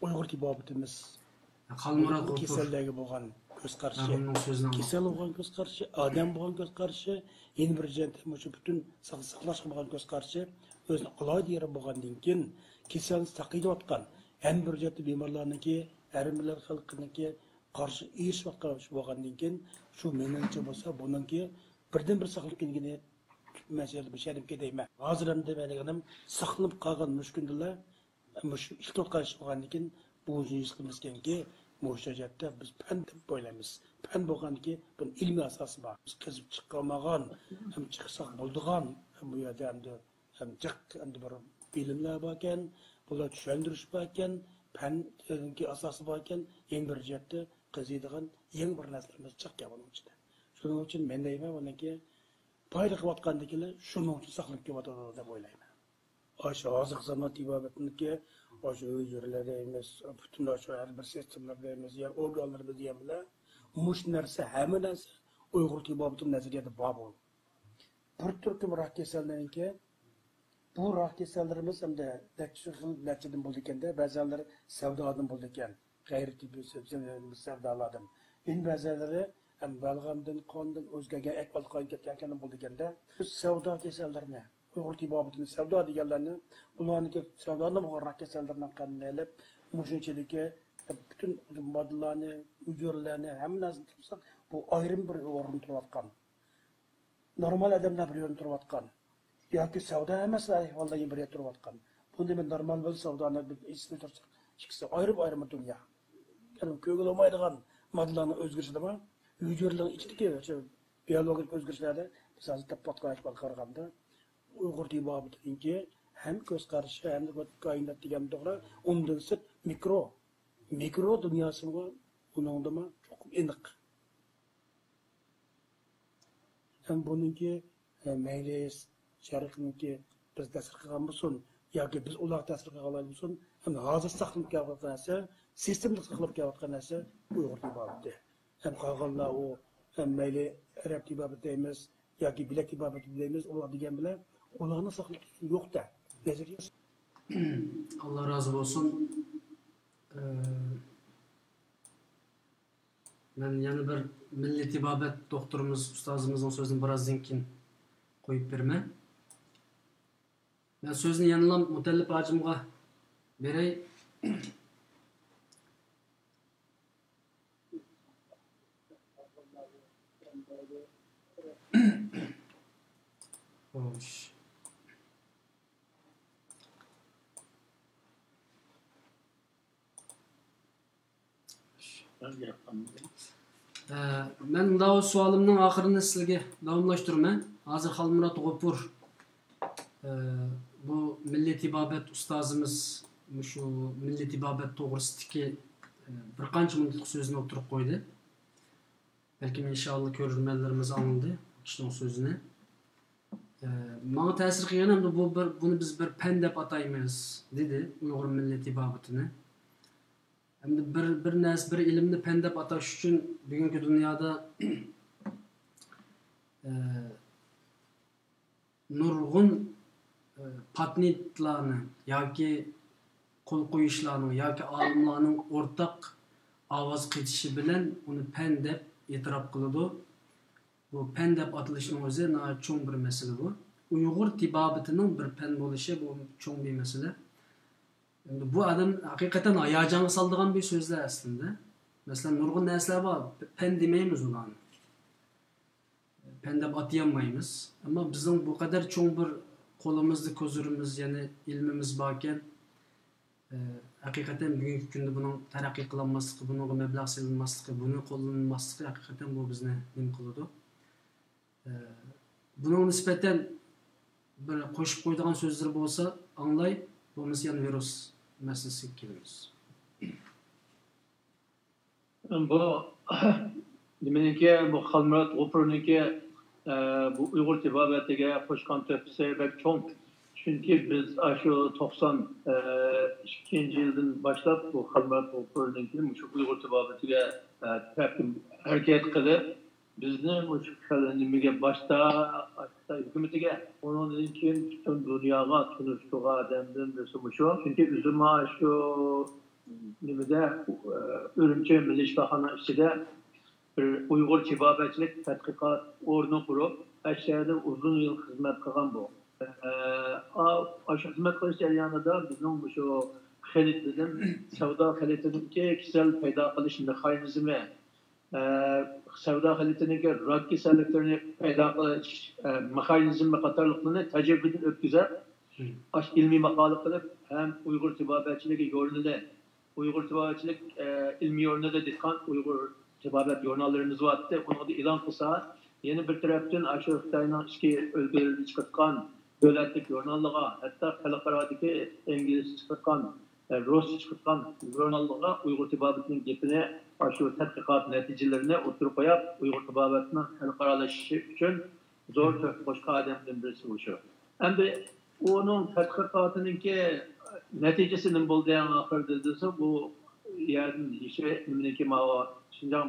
ئۇيغۇر تېبابىتىمىز خالمۇرات غوپۇر كېسەللەرگە بولغان كۆز قارىشى، كېسەل بولغان كۆز قارىشى، ئادەم بولغان كۆز قارىشى، يەنە بىر جەھەتتە مۇشۇ پۈتۈن ساقلىق ساقلاشقا بولغان كۆز قارىشى ئۆزىنىڭ ئالاھىدە يېرى بولغاندىن كېيىن، كېسەلنى ساقىيىۋاتقان، ھەممە بىر جەھەتتە بىمارلارنىڭكى، ھەر مىللەت خەلقىنىڭكى قارشى ئېرىشىۋاتقان بولغاندىن كېيىن، شۇ مېنىڭچە بولسا، بۇنىڭكى بىردىنبىر ساقلىنىپ كېلىنگىنى مەسىلە بۇ شەرمكە دەيمەن. ھازىر ئەمدى مەن دېگىنىم ساقلىنىپ قالغان مۇشۇ كۈندىلا مۇشۇ ئىككى تۆت قايسى بولغاندىن كېيىن بۇ ھېس قىلىمىزكەنكى، مۇشۇ جەھەتتە بىز پەن دەپ ئويلايمىز. پەن بولغاندىكى بۇنىڭ ئىلمىي ئاساسى بار. بىز قېزىپ چىقالمىغان ھەم چىقساق بولىدىغان، بۇ يەردە ئەمدى ھەم جىق ئەمدى بىر بىلىملەر باركەن، بۇلار چۈشەندۈرۈش باركەن، پەننىڭكى ئاساسى باركەن، يەنە بىر جەھەتتە قېزىيدىغان يېڭى بىر نەرسىلىرىمىز جىقكەن بۇنىڭ ئىچىدە. شۇنىڭ ئۈچۈن مەن دەيمەن، بۇنىڭكى پايدا قىلىۋاتقاندىكىلەر شۇنىڭ ئۈچۈن ساقلىنىپ كېلىۋاتىدۇ دەپ ئويلايمەن. ئاشۇ ھازىرقى زامان تېبابىتىنىڭكى ئاشۇ ھۈجرىلەر دەيمىز، پۈتۈن ئاشۇ ھەر بىر سىستېمىلار دەيمىز، يا ئورگانلىرىمىز دېگەن بىلەن مۇشۇ نەرسە، ھەممە نەرسە ئۇيغۇر تېبابىتىنىڭ نەزەرىيەتىدە بار بۇ. بىر تۈركۈم راك كېسەللىرىنىڭكى، بۇ راك كېسەللىرىمىز ئەمدى نەچچە خىل، نەچچىدىن بولىدىكەندە، بەزىلىرى سەۋدادىن بولىدىكەن، غەيرىي تېببىي سەۋدالاردىن. يەنە بەزىلىرى ھەم بەلغەمدىن، قاندىن ئۆزگەرگەن، ئەكمەل قان كەتكەن بولىدىكەندە، بىز سەۋدا كېسەللىرىنى، ئۇيغۇر تېبابىتىنى سەۋدا دېگەنلەرنى، بۇلارنىڭكى سەۋدانى بولغان راك كېسەللىرىنىڭ قېنىنى ئېلىپ، مۇشۇنىڭ ئىچىدىكى پۈتۈن ماددىلارنى، ھۈجەيرىلەرنى، ھەممە نەرسىنى تۇتساق، بۇ ئايرىم بىر ئورۇن تۇرۇۋاتقان. نورمال ئادەملەر بىر يەردە تۇرۇۋاتقان ياكى سەۋدا ئەمەس ئەھۋالدا بىر يەردە تۇرۇۋاتقان. بۇنى بىر نورمال بىر سەۋدانى بىر ئېسىدە تۇرساق، ئىككىسى ئايرىم-ئايرىم دۇنيا. يەنى كۆرگىلى بولمايدىغان ماددىلارنىڭ ئۆزگىرىشىدىمۇ، ھۈجەيرىلەرنىڭ ئىچىدىكى شۇ بىيولوگىك ئۆزگىرىشلەردە بىز ھازىر دەپ باققان ئەھۋالغا قارىغاندا، ئۇيغۇر تېبابىتىنىڭكى ھەم كۆز قارىشى، ھەم كائىنات دېگەن توغرا، ئۇندىن سىرت مىكرو، مىكرو دۇنياسىمۇ ئۇنىڭدىمۇ چوقۇم ئېنىق. ھەم بۇنىڭكى، ئە، مەيلى شەرقنىڭكى بىز تەسىر قىلغان بولسۇن ياكى بىز ئۇلارغا تەسىر قىلغان بولسۇن، ھەم ھازىر ساقلىنىپ كېلىۋاتقان نەرسە، سىستېمىدا ساقلىنىپ كېلىۋاتقان نەرسە ئۇيغۇر تېبابىتى. ھەم قالغانلار ئۇ، ھەم مەيلى ئەرەب تېبابىتى دەيمىز ياكى بىلەك تېبابىتى دەيمىز، ئۇلار دېگەن بىلەن ئۇلارنى ساقلاپ تۇرۇش يوق-دە. نەزەرىيە. ئاللا رازى بولسۇن. ئە، مەن يەنە بىر مىللىي تېبابەت دوختۇرىمىز، ئۇستازىمىزنىڭ سۆزىنى بىرازدىن كېيىن قويۇپ بېرىمەن. مەن سۆزنى يەنىلا مۇتەللىپ ھاجىمغا بېرەي. خوش. ئە، مەن مۇنداق سوئالىمنىڭ ئاخىرىنى سىزگە داۋاملاشتۇرىمەن. ھازىر خالمۇرات غوپۇر، ئە، بۇ مىللىي تېبابەت ئۇستازىمىز مۇشۇ مىللىي تېبابەت توغرىسىدىكى، ئە، بىر قانچە مىنۇتلۇق سۆزىنى ئوتتۇرىغا قويدى. بەلكىم ئىنشاللا كۆرۈرمەنلىرىمىز ئاڭلىدى ئۇ كىشىنىڭ سۆزىنى. ئە، ماڭا تەسىر قىلغىنى ئەمدى بۇ بىر، بۇنى بىز بىر پەن دەپ ئاتايمىز، دېدى ئۇيغۇر مىللىي تېبابىتىنى. ئەمدى بىر، بىر نەرسە، بىر ئىلىمنى پەن دەپ ئاتاش ئۈچۈن بۈگۈنكى دۇنيادا، ئە، نۇرغۇن، ئە، پاتېنتلارنى ياكى قول قويۇشلارنىڭ ياكى ئالىملارنىڭ ئورتاق ئاۋاز قېتىشى بىلەن ئۇنى پەن دەپ ئېتىراپ قىلىدۇ. بۇ پەن دەپ ئاتىلىشنىڭ ئۆزى ناھايىتى چوڭ بىر مەسىلە بۇ. ئۇيغۇر تېبابىتىنىڭ بىر پەن بولۇشى بۇ چوڭ بىر مەسىلە. ئەمدى بۇ ئادەم ھەقىقەتەن ھاياجانغا سالىدىغان بىر سۆزلەر ئەسلىندە. مەسىلەن، نۇرغۇن نەرسىلەر بار، پەن دېمەيمىز ئۇلارنى. پەن دەپ ئاتىيالمايمىز. ئەمما بىزنىڭ بۇ قەدەر چوڭ بىر قولىمىزدا كوزىرىمىز، يەنى ئىلمىمىز باركەن، ئە، ھەقىقەتەن بۈگۈنكى كۈندە بۇنىڭ تەرەققىي قىلالماسلىقى، بۇنىڭغا مەبلەغ سېلىنماسلىقى، بۇنى قوللىنىلماسلىقى ھەقىقەتەن بۇ بىزنى نېمە قىلىدۇ؟ ئە، بۇنىڭغا نىسبەتەن بىر قوشۇپ قويىدىغان سۆزلىرى بولسا ئاڭلاي، بولمىسا يەنە ۋىرۇس مەسىلىسىگە كېلىمىز. بۇ نېمىنىڭكى، بۇ خالمۇرات غوپۇرنىڭكى، ئە، بۇ ئۇيغۇر تېبابىتىگە قوشقان تۆھپىسى بەك چوڭ. چۈنكى بىز ئاشۇ توقسان ئىككىنچى يىلدىن باشلاپ بۇ خالمۇرات غوپۇرنىڭكى مۇشۇ ئۇيغۇر تېبابىتىگە، ئە، تەرەپكە ھەرىكەت قىلىپ، بىزنى مۇشۇ خەلق نېمىگە باشتا خىتاي ھۆكۈمىتىگە، ئۇنىڭدىن كېيىن پۈتۈن دۇنياغا تونۇشتۇرغان ئادەمدىن بىرسى مۇشۇ. چۈنكى ئۆزۈم شۇ نېمىدە، ئۈرۈمچى مىللىي شىپاخانا ئىچىدە بىر ئۇيغۇر تېبابەتچىلىك تەتقىقات ئورنى قۇرۇپ، ئاشۇ يەردە ئۇزۇن يىل خىزمەت قىلغان بۇ. ئا-، ئاشۇ خىزمەت قىلىش جەريانىدا بىزنىڭ مۇشۇ خىلىت دېدىم. سەۋدا خىلىتىنىڭكى كېسەل پەيدا قىلىش مېخانىزمى، ئە، سەۋدا خىلىتىنىڭكى راك كېسەللىكلىرىنى پەيدا قىلىش، ئە، مېخانىزمى قاتارلىقلارنى تەجرىبىدىن ئۆتكۈزۈپ، ئاشۇ ئىلمىي ماقالە قىلىپ، ھەم ئۇيغۇر تېبابەتچىلىكى يورنىلى، ئۇيغۇر تېبابەتچىلىك، ئە، ئىلمىي يورنىلى دېيىلغان ئۇيغۇر تېبابەت يورناللىرىمىز بارتتى. ئۇنىڭدا ئېلان قىلسا، يەنە بىر تەرەپتىن ئاشۇ خىتاينىڭ ئىچكى ئۆلكىلىرىدە چىقىدىغان دۆلەتلىك يورناللىرىغا، ھەتتا خەلقئارادىكى ئىنگلىزچە چىقىدىغان، ئە، رۇسچە چىقىدىغان يورناللىرىغا ئۇيغۇر تېبابىتىنىڭ گېپىنى، ئاشۇ تەتقىقات نەتىجىلىرىنى ئوتتۇرىغا قويۇپ، ئۇيغۇر تېبابىتىنىڭ خەلقئارالىشىشى ئۈچۈن زور تۆھپە قوشقان ئادەمدىن بىرسى مۇشۇ. ئەمدى ئۇنىڭ تەتقىقاتىنىڭكى نەتىجىسى نېمە بولدى ئەڭ ئاخىرىدا دېسە، بۇ يەردىن يېشى نېمىنىڭكى ماۋۇ شىنجاڭ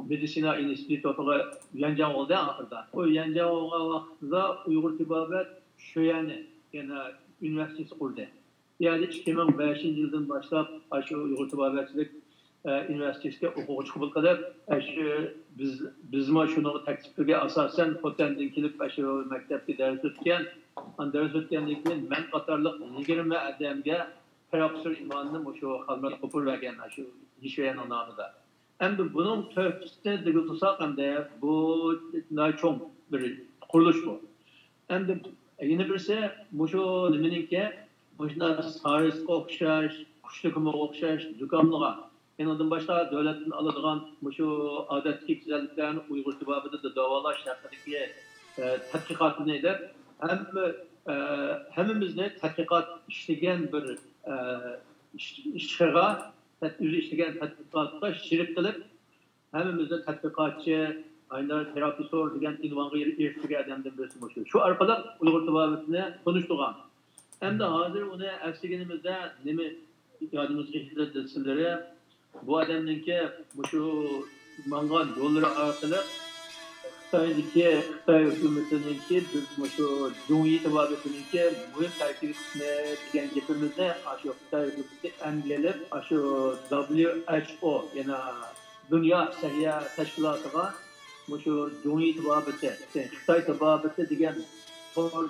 مېدىتسىنا ئىنستىتۇتىغا يەنجياڭ بولدى ئەڭ ئاخىرىدا. ئۇ يەنجياڭ بولغان ۋاقتىدا ئۇيغۇر تېبابەت شۆيەنى يەنە ئۇنىۋېرسىتېتى قۇردى. بۇ يەردە ئىككى مىڭ بەشىنچى يىلدىن باشلاپ ئاشۇ ئۇيغۇر تېبابەتچىلىك ئە، ئۇنىۋېرسىتېتكە ئوقۇغۇچى قوبۇل قىلىپ، ئەشۇ بىز، بىزمۇ شۇنىڭ تەكلىپىگە ئاساسەن خوتەندىن كېلىپ، ئەشۇ مەكتەپكە دەرس ئۆتكەن. ئان دەرس ئۆتكەندىن كېيىن مەن قاتارلىق يىگىرمە ئادەمگە پروفېسسور ئۇنۋانىنى مۇشۇ خالمۇرات غوپۇر بەرگەن، ئەشۇ يىشۇيەننىڭ نامىدا. ئەمدى بۇنىڭ تۆھپىسىنى دېگىلى تۇرساق، ئەمدى بۇ ناھايىتى چوڭ بىر قۇرۇلۇش بۇ. ئەمدى يەنە بىرسى مۇشۇ نېمىنىڭكى، مۇشۇنداق سارسقا ئوخشاش، قۇشلۇقۇمغا ئوخشاش زۇكاملىغان، ئۇنىڭدىن باشقا دۆلەتتىن ئالىدىغان مۇشۇ ئادەتتىكى كېسەللىكلەرنى ئۇيغۇر تېبابىتىدا داۋالاش ھەققىدىكى، ئە، تەتقىقاتنى دەپ، ھەممە، ئە، ھەممىمىزنى تەتقىقات ئىشلىگەن بىر، ئە، ئىش-، ئىشقا، تەت-، ئۆزى ئىشلىگەن تەتقىقاتقا شېرىك قىلىپ، ھەممىمىزنى تەتقىقاتچى، ئاينار پروفېسسور دېگەن ئۇنۋانغا ئېرىشتۈرگەن ئادەمدىن بىرسى مۇشۇ. شۇ ئارقىلىق ئۇيغۇر تېبابىتىنى تونۇشتۇرغان. ئەمدى ھازىر ئۇنى ئەسلىگىنىمىزدە نېمە يادىمىزغا كېلىدۇ دېسىلىرى، بۇ ئادەمنىڭكى مۇشۇ ماڭغان يوللىرى ئارقىلىق خىتايدىكى، خىتاي ھۆكۈمىتىنىڭكى بىز مۇشۇ جۇڭيى تېبابىتىنىڭكى مۇھىم تەركىبىي قىسمى دېگەن گېپىمىزنى ئاشۇ خىتاي ھۆكۈمىتى ئەمگە ئېلىپ، ئاشۇ دابليۇ ئەچ ئو، يەنى دۇنيا سەھىيە تەشكىلاتىغا مۇشۇ جۇڭيى تېبابىتى، خىتاي تېبابىتى دېگەن تور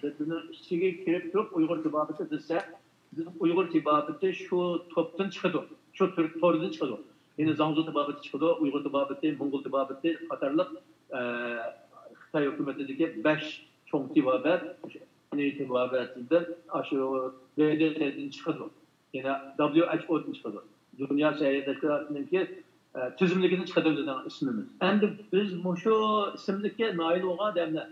بېتىنىڭ ئىچىگە كىرىپ تۇرۇپ ئۇيغۇر تېبابىتى دېسە، بىز ئۇيغۇر تېبابىتى شۇ توپتىن چىقىدۇ، شۇ تور-، توردىن چىقىدۇ. يەنى زاڭزۇ تېبابىتى چىقىدۇ، ئۇيغۇر تېبابىتى، موڭغۇل تېبابىتى قاتارلىق، ئە، خىتاي ھۆكۈمىتىدىكى بەش چوڭ تېبابەت، تېبابەتتىن ئاشۇ بې دې تېدىن چىقىدۇ. يەنە دابليۇ ئەچ ئودىن چىقىدۇ. دۇنيا سەھىيە تەشكىلاتىنىڭكى، ئە، تىزىملىكىدىن چىقىدۇ بىزنىڭ ئىسمىمىز. ئەمدى بىز مۇشۇ ئىسىملىككە نايىل بولغان ئادەملەر،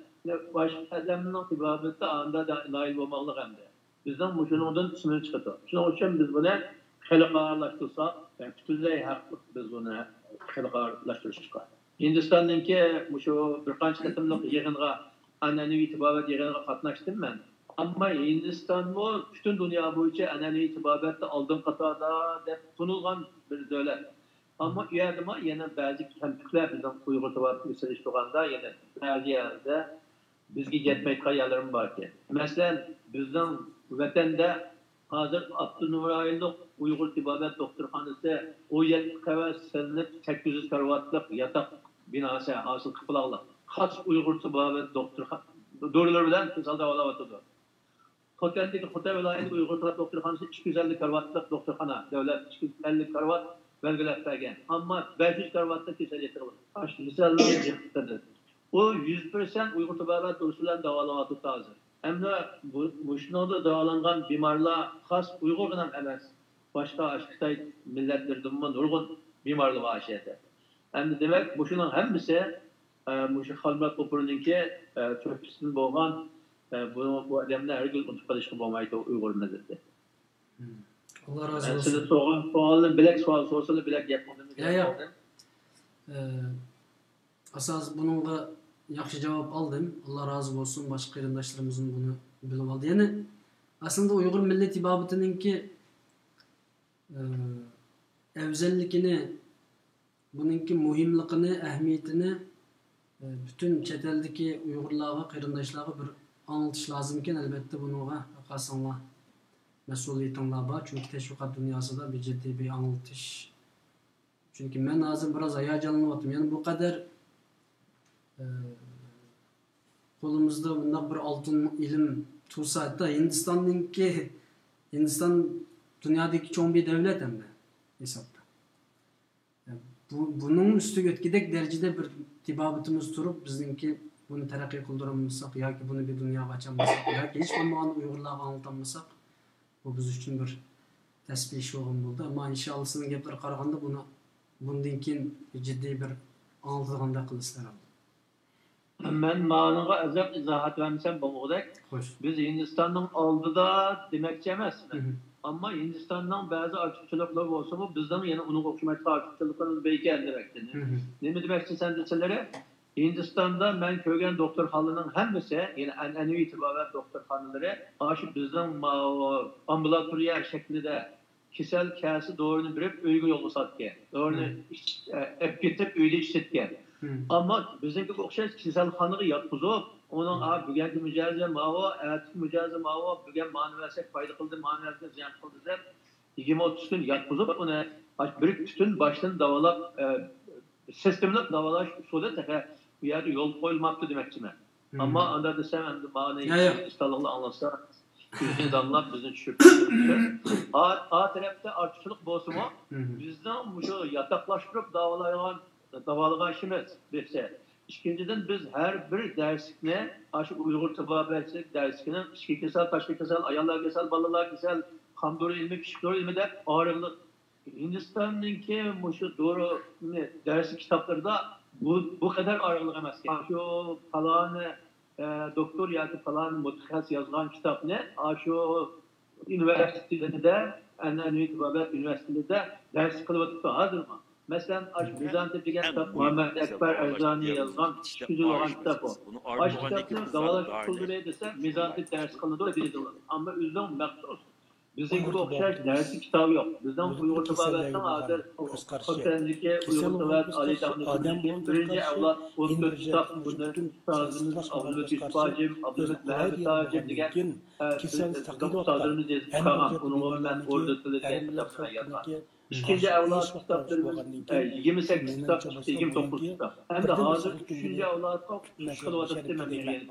باشقا ئادەمنىڭ تېبابىتى ئاندا نايىل بولماقلىق ئەمدى. بىزنىڭ مۇشۇنىڭدىن ئىسمىمىز چىقىدۇ. شۇنىڭ ئۈچۈن بىز بۇنى خەلقئارالاشتۇرساق، پۈتۈنلەي ھەقلىق بىز بۇنى خەلقئارالاشتۇرۇشقا. ھىندىستاننىڭكى مۇشۇ بىر قانچە قېتىملىق يىغىنغا، ئەنئەنىۋى تېبابەت يىغىنىغا قاتناشتىم مەن. ئەمما ھىندىستانمۇ پۈتۈن دۇنيا بويىچە ئەنئەنىۋى تېبابەتتە ئالدىنقى قاتاردا دەپ تونۇلغان بىر دۆلەت. ئەمما ئۇ يەردىمۇ يەنە بەزى كەمتۈكلەر بىزنىڭ ئۇيغۇر تېبابىتىگە سېلىشتۇرغاندا يەنە بەزى يەردە بىزگە يەتمەيدىغان يەرلىرىمۇ باركەن. مەسىلەن، بىزنىڭ ۋەتەندە ھازىر ئاپتونوم رايونلۇق ئۇيغۇر تېبابەت دوختۇرخانىسى ئون يەتتە قەۋەت سېلىنىپ، سەككىز يۈز كارىۋاتلىق ياتاق بىناسى ھاسىل قىلىپ بولاقلىق. خاس ئۇيغۇر تېبابەت دوختۇرخا-، دورىلىرى بىلەن كېسەل داۋالاۋاتىدۇ. خوتەندىكى خوتەن ۋىلايەتلىك ئۇيغۇر تېبابەت دوختۇرخانىسى ئىككى يۈز ئەللىك كارىۋاتلىق دوختۇرخانا، دۆلەت ئىككى يۈز ئەللىك كارىۋات بەلگىلەپ بەرگەن. ئەمما بەش يۈز كارىۋاتلىق كېسەل يېتىۋاتىدۇ. ئاشۇ مىساللارنى جىق قىلدىم. ئۇ يۈز پىرسەنت ئۇيغۇر تېبابەت دورىسى بىلەن داۋالىنىۋاتىدۇ ھازىر. ئەمدى بۇ، مۇشۇنىڭدا داۋالانغان بىمارلار خاس ئۇيغۇرغىنام ئەمەس. باشقا ئاشۇ خىتاي مىللەتلىرىدىنمۇ نۇرغۇن بىمارلار بار ئاشۇ يەردە. ئەمدى دېمەك، مۇشۇنىڭ ھەممىسى، ئە، مۇشۇ خالمۇرات غوپۇرنىڭكى، ئە، تۆھپىسىدىن بولغان، ئە، بۇ، بۇ ئادەمنى ھەرگىز ئۇنتۇپ قېلىشقا بولمايدۇ ئۇيغۇر مىللىتى. ئاللا رازى بولسۇن. سىلەر سورىغان سوئالنى بىلەك سوئال سورىسىلا بىلەك گەپ قىلدىم. يا، يا. ئە، ئاساسىي بۇنىڭغا ياخشى جاۋاب ئالدىم. ئاللا رازى بولسۇن، باشقا قېرىنداشلىرىمىزمۇ بۇنى بىلىپ ئالدى. يەنى ئەسلىدە ئۇيغۇر مىللىي تېبابىتىنىڭكى، ئە، ئەۋزەللىكىنى، بۇنىڭكى مۇھىملىقىنى، ئەھمىيىتىنى، ئە، پۈتۈن چەت ئەلدىكى ئۇيغۇرلارغا، قېرىنداشلارغا بىر ئاڭلىتىش لازىمكەن. ئەلۋەتتە، بۇنىڭغا خاسىڭلار مەسئۇلىيىتىڭلار بار. چۈنكى تەشۋىقات دۇنياسىدا بىر جىددىي بىر ئاڭلىتىش. چۈنكى مەن ھازىر بىراز ھاياجانلىنىۋاتىمەن. يەنى بۇ قەدەر، ئە، قولىمىزدا بۇنداق بىر ئالتۇن ئىلىم تۇرسا، ھەتتا ھىندىستاننىڭكى، ھىندىستان دۇنيادىكى چوڭ بىر دۆلەت ئەمدى ھېسابتا. بۇ، بۇنىڭ ئۈستىگە ئۆتكۈدەك دەرىجىدە بىر تېبابىتىمىز تۇرۇپ، بىزنىڭكى بۇنى تەرەققىي قىلدۇرالمىساق ياكى بۇنى بىر دۇنياغا ئاچالمىساق ياكى ھېچ بولمىغاندا ئۇيغۇرلارغا ئاڭلىتالمىساق، بۇ بىز ئۈچۈن بىر تەسپىي ئىش بولغان بولدى. ئەمما ئىنشاللا سىزنىڭ گەپلىرىگە قارىغاندا بۇنى، بۇندىن كېيىن جىددىي بىر ئاڭلىتىدىغاندەك قىلىسىلەر. مەن مانىڭغا ئازراق ئىزاھات بەرمىسەم بولمىغۇدەك. خوش. بىز ھىندىستاننىڭ ئالدىدا دېمەكچى ئەمەسمەن. ئەمما ھىندىستاننىڭ بەزى ئارتۇقچىلىقلىرى بولسىمۇ، بىزنىڭ يەنە ئۇنىڭغا ئوخشىمايدىغان ئارتۇقچىلىقلىرىمىز بار ئىكەن دېمەكچى. نېمە دېمەكچى سەن دېسىلىرى، ھىندىستاندا مەن كۆرگەن دوختۇرخانىلارنىڭ ھەممىسى، يەنى ئەنئەنىۋى تېبابەت دوختۇرخانىلىرى ئاشۇ بىزنىڭ ماۋۇ ئامبۇلاتورىيە شەكلىدە كېسەل كەلسە دورىنى بېرىپ ئۆيگە يولغا سالىدىكەن. دورىنى ئىچ-، ئە، ئەپ كېتىپ ئۆيدە ئىچىدىكەن. ئەمما بىزنىڭكىگە ئوخشاش كېسەلخانىغا ياتقۇزۇپ، ئۇنىڭ، ئا، بۈگۈنكى مىجەزى ماۋۇ، ئەتىكى مىجەزى ماۋۇ، بۈگۈن مانى بەرسەك پايدا قىلدى، مانى بەرسەك زىيان قىلدى دەپ، يىگىرمە ئوتتۇز كۈن ياتقۇزۇپ، ئۇنى بىر پۈتۈن باشتىن داۋالاپ، ئە، سىستېمىلىق داۋالاش ئۇسۇلى تېخى بۇ يەردە يولغا قويۇلماپتۇ دېمەكچىمەن. ئەمما ئاندا دېسەم، ئەمدى مانى ھىندىستانلىقلار ئاڭلاتسا، يۈزىنى دانلاپ، بىزنى چۈشۈرۈپ كېتىدۇ. ئا، ئا تەرەپتە ئارتۇقچىلىق بولسىمۇ، بىزنىڭ مۇشۇ ياتاقلاشتۇرۇپ داۋالايدىغان، داۋالىغان ئىشىمىز بىرسى. ئىككىنچىدىن، بىز ھەر بىر دەرسلىكنى، ئاشۇ ئۇيغۇر تېبابەتچىلىك دەرسلىكىنىڭ ئىچكى كېسەل، تاشقى كېسەل، ئاياللار كېسەل، بالىلار كېسەل، قان دورا ئىلمى، پىشىك دورا ئىلمى دەپ ئايرىلىپ، ھىندىستاننىڭكى مۇشۇ دورىنى دەرس كىتابلىرىدا بۇ، بۇ قەدەر ئايرىقلىق ئەمەسكەن. شۇ پالانى، ئە، دوكتور ياكى پالانى مۇتەخەسسىس يازغان كىتابنى ئاشۇ ئۇنىۋېرسىتېتىدا، ئەنئەنىۋى تېبابەت ئۇنىۋېرسىتېتىدا دەرس قىلىۋېتىپتۇ ھازىرمۇ. مەسىلەن، ئاشۇ مىزانتىپ دېگەن كىتاب مۇھەممەد ئەكبەر ئەرزانى يازغان، چۈشكۈزۈپ ئالغان كىتاب ئۇ. ئاشۇ كىتابنى داۋالاش ئۇسۇللىرى دېسە، مىزانتىپ دەرس قىلىنىدۇ دېيدۇ. ئەمما ئۆزىنىڭ مەخسۇس بىزنىڭكىگە ئوخشاش دەرسلىك كىتابى يوق. بىزنىڭ ئۇيغۇر تېبابەتنىڭ ھازىر خوتەندىكى ئۇيغۇر تېبابەت ئالىي تەقلىدىكى بىرىنچى ئەۋلاد ئون تۆت كىتاب، بۇنى ئۇستازىمىز ئابدۇمىت يۈسۈپھاجىم، ئابدۇمىت مەھمۇت ھاجىم دېگەن ئۇستازلىرىمىز يېزىپ چىقارغان. ئۇنىڭغا مەن ئوردا تىلى دېگەن كىتابنى يازغان. ئىككىنچى ئەۋلاد كىتابلىرىمىز، ئە، يىگىرمە سەككىز كىتاب چىقتى، يىگىرمە توققۇز كىتاب. ئەمدى ھازىر ئۈچىنچى ئەۋلادقا چىقىۋاتاتتى مەن دېگەن.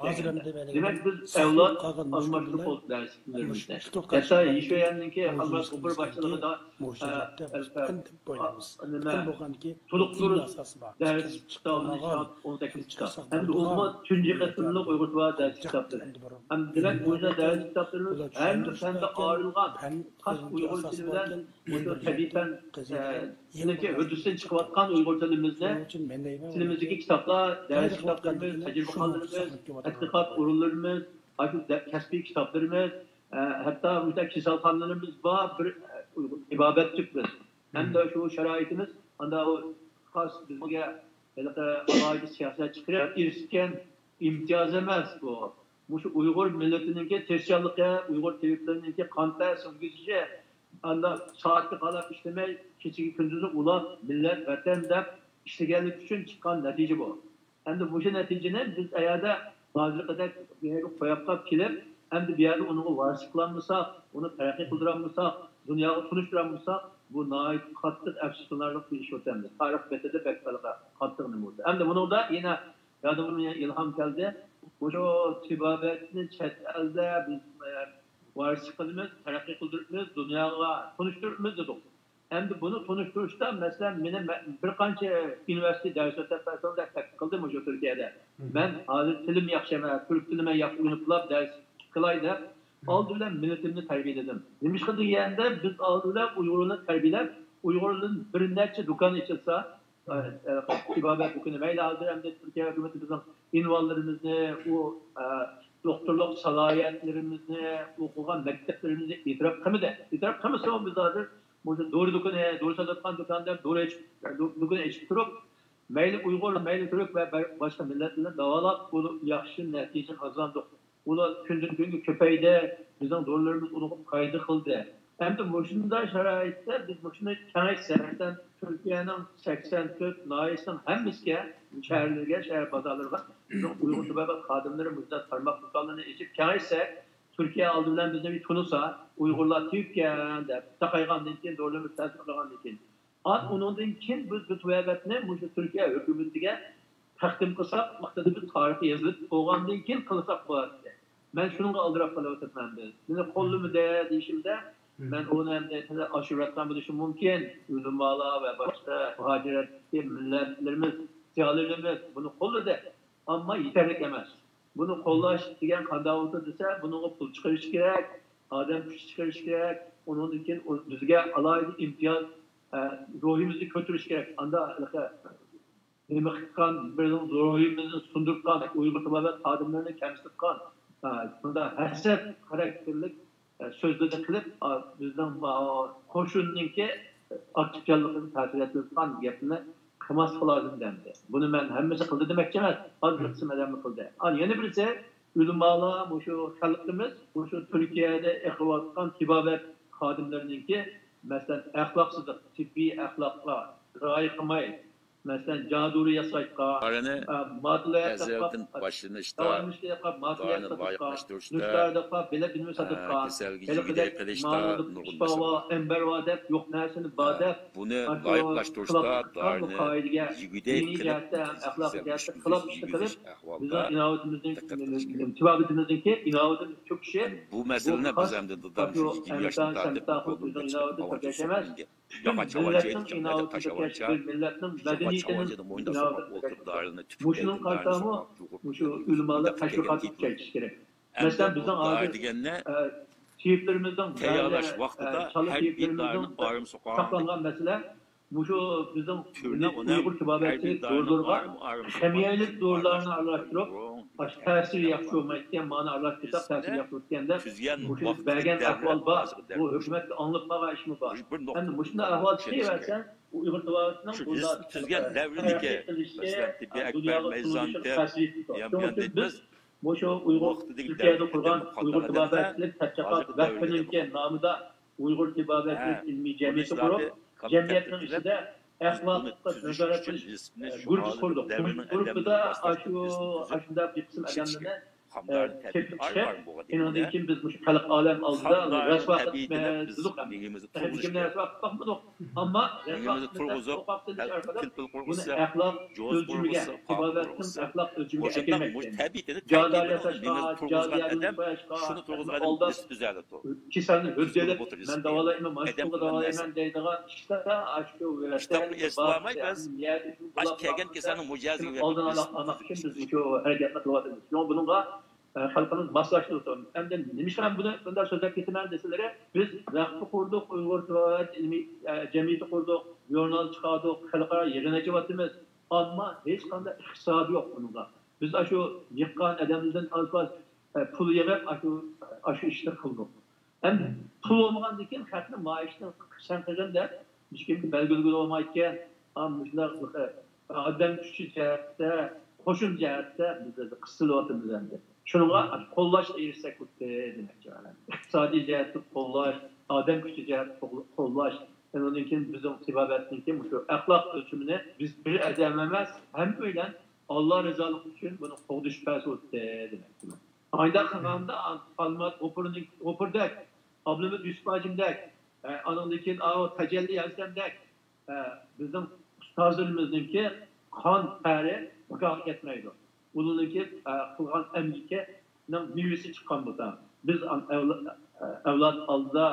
دېمەك، بىز ئەۋلاد ئالماشتۇرۇپ بولدۇق دەرسلىكلىرىمىزنى. ھەتتا ھېشيۈەننىڭكى ئەلماس غوپۇر باشچىلىقىدا، ئە، ئە، ئە، نېمە، تولۇقتۇرۇش دەرس كىتابىنى چاپ، ئون سەككىز كىتاب. ئەمدى ئۇمۇ تۇنجى قېتىملىق ئۇيغۇرچە دەرس كىتابلىرى. ھەم دېمەك، بۇ يەردە دەرس كىتابلىرىمىز ھەر بىر پەندە ئايرىلغان، خاس ئۇيغۇر تىلى بىلەن مۇشۇ تەبىئىي پەن، ئە، نىڭكى ھۆددىسىدىن چىقىۋاتقان ئۇيغۇر تىلىمىزنى، تىلىمىزدىكى كىتابلار، دەرس كىتابلىرىمىز، تەجرىبىخانىلىرىمىز، تەتقىقات ئورۇنلىرىمىز، ئاشۇ كەسپىي كىتابلىرىمىز، ئە، ھەتتا مۇشۇنداق كېسەلخانىلىرىمىز بار، بىر، ئە، ئۇيغۇر تېبابەتچىك بىز. ھەمدە شۇ شارائىتىمىز، ئاندا ئۇ خاس بىزگە ھېلىقى ئالاھىدە سىياسەت چىقىرىپ ئېرىشكەن ئىمتىياز ئەمەس بۇ. مۇشۇ ئۇيغۇر مىللىتىنىڭكى تىرىشچانلىقى، ئۇيغۇر تېۋىپلىرىنىڭكى قان تەر سىڭگۈزۈشى، ئاندا سائەتكە قاراپ ئىشلىمەي، كېچىگە كۈندۈزى ئۇلاپ، مىللەت، ۋەتەن دەپ ئىشلىگەنلىكى ئۈچۈن چىققان نەتىجە بۇ. ئەمدى مۇشۇ نەتىجىنى بىز ئەيەردە ھازىرقىدەك بۇ يەرگە قويۇپ قېلىپ كېلىپ، ئەمدى بۇ يەردە ئۇنىڭغا ۋارىسلىق قىلالمىساق، ئۇنى تەرەققىي قىلدۇرالمىساق، دۇنياغا تونۇشتۇرالمىساق، بۇ ناھايىتى قاتتىق ئەپسۇسلىنارلىق بىر ئىش بولىدۇ ئەمدى. تارىخ بېتىدە بەك قاتتىق نېمە بولىدۇ. ئەمدى بۇنىڭدا يەنە يادىمغا ئىلھام كەلدى. مۇشۇ تېبابەتنى چەت ئەلدە بىز، ئە، ۋارىسلىق قىلىمىز، تەرەققىي قىلدۇرىمىز، دۇنياغا تونۇشتۇرىمىز دېدۇق. ئەمدى بۇنى تونۇشتۇرۇشتا، مەسىلەن، مېنى مە-، بىر قانچە ئۇنىۋېرسىتېت دەرس ئۆتەپ بەرسەڭلار تەكلىپ قىلدى مۇشۇ تۈركىيەدە. مەن ھازىر تىلىم ياخشى ئەمەس، تۈرك تىلى مەن ياخشى ئۆگىنىپ بولاپ دەرس قىلاي دەپ، ئالدى بىلەن مىللىتىمنى تەربىيەلىدىم. نېمىشقا دېگەندە، بىز ئالدى بىلەن ئۇيغۇرلارنى تەربىيەلەپ، ئۇيغۇرلاردىن بىر نەچچە دۇكان ئېچىلسا، ئە، ئە، تېبابەت دۇكىنى، مەيلى ھازىر ئەمدى تۈركىيە ھۆكۈمىتى بىزنىڭ ئۇنۋانلىرىمىزنى، ئۇ، ئە، دوختۇرلۇق سالاھىيەتلىرىمىزنى، ئوقۇغان مەكتەپلىرىمىزنى ئېتىراپ قىلمىدى. ئېتىراپ قىلمىسىمۇ بىز ھازىر مۇشۇ دورا دۇكىنى، دورا ساتىدىغان دۇكان دەپ دورا ئېچىپ، دۇ-، دۇكىنى ئېچىپ تۇرۇپ، مەيلى ئۇيغۇر، مەيلى تۈرك ۋە بە-، باشقا مىللەتلەرنى داۋالاپ، بۇ ياخشى نەتىجە قازاندۇق. ئۇلار كۈندىن كۈنگە كۆپەيدى، بىزنىڭ دورىلىرىمىز ئۇنىڭغا پايدا قىلدى. ئەمدى مۇشۇنداق شارائىتتا بىز مۇشۇنى كېڭەيتسەك، مەسىلەن، تۈركىيەنىڭ سەكسەن تۆت ناھىيەسىنىڭ ھەممىسىگە، شەھەرلىرىگە، شەھەر بازارلىرىغا بىزنىڭ ئۇيغۇر تېبابەت خادىملىرى مۇشۇنداق تارماق دۇكانلىرىنى ئېچىپ كېڭەيتسەك، تۈركىيە ئالدى بىلەن بىزنى بىر تونۇسا، ئۇيغۇرلار تېۋىپكەن دەپ تاقايغاندىن كېيىن، دورىلىرىمىز تەسىر قىلغاندىن كېيىن، ئات ئۇنىڭدىن كېيىن بىز بۇ تېبابەتنى مۇشۇ تۈركىيە ھۆكۈمىتىگە تەقدىم قىلساق، ۋاقتىدا بىر تارىخى يېزىلىپ بولغاندىن كېيىن قىلساق بولاتتى. مەن شۇنىڭغا ئالدىراپ قېلىۋاتىمەن بىز. مېنى قوللىمىدى دېيىشىمدە، مەن ئۇنى ئەمدى ئاشۇرۇۋاتقان بولۇشۇم مۇمكىن. ئۆلىمالار ۋە باشقا مۇھاجىرەتتىكى مىللەتلىرىمىز، زىيالىيلىرىمىز بۇنى قوللىدى. ئەمما يېتەرلىك ئەمەس. بۇنى قوللاش دېگەن قانداق بولىدۇ دېسە، بۇنىڭغا پۇل چىقىرىش كېرەك، ئادەم كۈچى چىقىرىش كېرەك، ئۇنىڭدىن كېيىن ئۇ بىزگە ئالاھىدە ئىمتىياز، ئە، روھىمىزنى كۆتۈرۈش كېرەك. ئاندا ھېلىقى نېمە قىلغان، بىزنىڭ روھىمىزنى سۇندۇرغان، ئۇيغۇر تېبابەت خادىملىرىنى كەمسىتقان، ئە، بۇنداق ھەسەت خاراكتېرلىك، ئە، سۆزلىرىنى قىلىپ، ئا، بىزنىڭ، ئا، قوشۇننىڭكى ئاكتىپچانلىقىنى تەسىر يەتكۈزىدىغان گەپنى قىلماسلىق لازىم دەمدى. بۇنى مەن ھەممىسى قىلدى دېمەكچى ئەمەس، ئاز بىر قىسىم ئادەملا قىلدى. ئان يەنە بىرسى، ئۆلىمالار، مۇشۇ خەلقىمىز مۇشۇ تۈركىيەدە ئېقىۋاتقان تېبابەت خادىملىرىنىڭكى، مەسىلەن، ئەخلاقسىزلىق، تېببىي ئەخلاققا رىئايە قىلماي، مەسىلەن، جادۇرى ياسايدىغان، ئارىنى ئە، ماددىلار ياساپ، ئەزەلدىن باشلىنىشتا، داۋالىنىشتا ياساپ، ماددىلار دارىنى ساتىدىغان، لايىقلاشتۇرۇشتا، نۇسخىلاردا بىلەت نېمە ئە، ساتىدىغان، كېسەلگە ھېلىقىدەك يېگۈدەك قىلىشتا ماڭىدۇ، نۇرغۇن شىپا بار، مەسىلىلەر بار. ئەمبەر بار دەپ، يوق نەرسىنى بار ئە، دەپ، بۇنى ئاشۇ لايىقلاشتۇرۇشتا خىلاپ چىققان بۇ دارىنى قائىدىگە يېگۈدەك دىنىي قىلىپ، جەھەتتە ھەم ئەخلاقىي جەھەتتە خىلاپ ئىش قىلىپ، بىزنىڭ ئىناۋىتىمىزنىڭ، تېبابىتىمىزنىڭكى ئىناۋىتىنى تۆكۈشى، بۇ مەسىلىنى بىز ئەمدى دادام شۇ يىگىرمە ياشتىن تارتىپ قولدىن كەچكەن ئاۋۇنچىلىق مېنىڭ ياغاچ ھاۋانچى ئۆتكەندە تاشاۋانچا، ياغاچ ھاۋانچىنى موينىدا سوقۇپ ئولتۇرۇپ دارىلىنى تۈپۈپ مۇشۇنىڭ قارىتا مۇشۇ ئۆلىمالار تەشۋىقاتى كۈچەيتىشى كېرەك. مەسىلەن، بىزنىڭ ھازىر دېگەندە تېۋىپلىرىمىزنىڭ تەييارلاش ۋاقتىدا ھەر بىر دارىنىڭ ئارىم سوقاڭ ساقلانغان مەسىلە مۇشۇ بىزنىڭ ئۇيغۇر تېبابەتچىلىك دورىلىرىغا خىمىيەلىك دورىلارنى ئارىلاشتۇرۇپ، تەسىرى ياخشى بولمايدىكەن، مانا ئارىلاشتۇرساق تەسىرى ياخشى بولىدىكەن دەپ مۇشۇ بەرگەن ئەھۋال بار. بۇ ھۆكۈمەتكە ئاڭلىتىپ قالغان ئىشمۇ بار. ئەمدى مۇشۇنداق ئەھۋال چىقىۋەرسە، ئۇ ئۇيغۇر تېبابىتىنىڭ بۇنداق تەرەققىي قىلىشى، دۇنياغا تونۇلۇشىغا تەسىر يېتىدۇ. شۇنىڭ ئۈچۈن بىز مۇشۇ ئۇيغۇر تۈركىيەدە قۇرغان ئۇيغۇر تېبابەتچىلىك تەتقىقات ۋەقپىنىڭكى نامىدا ئۇيغۇر تېبابەتچىلىك ئىلمىي جەمئىيىتى قۇرۇپ، جەمئىيەتنىڭ ئىچىدە ئەخلاققا نازارەت قىلىش، ئە، گۇرۇپپىسى قۇردۇق. گۇرۇپپىدا ئاشۇ، ئاشۇنداق بىر قىسىم ئادەملەرنى، ئە، تېپىپ چىقىپ، ئېنىڭدىن كېيىن بىز مۇشۇ خەلق ئالەم ئالدىدا رەسۋا قىلىپ دېدۇق. ھەم كىمنى رەسۋا قىلىپ باقمىدۇق. ئەمما رەسۋا قىلىپ، بۇنى ئەخلاق ئۆلچىمىگە، تېبابەتنىڭ ئەخلاق ئۆلچىمىگە ئەكەلمەكتە. جادۇ ياساشقا، جادۇ ياساشقا، ئالداپ كېسەلنى ھۆددىلەپ، مەن داۋالايمەن، مانا شۇنى داۋالايمەن دەيدىغان ئىشلار ئاشۇ ۋەتەندە بار. ئاشۇ كەلگەن كېسەلنىڭ مۇجازىگە ئالدىنى ئالماق ئۈچۈن بىز مۇشۇ ھەرىكەتنى قىلىۋاتىمىز. شۇڭا بۇنىڭغا، ئە، خەلقىمىز ماسلاشتۇرسۇن. ئەمدى نېمىشقا مەن بۇنى بۇنداق سۆزلەپ كېتىمەن دېسىلىرى، بىز ۋەقىپ قۇردۇق، ئۇيغۇر تىل ئىلمىي، ئە، جەمئىيىتى قۇردۇق، ژۇرنال چىقاردۇق، خەلقئارا يىغىن ئېچىۋاتىمىز. ئەمما ھېچقانداق ئىقتىسادى يوق بۇنىڭغا. بىز ئاشۇ يىغقان ئادەملەردىن ئاز-ماز، ئە، پۇل يىغىپ، ئاشۇ، ئاشۇ ئىشنى قىلدۇق. ئەمدى پۇل بولمىغاندىن كېيىن خەقنى مائىشنى سەن قىلغىن دەپ ھېچكىمگە بەلگىلىگىلى بولمايدىكەن. ئا، مۇشۇنداق ئادەم كۈچى جەھەتتە، قوشۇن جەھەتتە بىز قىستىلىۋاتىمىز ئەمدى. شۇنىڭغا قوللاشقا ئېرىشسەك بولدى دېمەكچىمەن. ئىقتىسادىي جەھەتتە قوللاش، ئادەم كۈچى جەھەتتە قول-، قوللاش، ئۇنىڭدىن كېيىن بىزنىڭ تېبابەتنىڭكى مۇشۇ ئەخلاق ئۆلچىمىنى بىز بىر ئادەم ئەمەس، ھەممەيلەن ئاللا رىزالىقى ئۈچۈن بۇنى قوغدىشىپ بەرسە بولدى دېمەكچىمەن. ئايدا قىلغاندا ئالمات غوپۇردەك، ئابلىمىت يۈسۈپ ھاجىمدەك، ئە، ئانىڭدىن كېيىن ئاۋۇ تەجەللى ھەسەندەك، ئە، بىزنىڭ ئۇستازلىرىمىزنىڭكى قان تەرى بىكارغا كەتمەيدۇ. ئۇلارنىڭكى، ئە، قىلغان ئەمگىكىنىڭ مېۋىسى چىققان بولسا، بىز ئەۋلا-، ئەۋلاد ئالدىدا،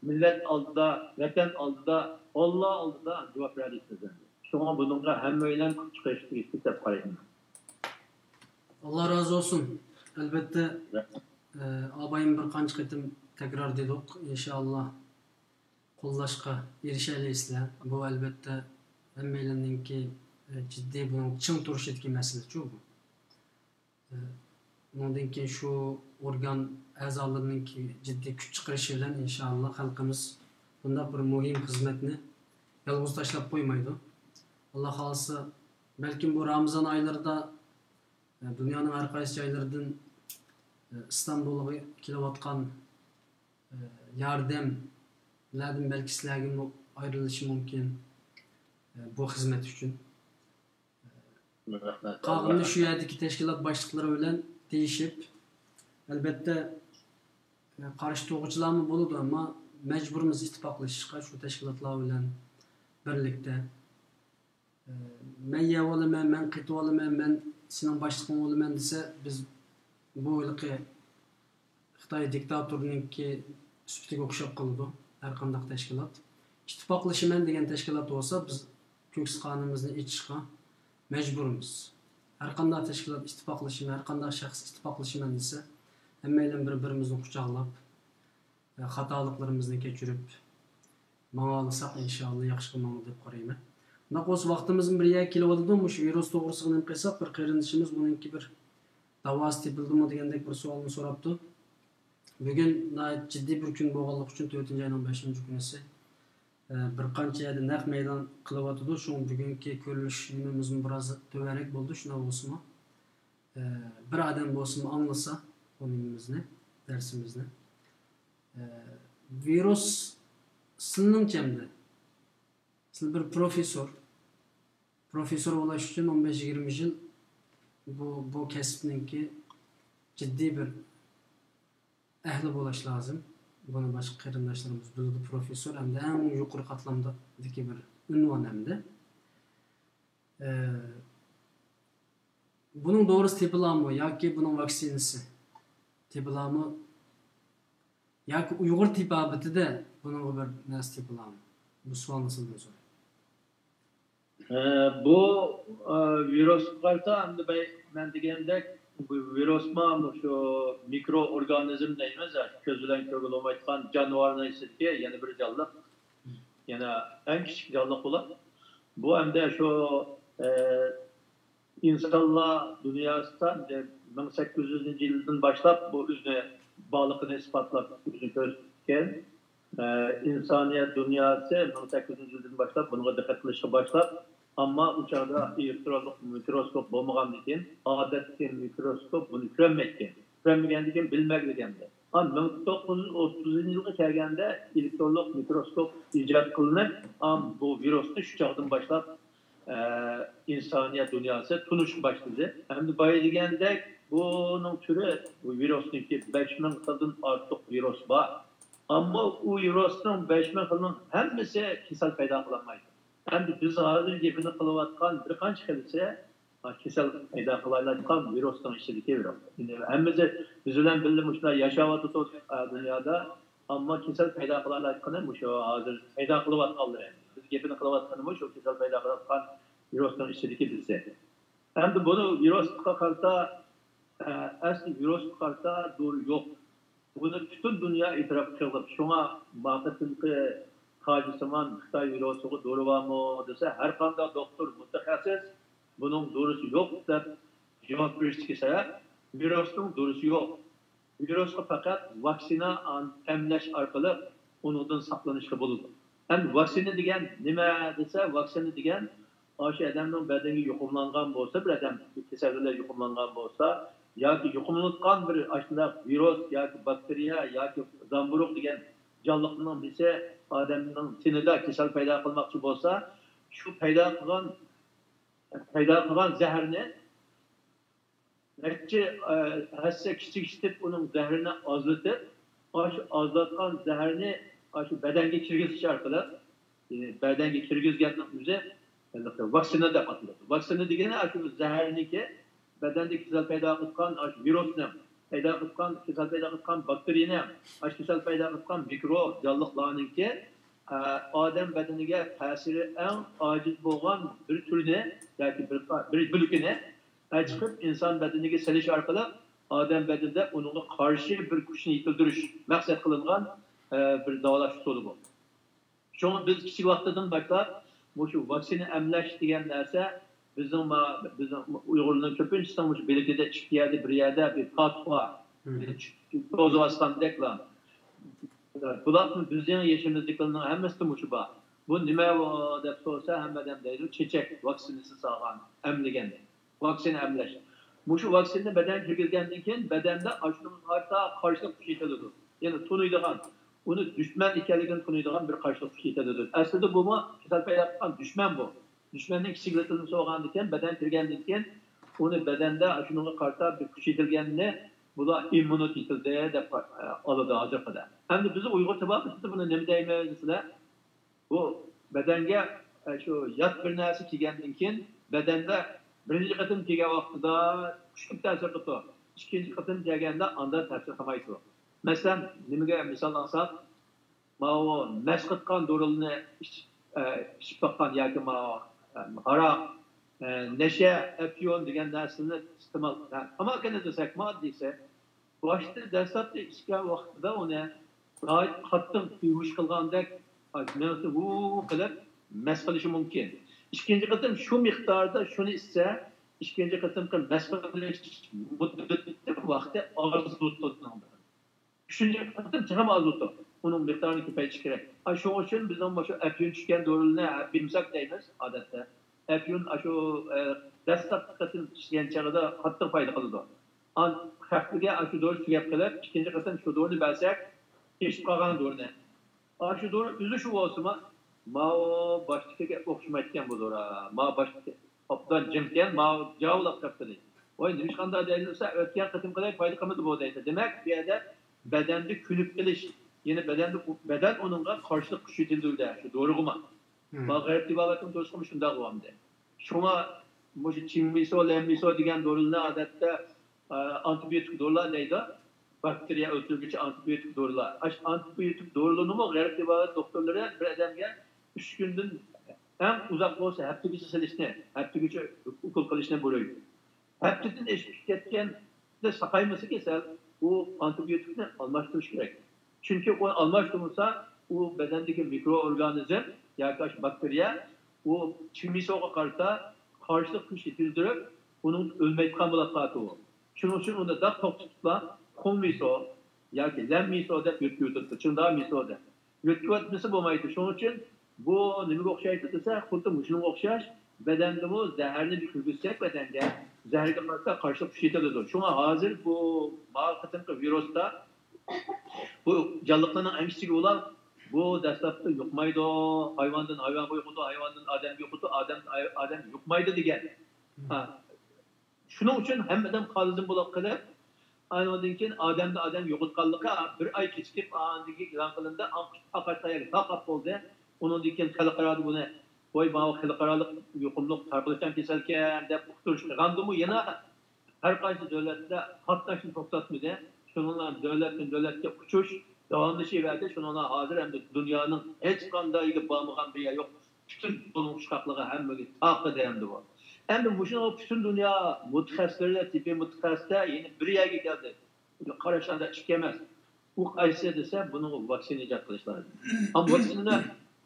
مىللەت ئالدىدا، ۋەتەن ئالدىدا، ئاللا ئالدىدا جاۋاب بېرەلەيمىز. شۇڭا بۇنىڭغا ھەممەيلەن كۈچ چىقىرىشقا تېگىشلىك دەپ قارايمەن. ئاللا رازى بولسۇن. ئەلۋەتتە، ئە، ئابايىم بىر قانچە قېتىم تەكرار دېدۇق، ئىنشائاللا قوللاشقا ئېرىشەلەيسىلەر. بۇ ئەلۋەتتە ھەممەيلەننىڭكى، ئە، جىددىي بۇنىڭ چىڭ تۇرۇشىدىكى مەسىلىچۇ بۇ. ئە، ئۇنىڭدىن كېيىن شۇ ئورگان ئەزالىرىنىڭكى جىددىي كۈچ چىقىرىشى بىلەن ئىنشائاللا خەلقىمىز بۇنداق بىر مۇھىم خىزمەتنى يالغۇز تاشلاپ قويمايدۇ. ئاللا خالىسا، بەلكىم بۇ رامىزان ئايلىرىدا، ئە، دۇنيانىڭ ھەر قايسى جايلىرىدىن، ئە، ئىستانبۇلغا كېلىۋاتقان، ئە، ياردەملەردىن بەلكى سىلەرگىمۇ ئايرىلىشى مۇمكىن، ئە، بۇ خىزمەت ئۈچۈن. قالغىنىنى شۇ يەردىكى تەشكىلات باشلىقلىرى بىلەن دېيىشىپ، ئەلۋەتتە، قارشى تۇرغۇچىلارمۇ بولىدۇ، ئەمما مەجبۇرمىز ئىتتىپاقلىشىشقا شۇ تەشكىلاتلار بىلەن بىرلىكتە. مەن يەۋالىمەن، مەن قېتىۋالىمەن، مەن سېنىڭ باشلىقىڭ بولىمەن دېسە، بىز بۇ ھېلىقى خىتاي دىكتاتورىنىڭكى سۈپىتىگە ئوخشاپ قالىدۇ. ھەر قانداق تەشكىلات. ئىتتىپاقلىشىمەن دېگەن تەشكىلات بولسا، بىز كۆكسى قانىمىزنى ئېچىشقا مەجبۇرمىز. ھەر قانداق تەشكىلات ئىتتىپاقلىشىمەن، ھەر قانداق شەخس ئىتتىپاقلىشىمەن دېسە، ھەممەيلەن بىر-بىرىمىزنى قۇچاقلاپ، خاتالىقلىرىمىزنى كەچۈرۈپ ماڭالىساق، ئىنشائاللا ياخشىغا ماڭىدۇ دەپ قارايمەن. ئۇنداق بولسا، ۋاقتىمىزمۇ بىر يەرگە كېلىۋاتىدۇ. مۇشۇ ۋىرۇس توغرىسىغا نېمە قىلساق، بىر قېرىندىشىمىز بۇنىڭكى بىر داۋاسى تېپىلدىمۇ دېگەندەك بىر سوئالنى سوراپتۇ. بۈگۈن ناھايىتى جىددىي بىر كۈن بولغانلىقى ئۈچۈن، تۆتىنچى ئاينىڭ بەشىنچى كۈنىسى، ئە، بىر قانچە يەردە نەق مەيدان قىلىۋاتىدۇ. شۇڭا بۈگۈنكى كۆرۈلۈش نېمىمىزمۇ بىراز تۆۋەنرەك بولدى. شۇنداق بولسىمۇ، ئە، بىر ئادەم بولسىمۇ ئاڭلىسا بۇ نېمىمىزنى، دەرسىمىزنى. ئە، ۋىرۇس سىلىنىڭچە ئەمدى، سىلى بىر پروفېسسور. پروفېسسور بولاش ئۈچۈن ئون بەش يىگىرمە يىل بۇ، بۇ كەسىپنىڭكى جىددىي بىر ئەھلى بولاش لازىم. بۇنى باشقا قېرىنداشلىرىمىز بىلىدۇ، پروفېسسور ئەمدى ئەڭ يۇقىرى قاتلامدىكى بىر ئۇنۋان ئەمدى. ئە، بۇنىڭ دورىسى تېپىلامۇ ياكى بۇنىڭ ۋاكسىنىسى تېپىلامۇ ياكى ئۇيغۇر تېبابىتىدە بۇنىڭغا بىر نەرسە تېپىلامۇ؟ بۇ سوئالنى سىزدىن سورايمەن. ئە، بۇ، ئە، ۋىرۇسقا قارىتا، ئەمدى بەي-، مەن دېگەندەك، بۇ ۋىرۇسمۇ مۇشۇ مىكرو ئورگانىزم دەيمىز، كۆز بىلەن كۆرگىلى بولمايدىغان جانىۋارنىڭ ئىچىدىكى يەنە بىر جانلىق، يەنە ئەڭ كىچىك جانلىق بۇلار. بۇ ئەمدى شۇ، ئە، ئىنسانلار دۇنياسىدا مىڭ سەككىز يۈزىنچى يىلدىن باشلاپ بۇ ئۆزىنى بارلىقىنى ئىسپاتلاپ، ئۆزىنى كۆرسەتكەن. ئە، ئىنسانىيەت دۇنياسى مىڭ سەككىز يۈزىنچى يىلدىن باشلاپ بۇنىڭغا دىققەت قىلىشقا باشلاپ، ئەمما ئۇ چاغدا ئېلېكترونلۇق مىكروسكوپ بولمىغاندىكىن، ئادەتتىكى مىكروسكوپ بۇنى كۆرەلمەيتتى. كۆرەلمىگەندىكىن بىلمەيدىكەندى. ئا، مىڭ توققۇز يۈز ئوتتۇزىنچى يىلغا كەلگەندە ئېلېكترونلۇق مىكروسكوپ ئىجاد قىلىنىپ، ئام بۇ ۋىرۇسنى شۇ چاغدىن باشلاپ، ئە، ئىنسانىيەت دۇنياسى تونۇشقا باشلىدى. ئەمدى بايا دېگەندەك، بۇنىڭ تۈرى، بۇ ۋىرۇسنىڭكى بەش مىڭ خىلدىن ئارتۇق ۋىرۇس بار. ئەمما ئۇ ۋىرۇسنىڭ بەش مىڭ خىلىنىڭ ھەممىسى كېسەل پەيدا قىلالمايدۇ. ئەمدى بىز ھازىر گېپىنى قىلىۋاتقان بىر قانچە خىلىسى، ھا، كېسەل پەيدا قىلالايدىغان ۋىرۇسنىڭ ئىچىدىكى ۋىرۇس. ئەمدى ھەممىمىز بىز بىلەن بىللە مۇشۇنداق ياشاۋاتىدۇق، ئا، دۇنيادا. ئەمما كېسەل پەيدا قىلالايدىغىنى مۇشۇ ھازىر پەيدا قىلىۋاتقانلىرى. بىز گېپىنى قىلىۋاتقىنىمۇ شۇ كېسەل پەيدا قىلىۋاتقان ۋىرۇسنىڭ ئىچىدىكى بىرسى. ئەمدى بۇنى ۋىرۇسقا قارىتا، ئە، ئەسلى ۋىرۇسقا قارىتا دورا يوق. بۇنى پۈتۈن دۇنيا ئېتىراپ قىلغان. شۇڭا ما قېتىمقى تاجسىمان خىتاي ۋىرۇسىغا دورا بارمۇ دېسە، ھەر قانداق دوختۇر، مۇتەخەسسىس بۇنىڭ دورىسى يوق دەپ جاۋاب بېرىشتىكى سەۋەب، ۋىرۇسنىڭ دورىسى يوق. ۋىرۇسقا پەقەت ۋاكسىنا ئان-، ئەملەش ئارقىلىق ئۇنىڭدىن ساقلىنىشقا بولىدۇ. ئەمدى ۋاكسىنا دېگەن نېمە دېسە، ۋاكسىنا دېگەن ئاشۇ ئادەمنىڭ بەدىنىگە يۇقۇملانغان بولسا، بىر ئادەم كېسەل بىلەن يۇقۇملانغان بولسا ياكى يۇقۇملانغان بىر ئاشۇنداق ۋىرۇس ياكى باكتېرىيە ياكى زامبۇرۇغ دېگەن جانلىقنىڭ بىرسى ئادەمنىڭ تېنىدا كېسەل پەيدا قىلماقچى بولسا، شۇ پەيدا قىلغان، پەيدا قىلغان زەھەرنى نەچچە، ئە، ھەسسە كىچىكلىتىپ، ئۇنىڭ زەھىرىنى ئازلىتىپ، ئاشۇ ئازلاتقان زەھەرنى ئاشۇ بەدەنگە كىرگۈزۈش ئارقىلىق، يەنى بەدەنگە كىرگۈزگەننىڭ ئۆزى ۋاكسىنا دەپ ئاتىلىدۇ. ۋاكسىنا دېگىنى ئاشۇ زەھەرنىكى بەدەندە كېسەل پەيدا قىلىدىغان ئاشۇ ۋىرۇسنى پەيدا قىلىدىغان، كېسەل پەيدا قىلىدىغان باكتېرىيەنى، ئاشۇ كېسەل پەيدا قىلىدىغان مىكرو جانلىقلارنىڭكى، ئە، ئادەم بەدىنىگە تەسىرى ئەڭ ئاجىز بولغان بىر تۈرىنى ياكى بىر، بىر بۆلىكىنى ئەچىقىپ، ئىنسان بەدىنىگە سېلىش ئارقىلىق ئادەم بەدىنىدە ئۇنىڭغا قارشى بىر كۈچنى يېتىلدۈرۈش مەقسەت قىلىنغان، ئە، بىر داۋالاش ئۇسۇلى بۇ. شۇڭا بىز كىچىك ۋاقتىدىن باشلاپ مۇشۇ ۋاكسىنا ئەملەش دېگەن نەرسە بىزنىڭ ما-، بىزنىڭ ئۇيغۇرلارنىڭ كۆپىنچىسىنىڭ مۇشۇ بىلىكىدە ئىككى يەردە، بىر يەردە بىر پاتۇق بار. مم. بىر چ-، چ-، توزۇۋاتقاندەكلا. بۇلارمۇ بىزنىڭ يېشىمىزدىكىلەرنىڭ ھەممىسىدە مۇشۇ بار. بۇ نېمە بۇ دەپ سورىسا، ھەممە ئادەم دەيدۇ، چېچەك ۋاكسىنىسى سالغان، ئەملىگەن. ۋاكسىنا ئەملەش. مۇشۇ ۋاكسىنىنى بەدەنگە كىرگۈزگەندىن كېيىن، بەدەندە ئاشۇنىڭغا قارىتا قارشىلىق كۈچى يېتىلىدۇ. يەنى تونۇيدىغان، ئۇنى دۈشمەن ئىكەنلىكىنى تونۇيدىغان بىر قارشىلىق كۈچى يېتىلىدۇ. ئەسلىدە بۇمۇ كېسەل پەيدا قىلغان دۈشمەن بۇ. دۈشمەننىڭ كىچىكلىتىلمىسى بولغاندىكىن، بەدەن كىرگەندىن كېيىن، ئۇنى بەدەندە شۇنىڭغا قارىتا بىر كۈچ يېتىلگەننى بۇلار ئىممۇنىتېت يېتىلدى دەپ، ئە، ئالىدۇ ھازىرقىدا. ئەمدى بىز ئۇيغۇر تېبابىتىدە بۇنى نېمە دەيمىز دېسىلەر، بۇ بەدەنگە، ئە، شۇ يات بىر نەرسە كىرگەندىن كېيىن، بەدەندە بىرىنچى قېتىم كىرگەن ۋاقتىدا كۈچلۈك تەسىر قىلىدۇ. ئىككىنچى قېتىم كىرگەندە ئاندىن تەسىر قىلمايدۇ. مەسىلەن، نېمىگە مىسال ئالساق، ماۋۇ مەس قىلىدىغان دورىلارنى ئىچ-، ئە، ئىچىپ باققان ياكى ماۋۇ، ئە، ھاراق، ئە، نەشە، ئەپيۇن دېگەن نەرسىلەرنى ئىستېمال، ھە، تاماكىنى دېسەكمۇ ئاددىيسى، باشتا دەسلەپتە ئىچكەن ۋاقتىدا ئۇنى ناھايىتى قاتتىق بىھۇش قىلغاندەك، ۋۇ قىلىپ مەس قىلىشى مۇمكىن. ئىككىنچى قېتىم شۇ مىقداردا شۇنى ئىچسە، ئىككىنچى قېتىمقى مەس قىلىش مۇددىتى، ۋاقتى ئاز بولىدۇ. ئۈچىنچى قېتىم تېخىمۇ ئاز بولىدۇ. ئۇنىڭ مىقدارىنى كۆپەيتىش كېرەك. ئا، شۇنىڭ ئۈچۈن بىزنىڭ مۇشۇ ئەپيۈن چۈشكەن دورىلىرىنى بىمساك دەيمىز ئادەتتە. ئەپيۈن ئاشۇ، ئە، دەسلەپكى قېتىم ئىچكەن چېغىدا قاتتىق پايدا قىلىدۇ. ئان-، خەقلىگە ئاشۇ دورا تۈگەپ قېلىپ، ئىككىنچى قېتىم شۇ دورىنى بەرسەك، ئېشىپ قالغان دورىنى. ئاشۇ دورا ئۆزى شۇ بولسىمۇ، ماۋۇ باشتىكىگە ئوخشىمايدىكەن بۇ دورا. ماۋۇ باشتىكى ئوبدان جىمكەن، ماۋۇ جاۋلاپ قاپتۇ دەيدۇ. ۋاي، نېمىشقانداق دەيدۇ دېسە، ئۆتكەن قېتىمقىدەك پايدا قىلمىدى بۇ دەيدۇ. دېمەك، بۇ يەردە بەدەندە كۆنۈپ قېلىش، يەنى بەدەندە، بەدەن ئۇنىڭغا قارشىلىق كۈچ يېتىلدۈرىدۇ، شۇ دورىغىمۇ. ماۋۇ غەرب تېبابەتنىڭ دورىسىغىمۇ شۇنداق بولغانىدى. شۇڭا مۇشۇ چىڭمىسو، لەنمىسو دېگەن دورىلارنى ئادەتتە، ئە، ئانتىبىيوتىك دورىلار دەيدۇ. باكتېرىيە ئۆلتۈرگۈچى ئانتىبىيوتىك دورىلار. ئاشۇ ئانتىبىيوتىك دورىلىرىنىمۇ غەرب تېبابەت دوختۇرلىرى بىر ئادەمگە ئۈچ كۈندىن، ئەڭ ئۇزاق بولسا ھەپتىگىچە سېلىشنى، ھەپتىگىچە ئوكۇل قىلىشنى بۇيرۇيدۇ. ھەپتىدىن ئېشىپ كەتكەندە ساقايمىسا كېسەل، ئۇ ئانتىبىيوتىكنى ئالماشتۇرۇش كېرەك. چۈنكى ئۇ ئالماشتۇرمىسا، ئۇ بەدەندىكى مىكرو ئورگانىزم ياكى ئاشۇ باكتېرىيە ئۇ چىمىسوغا قارىتا قارشىلىق كۈچ يېتىلدۈرۈپ، ئۇنىڭ ئۆلمەيدىغان بولۇپ قالىدۇ. شۇنىڭ ئۈچۈن ئۇنى داق توختىتىپلا، خۇڭمىسو ياكى لەنمىسو دەپ يۆتكىۋېتىدۇ، چىڭدامىسو دەپ. يۆتكىۋەتمىسە بولمايدۇ. شۇنىڭ ئۈچۈن بۇ نېمىگە ئوخشايدۇ دېسە، خۇددى مۇشۇنىڭغا ئوخشاش، بەدەندىمۇ زەھەرنى بىر كىرگۈزسەك بەدەنگە، زەھەرگە قارىتا قارشىلىق كۈچ يېتىلىدۇ. شۇڭا ھازىر بۇ، ما قېتىمقى ۋىرۇستا بۇ جانلىقلارنىڭ ئەڭ كىچىكى ئۇلار، بۇ دەسلەپتە يۇقمايدۇ، ھايۋاندىن ھايۋانغا يۇقىدۇ، ھايۋاندىن ئادەمگە يۇقىدۇ، ئادەمدىن ئاي-، ئادەمگە يۇقمايدۇ دېگەن. ھا. شۇنىڭ ئۈچۈن ھەممە ئادەم قانۇن بولۇپ قېلىپ، ئاندىن كېيىن ئادەمدىن ئادەم يۇقىدىغانلىقى بىر ئاي كېچىكىپ، ئاندىن كېيىن ئېلان قىلىندى، ئاقاش قاياققا تارقاپ بولدى. ئۇنىڭدىن كېيىن خەلقئارادا بۇنى، ۋاي، ماۋۇ خەلقئارالىق يۇقۇملۇق تارقىلىشچان كېسەلكەن دەپ ئۇقتۇرۇش قىلغاندىمۇ يەنە ھەر قايسى دۆلەتلەر قاتناشنى توختاتمىدى. شۇنىڭ بىلەن دۆلەتتىن دۆلەتكە ئۇچۇش داۋاملىشىۋەردى. شۇنىڭ بىلەن ھازىر ئەمدى دۇنيانىڭ ھېچقانداق يېرىگە بارمىغان بىر يەر يوق. پۈتۈن بولۇشقاقلىقى ھەممىگە تاقىدى ئەمدى بۇ. ئەمدى مۇشۇنىڭغا پۈتۈن دۇنيا مۇتەخەسسىسلىرى، تېببىي مۇتەخەسسىسلەر يەنە بىر يەرگە كەلدى. قاراشلاردا ئىككى ئەمەس. ئۇ قايسى دېسە، بۇنىڭغا ۋاكسىنا ئىجاد قىلىش لازىم. ئەمما ۋاكسىنىنى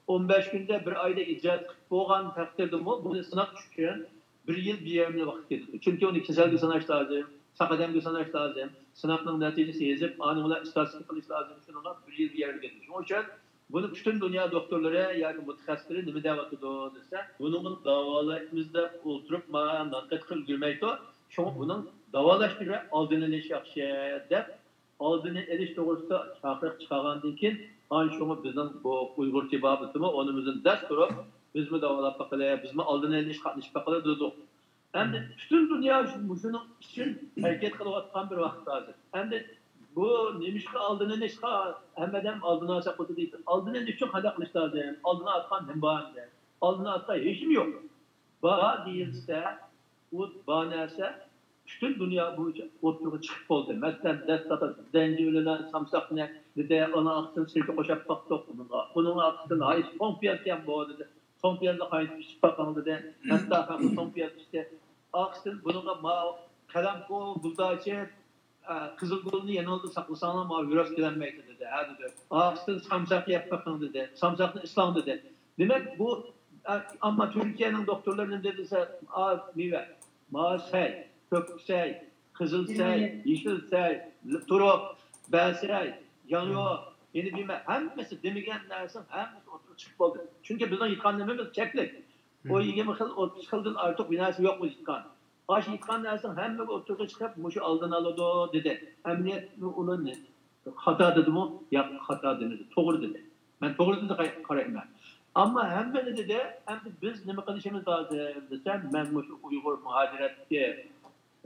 ئون بەش كۈندە، بىر ئايدا ئىجاد قىلىپ بولغان تەقدىردىمۇ، بۇنى سىناق ئۈچۈن بىر يىل، بىر يېرىم يىل ۋاقىت كېتىدۇ. چۈنكى ئۇنى كېسەلگە ساناش لازىم، ساق ئادەمگە ساناش لازىم، سىناقنىڭ نەتىجىسىنى يېزىپ، ئانىڭ بىلەن ئىستاتىستىكا قىلىش لازىم. شۇنىڭغا بىر يىل، بىر يېرىم يىل كېتىدۇ. شۇنىڭ ئۈچۈن بۇنى پۈتۈن دۇنيا دوختۇرلىرى ياكى مۇتەخەسسىسلىرى نېمە دەۋاتىدۇ دېسە، بۇنىڭغا داۋالايمىز دەپ ئولتۇرۇپ، مانا ناقىت قىلىپ يۈرمەيدۇ. شۇڭا بۇنىڭ داۋالاش يولى ئالدىنى ئېلىش ياخشى دەپ، ئالدىنى ئېلىش توغرىسىدا چاقىرىق چىقارغاندىن كېيىن، ئان شۇڭا بىزنىڭ بۇ ئۇيغۇر تېبابىتىمۇ ئورنىمىزدىن دەس تۇرۇپ، بىزمۇ داۋالاپ باقىلى، بىزمۇ ئالدىنى ئېلىش قاتنىشىپ باقىلى دېدۇق. ئەمدى پۈتۈن دۇنيا شۇ، مۇشۇنىڭ ئۈچۈن ھەرىكەت قىلىۋاتقان بىر ۋاقىت ھازىر. ئەمدى بۇ نېمىشقا ئالدىنى ئېلىشقا ھەممە ئادەم ئالدىنى ئالساق بولىدۇ دەيدۇ. ئالدىنى ئېلىش ئۈچۈن قانداق قىلىش لازىم؟ ئالدىنى ئاتقان نېمە بار ئەمدى؟ ئالدىنى ئاتقان ھېچنېمە يوق. بار دېيىلسە، ئۇ بار نەرسە پۈتۈن دۇنيا بويىچە ئوتتۇرىغا چىقىپ بولدى. مەسىلەن، دەسلەپتە زەنجىۋىل بىلەن سامساقنى دېدى، ئۇنىڭ ئارقىسىدىن سىركە قوشاپ باقتۇق، ئۇنىڭغا، ئۇنىڭ ئارقىسىدىن ھايسى توڭ پىيازكەن بۇ دېدى. توڭ پىيازنى قاينىتىپ ئىچىپ باقىڭ دېدى. ھەتتا خەققە توڭ پىياز ئىچتى. ئارقىسىدىن بۇنىڭغا ما قەلەمقۇ، گۈلداچى، ئە، قىزىلگۈلنى يېنىڭلاردا ساقلىساڭلار، ماۋۇ ۋىرۇس كېلەلمەيدۇ دېدى. ھە دېدى. ئارقىسىدىن سامساق يەپ بېقىڭ دېدى. سامساقنى ئىسلاڭ دېدى. دېمەك، بۇ، ئە، ئەمما تۈركىيەنىڭ دوختۇرلىرى نېمە دېدى دېسە، ئا، مېۋە. ماۋۇ سەي، كۆك سەي، قىزىل سەي، يېشىل سەي، تۇرۇپ، بەسەي، ياڭيۇ، يەنە بىمە، ھەممىسى دېمىگەن نەرسىنىڭ ھەممىسى ئوتتۇرىغا چىقىپ بولدى. چۈنكى بىزنىڭ يېتىدىغان نېمىمىز چەكلىك. ئون يىگىرمە خىل، ئوتتۇز خىلدىن ئارتۇق بىر نەرسە يوق بۇ يېتىدىغان. ئاشۇ يېتىدىغان نەرسىنىڭ ھەممىگە ئوتتۇرىغا چىقىپ، مۇشۇ ئالدىنى ئالىدۇ دېدى. ئەمەلىيەتتە ئۇنى خاتا دېدىمۇ؟ ياق، خاتا دېمىدى، توغرا دېدى. مەن توغرا دېدى قارايمەن. ئەمما ھەممىنى دېدى، ئەمدى بىز نېمە قىلىشىمىز لازىم دېسەم، مەن مۇشۇ ئۇيغۇر مۇھاجىرەتتىكى،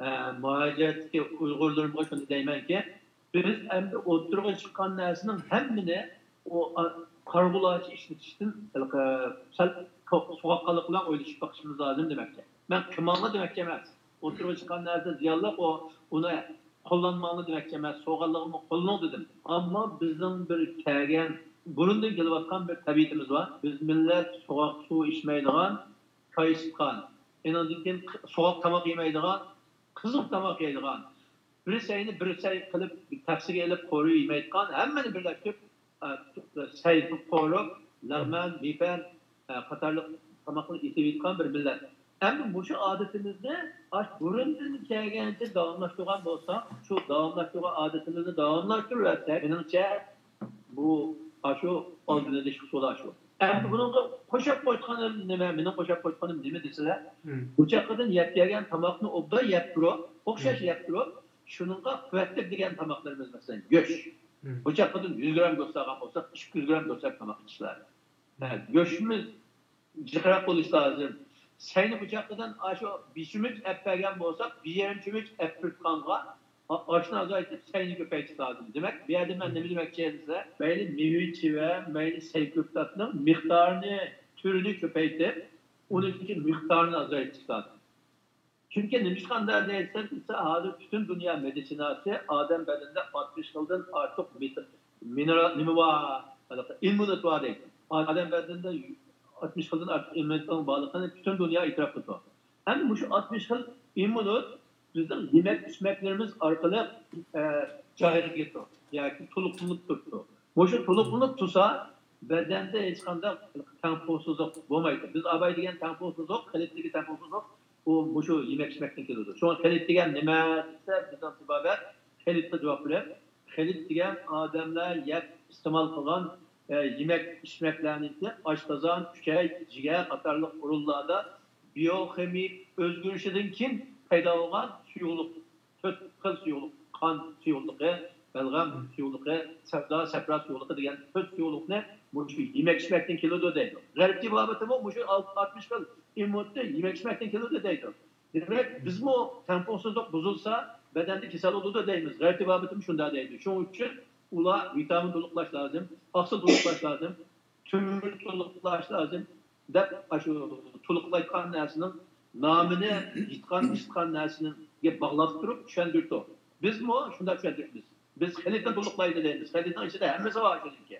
ئە، مۇھاجىرەتتىكى ئۇيغۇرلىرىمغا شۇنى دەيمەنكى، بىز ئەمدى ئوتتۇرىغا چىققان نەرسىنىڭ ھەممىنى ئۇ، ئا، قارىغۇلارچە ئىشلىتىشتىن، ھېلىقى، سەل سوغۇققانلىق بىلەن ئويلىشىپ باقىشىمىز لازىم دېمەكچى. مەن قىلماڭلار دېمەكچى ئەمەس. ئوتتۇرىغا چىققان نەرسە زىيانلىق، ئۇ، ئۇنى قوللانماڭلار دېمەكچى ئەمەس. سوغۇققانلىقىمۇ قوللىنىڭ دېدىم. ئەمما بىزنىڭ بىر كەلگەن بۇرۇندىن كېلىۋاتقان بىر تەبىئىتىمىز بار. بىز مىللەت سوغۇق سۇ ئىچمەيدىغان، چاي ئىچىدىغان، ئېنىڭدىن كېيىن سوغۇق تاماق يېمەيدىغان، قىزىق تاماق يەيدىغان، بىر سەينى بىر سەي قىلىپ تەخسىگە ئېلىپ قورۇ يېمەيدىغان، ھەممىنى بىرلەشتۈرۈپ، ئە، سەي قورۇپ، لەغمەن، مېپەن، ئە، قاتارلىق تاماقنى ئېتىۋېتىدىغان بىر مىللەت. ئەمدى مۇشۇ ئادىتىمىزنى ئاش بۇرۇندىن كەلگەنچە داۋاملاشتۇرغان بولساق، شۇ داۋاملاشتۇرغان ئادىتىمىزنى داۋاملاشتۇرۇۋەرسەك، مېنىڭچە، بۇ ئاشۇ ئالدىنى ئېلىش ئۇسۇلى ئاشۇ. ئەمدى بۇنىڭغا قوشاپ قويغىنىم نېمە؟ مېنىڭ قوشاپ قويغىنىم نېمە دېسىلە، بۇ چاققىدىن يەپ كەلگەن تاماقنى ئوبدان يەپ تۇرۇپ، ئوخشاش يەپ تۇرۇپ، شۇنىڭغا قۇۋۋەتلىك دېگەن تاماقلىرىمىز، مەسىلەن، گۆش. بۇ چاققىدىن يۈز گرام گۆش ئالغان بولساق، ئىككى يۈز گرام گۆش ئالىدىغان بولىمىز. ھە، گۆشىمىز جىقراق بولۇشى لازىم. سەينى بۇ چاققىدىن ئاشۇ بىر چۆمۈچ ئەپ بەرگەن بولساق، بىر يېرىم چۆمۈچ ئەپ تۇرۇپ قانغا، ئا-، ئاشنى ئازايتىپ، سەينى كۆپەيتىش لازىم. دېمەك، بۇ يەردە مەن نېمە دېمەكچى دېسە، مەيلى مېۋە-چېۋە، مەيلى سەي كۆكتاتنىڭ مىقدارىنى، تۈرىنى كۆپەيتىپ، ئۇنىڭكى مىقدارىنى ئازايتىش لازىم. چۈنكى نېمىشقا ئۇنداق دەيسەن دېسە، ھازىر پۈتۈن دۇنيا مېدىتسىناسى ئادەم بەدىنىدە ئاتمىش خىلدىن ئارتۇق مېت-، مىنېرال نېمە بار، ھېلىقى ئىممۇنىتېت بار دەيدۇ. ئادەم بەدىنىدە ئاتمىش خىلدىن ئارتۇق ئىممۇنىتېتنىڭ بارلىقىنى پۈتۈن دۇنيا ئېتىراپ قىلىدۇ. ئەمدى مۇشۇ ئاتمىش خىل ئىممۇنىتېت بىزنىڭ يېمەك ئىچمەكلىرىمىز ئارقىلىق، ئە، جارى قىلىدۇ ياكى تولۇقلىنىپ تۇرىدۇ. مۇشۇ تولۇقلىنىپ تۇرسا، بەدەندە ھېچقانداق تەڭپۇڭسىزلىق بولمايدۇ. بىز ئاباي دېگەن تەڭپۇڭسىزلىق، خىلىتتىكى تەڭپۇڭسىزلىق، ئۇ مۇشۇ يېمەك-ئىچمەكتىن كېلىدۇ. شۇڭا خىلىت دېگەن نېمە دېسە، بىزنىڭ تېبابەت خىلىتقا جاۋاب بېرىپ، خىلىت دېگەن ئادەملەر يەپ ئىستېمال قىلغان، ئە، يېمەك-ئىچمەكلەرنىڭكى ئاشقازان، ئۈچەي، جىگەر قاتارلىق ئورۇنلاردا بىيوخىمىيە ئۆزگىرىشىدىن كېيىن پەيدا بولغان سۇيۇقلۇق، تۆت خىل سۇيۇقلۇق، قان سۇيۇقلۇقى، بەلغەم سۇيۇقلۇقى، سەۋزا، سەپرا سۇيۇقلۇقى دېگەن تۆت سۇيۇقلۇقنى مۇشۇ يېمەك-ئىچمەكتىن كېلىدۇ دەيدۇ. غەرب تېبابىتىمۇ مۇشۇ ئاتمىش خىل ئىممۇنىتېت يېمەك-ئىچمەكتىن كېلىدۇ دەيدۇ. دېمەك، بىزمۇ تەڭپۇڭسىزلىق بۇزۇلسا، بەدەندە كېسەل بولىدۇ دەيمىز. غەرب تېبابىتىمۇ شۇنداق دەيدۇ. شۇنىڭ ئۈچۈن ئۇلار ۋىتامىن تولۇقلاش لازىم، ئاقسىل تولۇقلاش لازىم، تۆمۈر تولۇقلاش لازىم دەپ، ئاشۇ تولۇقلايدىغان نەرسىنىڭ نامىنى، يەيدىغان، ئىچىدىغان نەرسىگە باغلاپ تۇرۇپ چۈشەندۈرىدۇ. بىزمۇ شۇنداق چۈشەندۈرىمىز. بىز خىلىتنى تولۇقلايدۇ دەيمىز. خىلىتنىڭ ئىچىدە ھەممىسى بار شۇنىڭكى.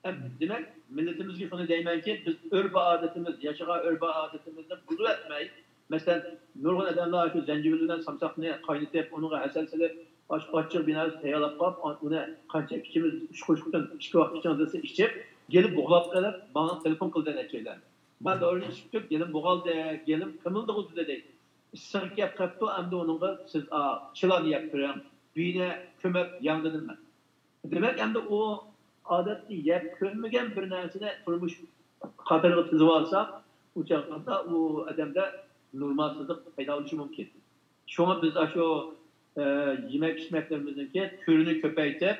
ئەم، دېمەك، مىللىتىمىزگە شۇنى دەيمەنكى، بىز ئۆرپ-ئادىتىمىز، ياشىغان ئۆرپ-ئادىتىمىزنى بۇزۇۋەتمەي، مەسىلەن، نۇرغۇن ئادەملەر شۇ زەنجىۋىل بىلەن سامساقنى قاينىتىپ، ئۇنىڭغا ھەسەل سېلىپ، ئاچ-، ئاچچىق بىناسى تەييارلاپ قويۇپ، ئۇنى قانچە ئىچىمىز، ئۈچ قوشۇقتىن ئىككى ۋاق ئىچىڭ دېسە ئىچىپ، گېلى بوغلاپ قېلىپ، ماڭا تېلېفون قىلدى نەچچەيلەن. مەن دورىنى ئىچىپ تۇرۇپ، گېلىم بوغالدى، گېلىم قىمىلدىغۇزدى دەيدۇ. ئىسسىق گەپ قىپتۇ، ئەمدى ئۇنىڭغا سىز، ئا، چىلان يەپ بېرىڭ، بىنە كۆمۈپ ياڭ دېدىم مەن. دېمەك، ئەمدى ئۇ ئادەتتە يەپ كۆرمىگەن بىر نەرسىنى تۇرمۇش قاتارىغا تىزىۋالساق، ئۇ چاغدا ئۇ ئادەمدە نورمالسىزلىق پەيدا بولۇشى مۇمكىن. شۇڭا بىز ئاشۇ، ئە، يېمەك-ئىچمەكلىرىمىزنىڭكى تۈرىنى كۆپەيتىپ،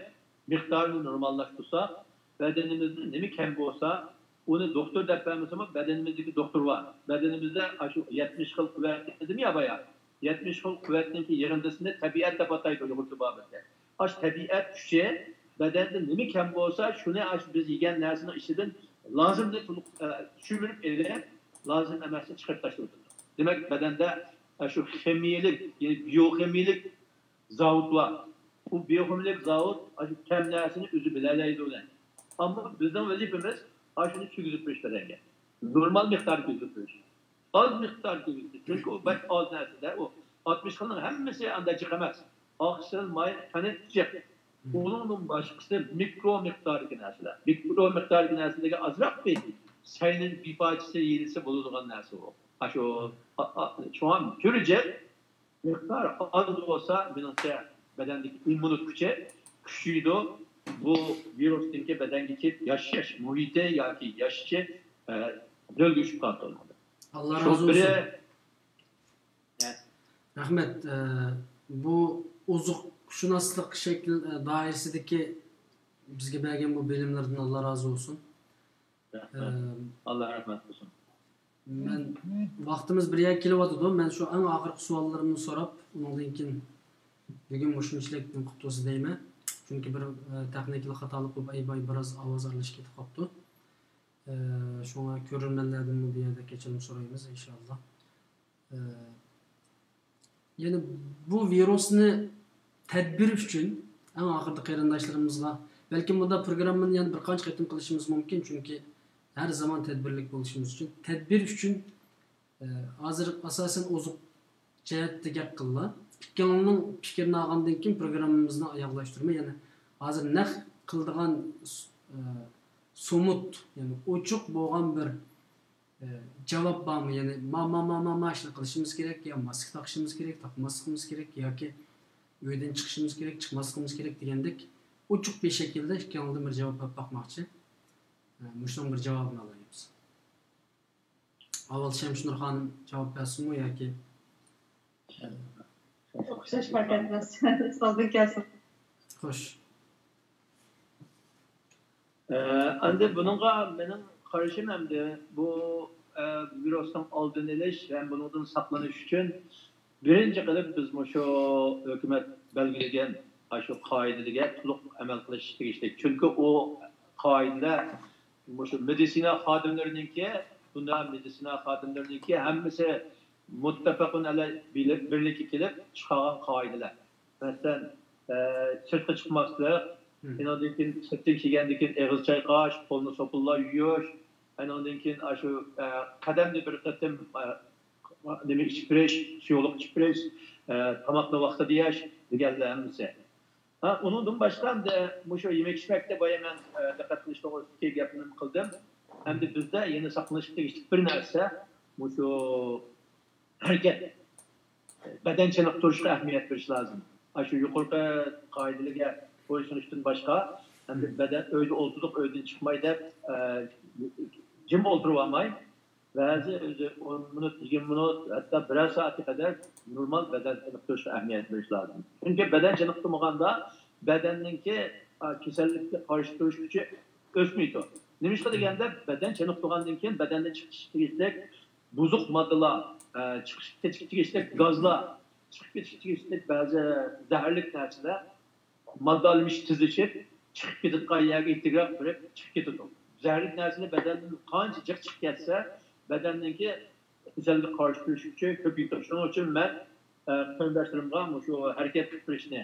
مىقدارىنى نورماللاشتۇرساق، بەدىنىمىزدە نېمە كەم بولسا، ئۇنى دوختۇر دەپ بەرمىسىمۇ، بەدىنىمىزدىكى دوختۇر بار. بەدىنىمىزدە ئاشۇ يەتمىش خىل قۇۋۋەت دېدىم يا بايا، يەتمىش خىل قۇۋۋەتنىڭكى يىغىندىسىنى تەبىئەت دەپ ئاتايدۇ ئۇيغۇر تېبابىتى. ئاشۇ تەبىئەت كۈچى بەدەندە نېمە كەم بولسا، شۇنى ئاشۇ بىز يېگەن نەرسىنىڭ ئىچىدىن لازىمنى تولۇق، ئە، چۈمۈرۈپ ئېلىپ، لازىم ئەمەسنى چىقىرىپ تاشلىۋېتىدۇ. دېمەك، بەدەندە ئاشۇ خىمىيەلىك، يەنى بىيوخىمىيەلىك زاۋۇت بار. ئۇ بىيوخىمىيەلىك زاۋۇت ئاشۇ كەم نەرسىنى ئۆزى بىلەلەيدۇ ئۇنى. ئەمما بىزنىڭ ۋەزىپىمىز ئاشۇنى كىرگۈزۈپ بېرىش بەدەنگە. نورمال مىقداردا كىرگۈزۈپ بېرىش. ئاز مىقداردا كىرگۈزۈپ بېرىش. چۈنكى ئۇ بەك ئاز نەرسىدە، ئۇ ئاتمىش خىلنىڭ ھەممىسى ئانداق جىق ئەمەس. ئاقسىل، ماي، قەنت جىق. ئۇنىڭدىن باشقىسى مىكرو مىقداردىكى نەرسىلەر. مىكرو مىقداردىكى نەرسىلەرگە ئازراق بىر سەينىڭ بىر پارچىسى يېسە بولىدىغان نەرسە ئۇ. ئاشۇ، ئا-، ئا-، شۇڭا تۈرى جىق، مىقدار ئاز بولسا، مېنىڭچە، بەدەندىكى ئىممۇنىتېت كۈچى كۈچىيىدۇ. بۇ ۋىرۇستىنكى بەدەنگە كېلىپ ياشاش مۇھىتى ياكى ياشىشى، ئە، دۆلگە چۈشۈپ قالىدۇ. ئاللا شۇ رازى بىرى، بولسۇن. ئە. رەھمەت. ئە، بۇ ئوزۇقشۇناسلىق شەكىل، ئە، دائىرىسىدىكى بىزگە بەرگەن بۇ بىلىملەردىن ئاللا رازى بولسۇن. رەھمەت. ئەم، ئاللا رەھمەت قىلسۇن. مەن، ۋاقتىمىز بىر يەرگە كېلىۋاتىدۇ. مەن شۇ ئەڭ ئاخىرقى سوئاللىرىمنى سوراپ، ئۇنىڭدىن كېيىن بۈگۈن مۇشۇنچىلىك نېمە قىلىپ تۇرسا دەيمەن. چۈنكى بىر، ئە، تېخنىكىلىق خاتالىق بولۇپ، ئەي باي بىراز ئاۋاز ئارىلىشىپ كېتىپ قاپتۇ. ئە، شۇڭا كۆرۈرمەنلەردىنمۇ بۇ يەردە كەچۈرۈم سورايمىز، ئىنشائاللا. ئە، يەنى بۇ ۋىرۇسنى تەدبىر ئۈچۈن ئەڭ ئاخىرىدا قېرىنداشلىرىمىزغا بەلكىم بۇنداق پروگراممىنى يەنە بىر قانچە قېتىم قىلىشىمىز مۇمكىن، چۈنكى ھەر زامان تەدبىرلىك بولۇشىمىز ئۈچۈن. تەدبىر ئۈچۈن، ئە، ھازىر ئاساسەن ئوزۇق جەھەتتە گەپ قىللا. ئىككىڭلارنىڭ پىكرىنى ئالغاندىن كېيىن پروگراممىمىزنى ئاياغلاشتۇرىمەن. يەنى ھازىر نەق قىلىدىغان س-، ئە، سومۇت، يەنى ئوچۇق بولغان بىر ئە، جاۋاب بارمۇ؟ يەنى ما، ما، ما، ما، ما ئىشنى قىلىشىمىز كېرەك، يا ماسكا تاقىشىمىز كېرەك، تاقماسلىقىمىز كېرەك، ياكى ئۆيدىن چىقىشىمىز كېرەك، چىقماسلىقىمىز كېرەك دېگەندەك ئوچۇق بىر شەكىلدە ئىككىڭلاردىن بىر جاۋاب ئاپ باقماقچى. ئە، مۇشۇنىڭ بىر جاۋابىنى ئالايمىز. ئاۋۋال شەمشىنۇر خانىم جاۋاب بەرسۇنمۇ ياكى؟ ئوخشاش پاكەتلەر سىزدىن كەلسۇن. خوش. ئەمدى بۇنىڭغا مېنىڭ قارىشىم ئەمدى بۇ، ئە، ۋىرۇسنىڭ ئالدىنى ئېلىش ھەم بۇنىڭدىن ساقلىنىش ئۈچۈن بىرىنچى قىلىپ بىز مۇشۇ ھۆكۈمەت بەلگىلىگەن ئاشۇ قائىدىلىرىگە تولۇق ئەمەل قىلىش تېگىشلىك. چۈنكى ئۇ قائىدىلەر مۇشۇ مېدىتسىنا خادىملىرىنىڭكى، بۇنداق مېدىتسىنا خادىملىرىنىڭكى ھەممىسى مۇتتەپەقۇن ئەلەي بىلىپ، بىرلىككە كېلىپ چىقارغان قائىدىلەر. مەسىلەن، ئە، سىرتقا چىقماسلىق، مم. ئېنىڭدىن كېيىن سىرتتىن كەلگەندىن كېيىن ئېغىز چايقاش، قولنى سوپۇنلا يۇيۇش، ئېنىڭدىن كېيىن ئاشۇ، ئە، قەدەمدە بىر قېتىم، ئە، نېمە ئىچىپ بېرىش، سۇيۇقلۇق ئىچىپ بېرىش، ئە، تاماقنى ۋاقتىدا يەش دېگەنلەر ھەممىسى. ھە، ئۇنىڭدىن باشقا ئەمدى مۇشۇ يېمەك-ئىچمەكتە بايا مەن، ئە، دىققەت قىلىش توغرىسىدىكى گەپنى قىلدىم. ئەمدى بىزدە يەنە ساقلىنىشقا تېگىشلىك بىر نەرسە، مۇشۇ ھەرىكەت. بەدەن چېنىقتۇرۇشقا ئەھمىيەت بېرىش لازىم. ئاشۇ يۇقىرىقى قائىدىلەرگە بويسۇنۇشتىن باشقا، ئەمدى بەدەن ئۆيدە ئولتۇردۇق، ئۆيدىن چىقماي دەپ، ئە، جىم ئولتۇرۇۋالماي، بەزى ئۆزى ئون مىنۇت، يىگىرمە مىنۇت، ھەتتا بىرەر سائەتكە قەدەر نورمال بەدەن چېنىقتۇرۇشقا ئەھمىيەت بېرىش لازىم. چۈنكى بەدەن چېنىقتۇرمىغاندا بەدەننىڭكى، ئا، كېسەللىككە قارشى تۇرۇش كۈچى ئۆسمەيدۇ. نېمىشقا دېگەندە، بەدەن چېنىقتۇرغاندىن كېيىن بەدەندىن چىقىشقا تېگىشلىك بۇزۇق ماددىلار، ئە، چىقىشقا تېگىشلىك گازلار، چىقىپ كېتىشكە تېگىشلىك بەزى زەھەرلىك نەرسىلەر، ماددا ئالمىشىش تېزلىشىپ، چىقىپ كېتىدىغان يەرگە تېزرەك بېرىپ چىقىپ كېتىدۇ. زەھەرلىك نەرسىلەر بەدەندىن قانچە جىق چىقىپ كەتسە، بەدەننىڭكى كېسەلگە قارشى تۇرۇش كۈچى كۆپىيىدۇ. شۇنىڭ ئۈچۈن مەن، ئە، قېرىنداشلىرىمغا مۇشۇ ھەرىكەت قىلىپ بېرىشنى،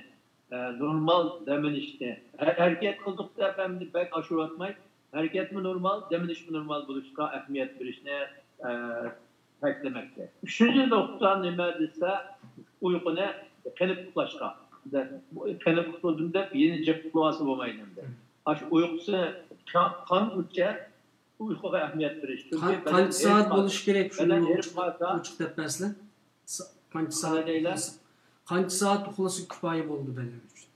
ئە، نورمال دەم ئېلىشنى، ھە-، ھەرىكەت قىلدۇق دەپ ئەمدى بەك ئاشۇرۇۋاتماي، ھەرىكەتمۇ نورمال، دەم ئېلىشمۇ نورمال بولۇشقا ئەھمىيەت بېرىشنى، ئە، تەكىتلىمەكچى. ئۈچىنچى نۇقتا نېمە دېسە، ئۇيقۇنى قېنىپ ئۇخلاشقا. بۇ قېنىپ ئۇخلىدىم دەپ يەنە جىق ئۇخلىۋالسا بولمايدۇ ئەمدى. ئاشۇ ئۇيقۇسى قا-، قانغۇچە ئۇيقۇغا ئەھمىيەت بېرىش. چۈنكى قان-، بەدەن قانچە سائەت بولۇشى كېرەك شۇنى ئوچۇق دەپ بەرسىلە؟ قانچە سائەت؟ قانچە سائەت ئۇخلىسا كۇپايە بولىدۇ بەدەن ئۈچۈن؟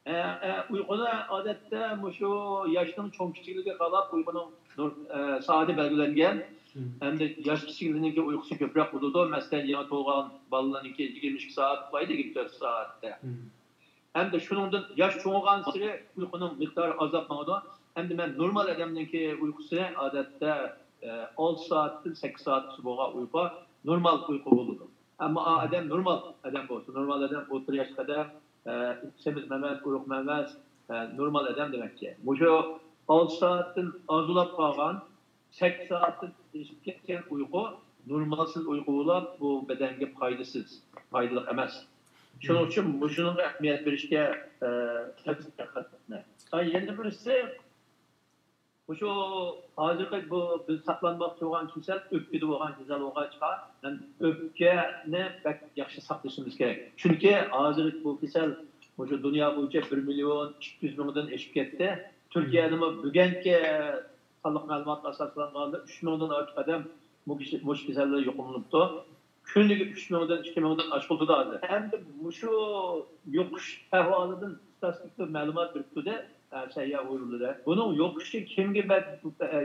ئە، ئە، ئۇيقۇدا ئادەتتە مۇشۇ ياشنىڭ چوڭ كىچىكلىكىگە قاراپ ئۇيقۇنىڭ نۇر-، ئە، سائىتى بەلگىلەنگەن. مم. ئەمدى ياش كىچىكلىرىنىڭكى ئۇيقۇسى كۆپرەك بولىدۇ. مەسىلەن، يېڭى تۇغۇلغان بالىلارنىڭكى يىگىرمە ئىككى سائەت ئۇخلايدۇ، يىگىرمە تۆت سائەتتە. مم. ئەمدى شۇنىڭدىن ياش چوڭىغانسېرى ئۇيقۇنىڭ مىقدارى ئازلاپ ماڭىدۇ. ئەمدى مەن نورمال ئادەمنىڭكى ئۇيقۇسى ئادەتتە، ئە، ئالتە سائەتتىن سەككىز سائەتكىچە بولغان ئۇيقۇ نورمال ئۇيقۇ بولىدۇ. ئەمما ئا ئادەم نورمال ئادەم بولسا، نورمال ئادەم ئورتا ياشلىق ئادەم، ئە، سېمىز ئەمەس، ئورۇقما ئەمەس، ئە، نورمال ئادەم دېمەكچى. مۇشۇ ئالتە سائەتتىن ئازلاپ قالغان، سەككىز سائەتتىن ئېشىپ كەتكەن ئۇيقۇ نورمالسىز ئۇيقۇ بولۇپ، بۇ بەدەنگە پايدىسىز، پايدىلىق ئەمەس. شۇنىڭ ئۈچۈن مۇشۇنىڭغا ئەھمىيەت بېرىشكە، ئە، تەۋسىيە قىلىمەن. ھە، يەنە بىرسى، مۇشۇ ھازىرقى بۇ بىز ساقلانماقچى بولغان كېسەل ئۆپكىدە بولغان كېسەل بولغاچقا، يەنى ئۆپكىنى بەك ياخشى ساقلىشىمىز كېرەك. چۈنكى ھازىر بۇ كېسەل مۇشۇ دۇنيا بويىچە بىر مىليون ئىككى يۈز مىڭدىن ئېشىپ كەتتى. تۈركىيەدىمۇ بۈگۈنكى سانلىق مەلۇماتقا ئاساسلانغاندا ئۈچ مىڭدىن ئارتۇق ئادەم مۇ-، مۇشۇ كېسەلدىن يۇقۇملىنىپتۇ. كۈنىگە ئۈچ مىڭدىن ئىككى مىڭدىن ئاشقۇزىدۇ ھازىر. ئەمدى مۇشۇ يۇقۇش ئەھۋالىدىن ئىستاتىستىكا مەلۇمات بېرىپتۇ-دە، ئە، سەھىيە ئورۇنلىرى. بۇنىڭ يۇقۇشى كىمگە بەك، ئە،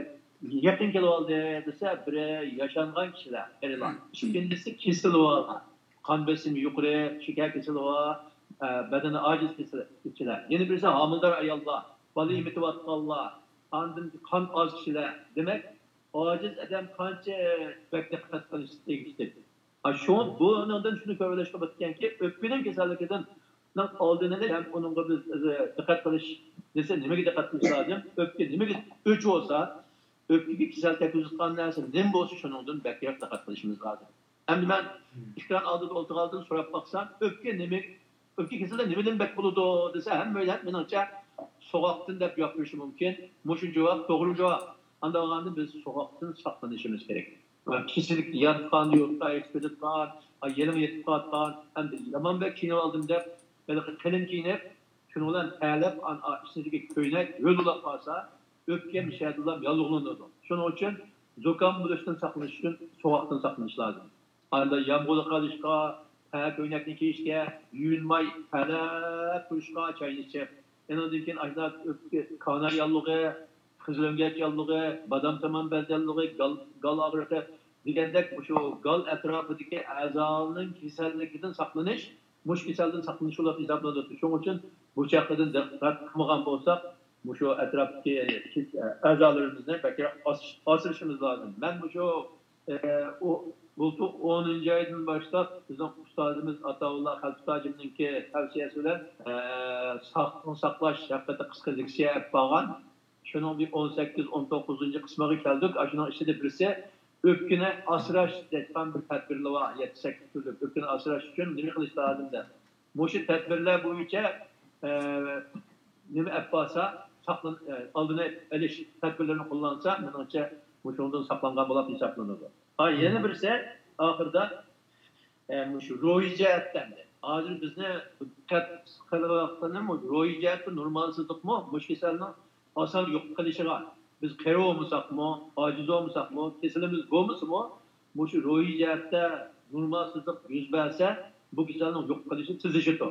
يېقىن كېلىۋالدى دېسە، بىرى ياشانغان كىشىلەر، قېرىلار. ئىككىنچىسى كېسىلى بار، قان بېسىمى يۇقىرى، شېكەر كېسىلى بار، ئە، بەدىنى ئاجىز كېسىلى، كىشىلەر. يەنە بىرسى ھامىلىدار ئاياللار، بالا ئېمىتىۋاتقانلار، ئاندىن قان ئاز كىشىلەر. دېمەك، ئاجىز ئادەم قانچە بەك دىققەت قىلىشقا تېگىشلىك. ھە، شۇڭا بۇنىڭدىن شۇنى كۆرۈۋېلىشقا بولىدىكەنكى، ئۆپكىنىڭ كېسەللىكىدىن ئالدىنى ئېلىش ھەم ئۇنىڭغا بىز، ئە، دىققەت قىلىش دېسە، نېمىگە دىققەت قىلىش لازىم؟ ئۆپكە نېمىگە ئۆچ بولسا، ئۆپكىگە كېسەل كەلتۈرۈۋاتقان نەرسە نېمە بولسا، شۇنىڭدىن بەكرەك دىققەت قىلىشىمىز لازىم. ئەمدى مەن ئېكران ئالدىدا ئولتۇرغانلىرىدىن سوراپ باقسام، ئۆپكە نېمە، ئۆپكە كېسىلى نېمىدىن بەك بولىدۇ دېسە، ھەممەيلەن مېنىڭچە سوغۇقتىن دەپ جاۋاب بېرىشى مۇمكىن. مۇشۇ جاۋاب توغرا جاۋاب. ئانداق بولغاندا بىز سوغۇقتىن ساقلىنىشىمىز كېرەك. كېسەللىك ياتقان يۇرتتا يېتىپ قېلىۋاتقان، يېلىڭ يېتىپ قېلىۋاتقان، ئەمدى يامان بەك كىيىنىۋالدىم دەپ، ھېلىقى قېلىن كىيىنىپ، شۇنىڭ بىلەن تەرلەپ، ئان-، ئا-، ئىچىدىكى كۆينەك ھۆل بولاپ قالسا، ئۆپكە مۇشۇ يەردىلا ياللۇغلىنىدۇ. شۇنىڭ ئۈچۈن زۇكام بولۇشتىن ساقلىنىش ئۈچۈن سوغۇقتىن ساقلىنىش لازىم. ئاندىن يامغۇرلۇق قىلىشقا، تەر كۆينەكنى كىيىشكە، يۇيۇنماي تەرلەپ تۇرۇشقا چاينى ئىچىپ، ئېنىڭدىن كېيىن ئاشۇنداق ئۆپكە، كانار ياللۇغى، قىزىلئۆڭگەچ ياللۇغى، بادام تامام بەز ياللۇغى، گال، گال ئاغرىقى دېگەندەك مۇشۇ گال ئەتراپىدىكى ئەزالارنىڭ كېسەللىكىدىن ساقلىنىش، مۇشۇ كېسەلدىن ساقلىنىش بولۇپ ھېسابلىنىدۇ. شۇنىڭ ئۈچۈن بۇ چاققىدىن دىققەت قىلمىغان بولساق، مۇشۇ ئەتراپتىكى ئەزالىرىمىزنى بەكرەك ئاس-، ئاسرىشىمىز لازىم. مەن مۇشۇ، ئە، ئۇ، بۇلتۇر ئونىنچى ئايدىن باشلاپ بىزنىڭ ئۇستازىمىز ئاتاۋۇللا خەلپىتاجىمنىڭكى تەۋسىيەسى بىلەن، ئە، ساقلىقنى ساقلاش ھەققىدە قىسقا لېكسىيە ئېلىپ بارغان. شۇنىڭ بىر ئون سەككىز، ئون توققۇزىنچى قىسمىغا كەلدۇق. ئاشۇنىڭ ئىچىدە بىرسى ئۆپكىنى ئاسراش دەيدىغان بىر تەدبىرلەر بار. يەتتە سەككىز تۈرلۈك ئۆپكىنى ئاسراش ئۈچۈن نېمە قىلىش لازىم دەپ. مۇشۇ تەدبىرلەر بويىچە، ئە، نېمە ئەپ بارسا، ساقلىن-، ئە، ئالدىنى ئېلىش تەدبىرلىرىنى قوللانسا، مېنىڭچە مۇشۇنىڭدىن ساقلانغان بولۇپ ھېسابلىنىدۇ. ھا، يەنە بىرسى، ئاخىرىدا، ئە، مۇشۇ روھىي جەھەتتە ئەمدى. ھازىر بىزنى دىققەت قىلىۋاتقىنى مۇشۇ روھىي جەھەتتە نورمالسىزلىقمۇ مۇشۇ كېسەلنىڭ ئاسان يوقىلىشىغا، بىز قېرى بولمىساقمۇ، ئاجىز بولمىساقمۇ، كېسىلىمىز بولمىسىمۇ، مۇشۇ روھىي جەھەتتە نورمالسىزلىق يۈز بەرسە، بۇ كېسەلنىڭ يوقىلىشى تېزلىشىدۇ.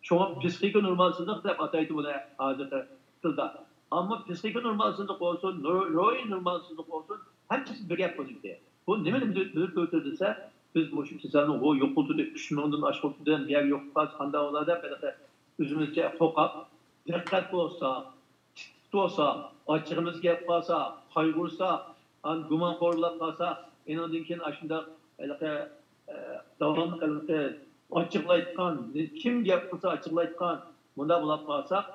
شۇڭا پسىخىكا نورمالسىزلىق دەپ ئاتايدۇ بۇنى ھازىرقى تىلدا. ئەمما پسىخىكا نورمالسىزلىق بولسۇن، رو-، روھىي نورمالسىزلىق بولسۇن، ھەممىسى بىر گەپ بۇنىڭكى. بۇ نېمىنى بىلدۈرۈپ تۇرىدۇ دېسە، بىز مۇشۇ كېسەلنىڭ، ھو، يوقىلىدۇ، ئۈچ مىڭدىن ئاشقان ئادەم يوقىلىپ قالسا قانداق بولار دەپ، ھېلىقى ئۆزىمىزچە قورقۇپ، دىققەت بولسا، تىت بولسا، ئاچچىقىمىز كېلىپ قالسا، قايغۇرسا، ئان-، گۇمانخور بولۇپ قالسا، ئېنىڭدىن كېيىن ئاشۇنداق ھېلىقى، ئە، داۋاملىق ھېلىقى ئاچچىقلايدىغان، كىم گەپ قىلسا ئاچچىقلايدىغان، مۇنداق بولۇپ قالساق،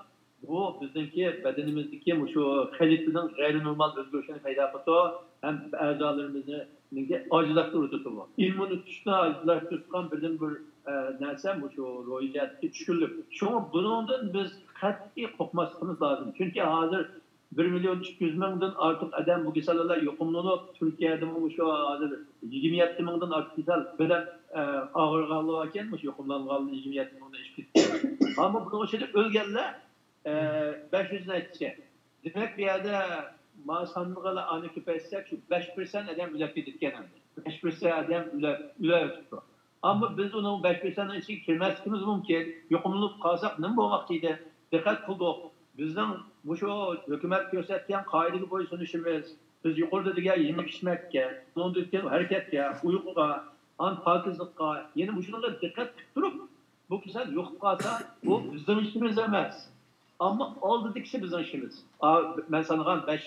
بۇ بىزنىڭكى بەدىنىمىزدىكى مۇشۇ خىلىتىنىڭ غەيرىي نورمال ئۆزگىرىشىنى پەيدا قىلىدۇ ھەم ئەزالىرىمىزنىڭكى ئاجىزلاشتۇرۇۋېتىدۇ. ئىممۇنىتېتنى ئاجىزلاشتۇرۇۋېتىدىغان بىردىن بىر، ئە، نەرسە مۇشۇ روھىي جەھەتتىكى چۈشكۈنلۈك. شۇڭا بۇنىڭدىن بىز قەتئىي قورقماسلىقىمىز لازىم. چۈنكى ھازىر بىر مىليون ئىككى يۈز مىڭدىن ئارتۇق ئادەم بۇ كېسەل بىلەن يۇقۇملىنىپ، تۈركىيەدىمۇ شۇ ھازىر يىگىرمە يەتتە مىڭدىن ئارتۇق كېسەل بىلەن، ئە، ئاغرىغانلار باركەن، مۇشۇ يۇقۇملانغانلار يىگىرمە يەتتە مىڭدىن ئېشىپ كەتكەن. ئەمما بۇنىڭ ئىچىدە ئۆلگەنلەر، ئە، بەش يۈز نەچچە. دېمەك، بۇ يەردە ما سانغىلا ئانى كۆپەيتسەك، شۇ بەش پىرسەنت ئادەم ئۆلۈپ كېتىدىكەن ئەمدى. بەش پىرسەنت ئادەم ئۆلە-، ئۆلۈۋېتىپتۇ. ئەمما بىز ئۇنىڭ بەش پىرسەنتنىڭ ئىچىگە كىرمەسلىكىمىز مۇمكىن. يۇقۇملىنىپ قالساق نېمە بولماقچى ئىدى؟ دىققەت قىلدۇق. بىزنىڭ مۇشۇ ھۆكۈمەت كۆرسەتكەن قائىدىگە بويسۇنۇشىمىز، بىز يۇقىرىدا دېگەن يېمەك-ئىچمەككە، ئۇنىڭدىن كېيىن ھەرىكەتكە، ئۇيقۇغا، ئان پاكىزلىققا، يەنە مۇشۇنىڭغا دىققەت قىلىپ تۇرۇپ، بۇ كېسەل يۇقۇپ قالسا، بۇ بىزنىڭ ئىشىمىز ئەمەس. ئەمما ئالدىدىكىسى بىزنىڭ ئىشىمىز. ئا، مەن سانىغان بەش،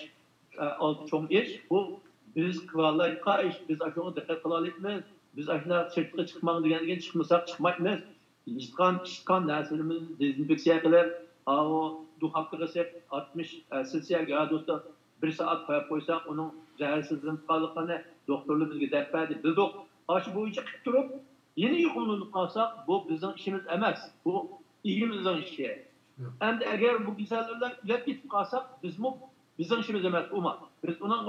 ئە، ئالتە چوڭ ئىش، بۇ بىز قىلالايدىغان ئىش، بىز ئاشۇنىڭغا دىققەت قىلالايمىز، بىز ئاشۇنداق سىرتقا چىقماڭ دېگەندىن كېيىن چىقمىساق چىقمايمىز. يېيىدىغان، ئىچىدىغان نەرسىلىرىمىزنى دېزىنفېكسىيە قىلىپ، ئاۋۇ دۇخوپكىغا سېلىپ، ئاتمىش، ئە، سېلسىيە گرادۇستا بىر سائەت قويۇپ قويساق، ئۇنىڭ زەھەرسىزلىنىپ قالىدىغىنى دوختۇرلار بىزگە دەپ بەردى، بىلدۇق. ئاشۇ بويىچە قىلىپ تۇرۇپ، يەنە يۇقۇملىنىپ قالساق، بۇ بىزنىڭ ئىشىمىز ئەمەس، بۇ ئىگىمىزنىڭ ئىشى. ئەمدى ئەگەر بۇ كېسەللەر بىلەن ئۆلۈپ كېتىپ قالساق، بىزمۇ، بىزنىڭ ئىشىمىز ئەمەس ئۇمۇ. بىز ئۇنىڭ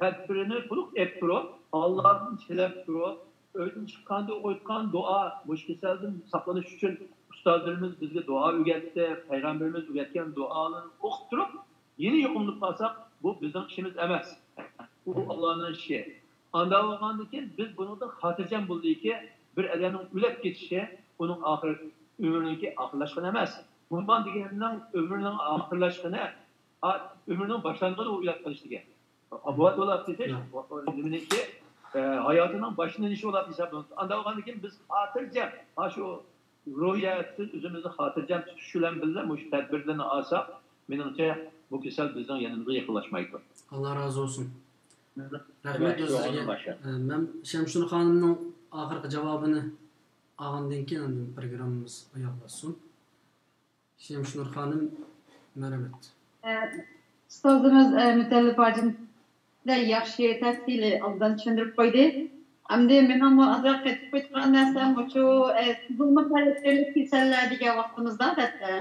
تەدبىرىنى تولۇق ئېلىپ تۇرۇپ، ئاللادىن تىلەپ تۇرۇپ، ئۆيدىن چىققاندا ئوقۇيدىغان دۇئا، مۇشۇ كېسەلدىن ساقلىنىش ئۈچۈن ئۇستازلىرىمىز بىزگە دۇئا ئۆگەتتى، پەيغەمبىرىمىز ئۆگەتكەن دۇئالارنى ئوقۇپ تۇرۇپ، يەنە يۇقۇملىنىپ قالساق، بۇ بىزنىڭ ئىشىمىز ئەمەس. ئۇ ئاللانىڭ ئىشى. ئانداق بولغاندىن كېيىن بىز بۇنىڭدىن خاتىرجەم بولدىكى، بىر ئادەمنىڭ ئۆلۈپ كېتىشى ئۇنىڭ ئاخىر، ئۆمرىنىڭكى ئاخىرلاشقىنى ئەمەس. مۇسۇلمان دېگەننىڭ ئۆمرىنىڭ ئاخىرلاشقىنى، ئا، ئۆمرىنىڭ باشلانغىنى ئۇ ئۆلۈپ قېلىش دېگەن. ئامۋات بولاپ كېتىش، نېمىنىڭكى، ئە، ھاياتىنىڭ باشلىنىشى بولاپ ھېسابلىنىدۇ. ئانداق بولغاندىن كېيىن بىز خاتىرجەم، ھا، شۇ روھىيەتسىز ئۆزىمىزنى خاتىرجەم تۇتۇش بىلەن بىللە مۇشۇ تەدبىرلەرنى ئالساق، مېنىڭچە، بۇ كېسەل بىزنىڭ يېنىمىزغا يېقىنلاشمايدۇ. ئاللا رازى بولسۇن. رەھمەت ئۆزلىرىگە. ئە، مەن شەمشىنۇر خانىمنىڭ ئاخىرقى جاۋابىنى ئالغاندىن كېيىن ئاندىن پروگراممىمىز ئاياغلاشسۇن. شەمشىنۇر خانىم، مەرھەمەت. ئە، ئۇستازىمىز، ئە، مۇتەللىپ ھاجىم بەك ياخشى تەپسىلىي ئالدىن چۈشەندۈرۈپ قويدى. ئەمدى مېنىڭمۇ ئازراق قېتىپ قويىدىغان نەرسەم مۇشۇ، ئە، سىزنىڭمۇ خەلقئارالىق كېسەللەر دېگەن ۋاقتىمىزدا، ئەلۋەتتە.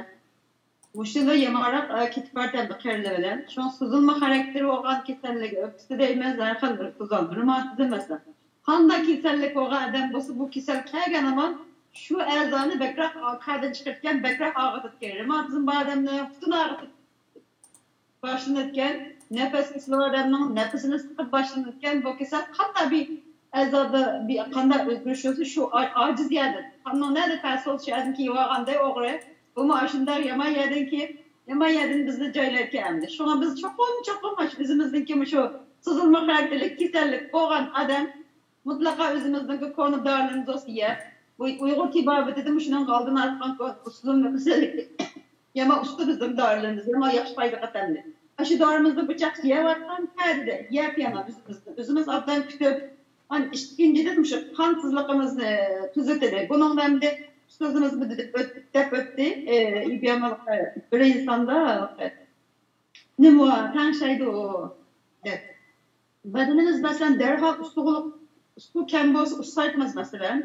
مۇشۇلا يامانراق، ئە، كېتىپ بارىدۇ ئەمدى قېرىلىرى بىلەن. شۇڭا سوزۇلما خاراكتېرى بولغان كېسەللىك ئۆپكىسى دەيمىز، ھەر خىل بىر سوزۇلما، رېماتىزم مەسىلەن. قانداق كېسەللىك بولغان ئادەم بولسا، بۇ كېسەل كەلگەن ھامان شۇ ئەزانى بەكرەك كاردىن چىقىرىدىكەن، بەكرەك ئاغرىتىدىكەن. رېماتىزم بار ئادەمنى پۇتىنى ئاغرىتىپ باشلىنىدىكەن، نەپەس كېسىلى بار ئادەمنىڭ نەپىسىنى سىقىپ باشلىنىدىكەن. بۇ كېسەل قانداق بىر ئەزادا بىر قانداق ئۆزگىرىش بولسا، شۇ ئاجىز يەردىن، قاننىڭ نەدە تەسىر بولۇشى يەردىن كېلىۋالغاندەك ئوغرى. بۇمۇ ئاشۇنداق يامان يەردىن كېلىپ، يامان يەردىن بىزنى جايلايدىكەن ئەمدى. شۇڭا بىز چوقۇم، چوقۇم مۇشۇ ئۆزىمىزنىڭكى مۇشۇ سوزۇلما خاراكتېرلىك كېسەللىك بولغان ئادەم مۇتلەقا ئۆزىمىزنىڭكى كونا دورىلىرىمىزنى بولسا يەپ، بۇ ئۇيغۇر تېبابىتىدە مۇشۇنىڭ ئالدىنى ئالىدىغان سوزۇلما كېسەللىك يامان ئۇستا بىزنىڭ دورىلىرىمىز، يامان ياخشى پايدا قاتامدى. ئاشۇ دورىمىزنى بۇ چاغقىچە يەۋاتقان قەدىدە يەپ يامان ئۆزىمىزنى، ئۆزىمىز ئابدان كۈتۈپ، ئان ئىككىنچىدىن مۇشۇ قان تېزلىقىمىزنى تۈزىتىدۇ. بۇنىڭدا ئەمدى ئۇستازىمىز بۇ دەپ ئۆت-، دەپ ئۆتتى. ئى، ئىبيامال، ئى، بىر ئىنساندا، ئى، نېمە تەڭشەيدۇ دەپ. بەدىنىمىز مەسىلەن دەرھال ئۇستىغۇلۇق، ئۇستىغۇ كەم بولسا ئۇسسايتمىز مەسىلەن.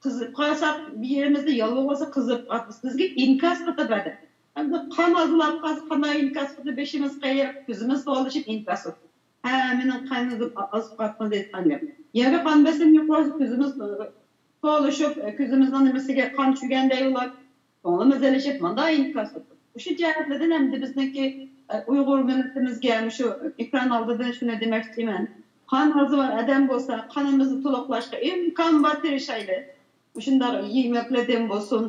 قىزىپ قالساق، بىر يېرىمىزدە ياللۇغ بولسا قىزىپ قالىمىز. بىزگە ئىنكاس قىلىپ بەردى. ئەمدى قان ئازلاپ قالسا، قانداق ئىنكاس قىلىپ، بېشىمىز قېيىپ، كۆزىمىز تولۇشۇپ ئىنكاس قىلىپ. ھە، مېنىڭ قېنىم ئازلاپ قالدى دەيدىغان گەپ. يەنە قان بېسىمى يۇقىرى بولسا، كۆزىمىز تولۇشۇپ، كۆزىمىزنىڭ نېمىسىگە قان چۈشكەندەك بولۇپ، كۆڭلىمىز ئېلىشىپ، مانداق ئىنكاس قىلىپ. مۇشۇ جەھەتلەردىن ھەم بىزنىڭكى، ئە، ئۇيغۇر مىللىتىمىزگە مۇشۇ ئېكران ئالدىدا شۇنى دېمەكچىمەن. قان ئازى بار ئادەم بولسا، قېنىمىزنى تولۇقلاشقا ئىمكان بار تىرىشايلى. مۇشۇنداق يېمەكلەردىن بولسۇن،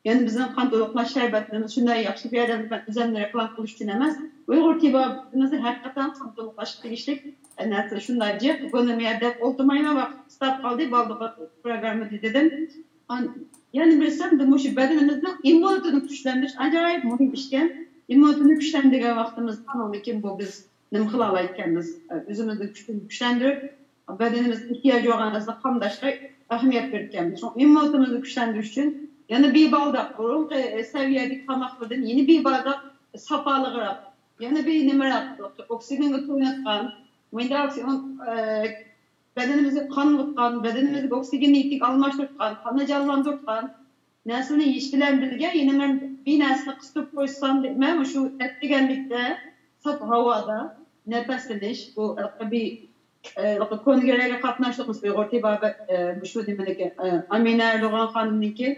يەنە بىزنىڭ قان تولۇقلاش شەربەتلىرىمىز شۇنداق ياخشى بۇ يەردە مەن ئۆزۈمنى رېكلام قىلىش ئۈچۈن ئەمەس، ئۇيغۇر تېبابىتىمىزدە ھەقىقەتەن قان تولۇقلاشقا تېگىشلىك نەرسە شۇنداق جىق، بۇنى مەن دەپ ئولتۇرمايمەن، ۋاقىت قىستاپ قالدى، بالدۇرراق پروگرامما دېدىم. ئان-، يەنە بىرسى، مۇشۇ بەدىنىمىزنىڭ ئىممۇنىتىنى كۈچلەندۈرۈش ئاجايىپ مۇھىم ئىشكەن. ئىممۇنىتىنى كۈچلەندۈرگەن ۋاقتىمىزدا، ئاندىن كېيىن بۇ بىز نېمە قىلالايدىكەنمىز؟ ئۆزىمىزنىڭ كۈچىنى كۈچلەندۈرۈپ، بەدىنىمىز ئېھتىياجى بولغان نەرسىنى قامداشقا ئەھمىيەت بېرىدىكەنمىز. شۇڭا ئىممۇنىتىمىزنى كۈچلەندۈرۈش ئۈچۈن يەنە بىر بالداق بۇرۇنقى سەۋىيەدىكى تاماقلاردىن يەنە بىر بالداق ساپالىقراق، يەنە بىر نېمىراق، ئوكسىگېنغا تويۇنۇۋاتقان، مۇنداق ئوكسىگېن، ئە، بەدىنىمىزگە قان ئۇرۇتقان، بەدىنىمىزگە ئوكسىگېن نىيىتىگە ئالماشتۇرۇۋاتقان، قاننى جانلاندۇرۇۋاتقان نەرسىنى يېيىش بىلەن بىرگە، يەنە مەن بىر نەرسىنى قىستۇرۇپ قويسام دەيمەن، مۇشۇ ئەتىگەنلىكتە ساپ ھاۋادا نەپەسلىنىش، بۇ ھېلىقى بىر، ئە، ھېلىقى كونگرېگە قاتناشتۇق بىز ئۇيغۇر تېبابەت، ئە، مۇشۇ نېمىنىڭكى، ئە، ئامىنە ئەردوغان خانىمنىڭكى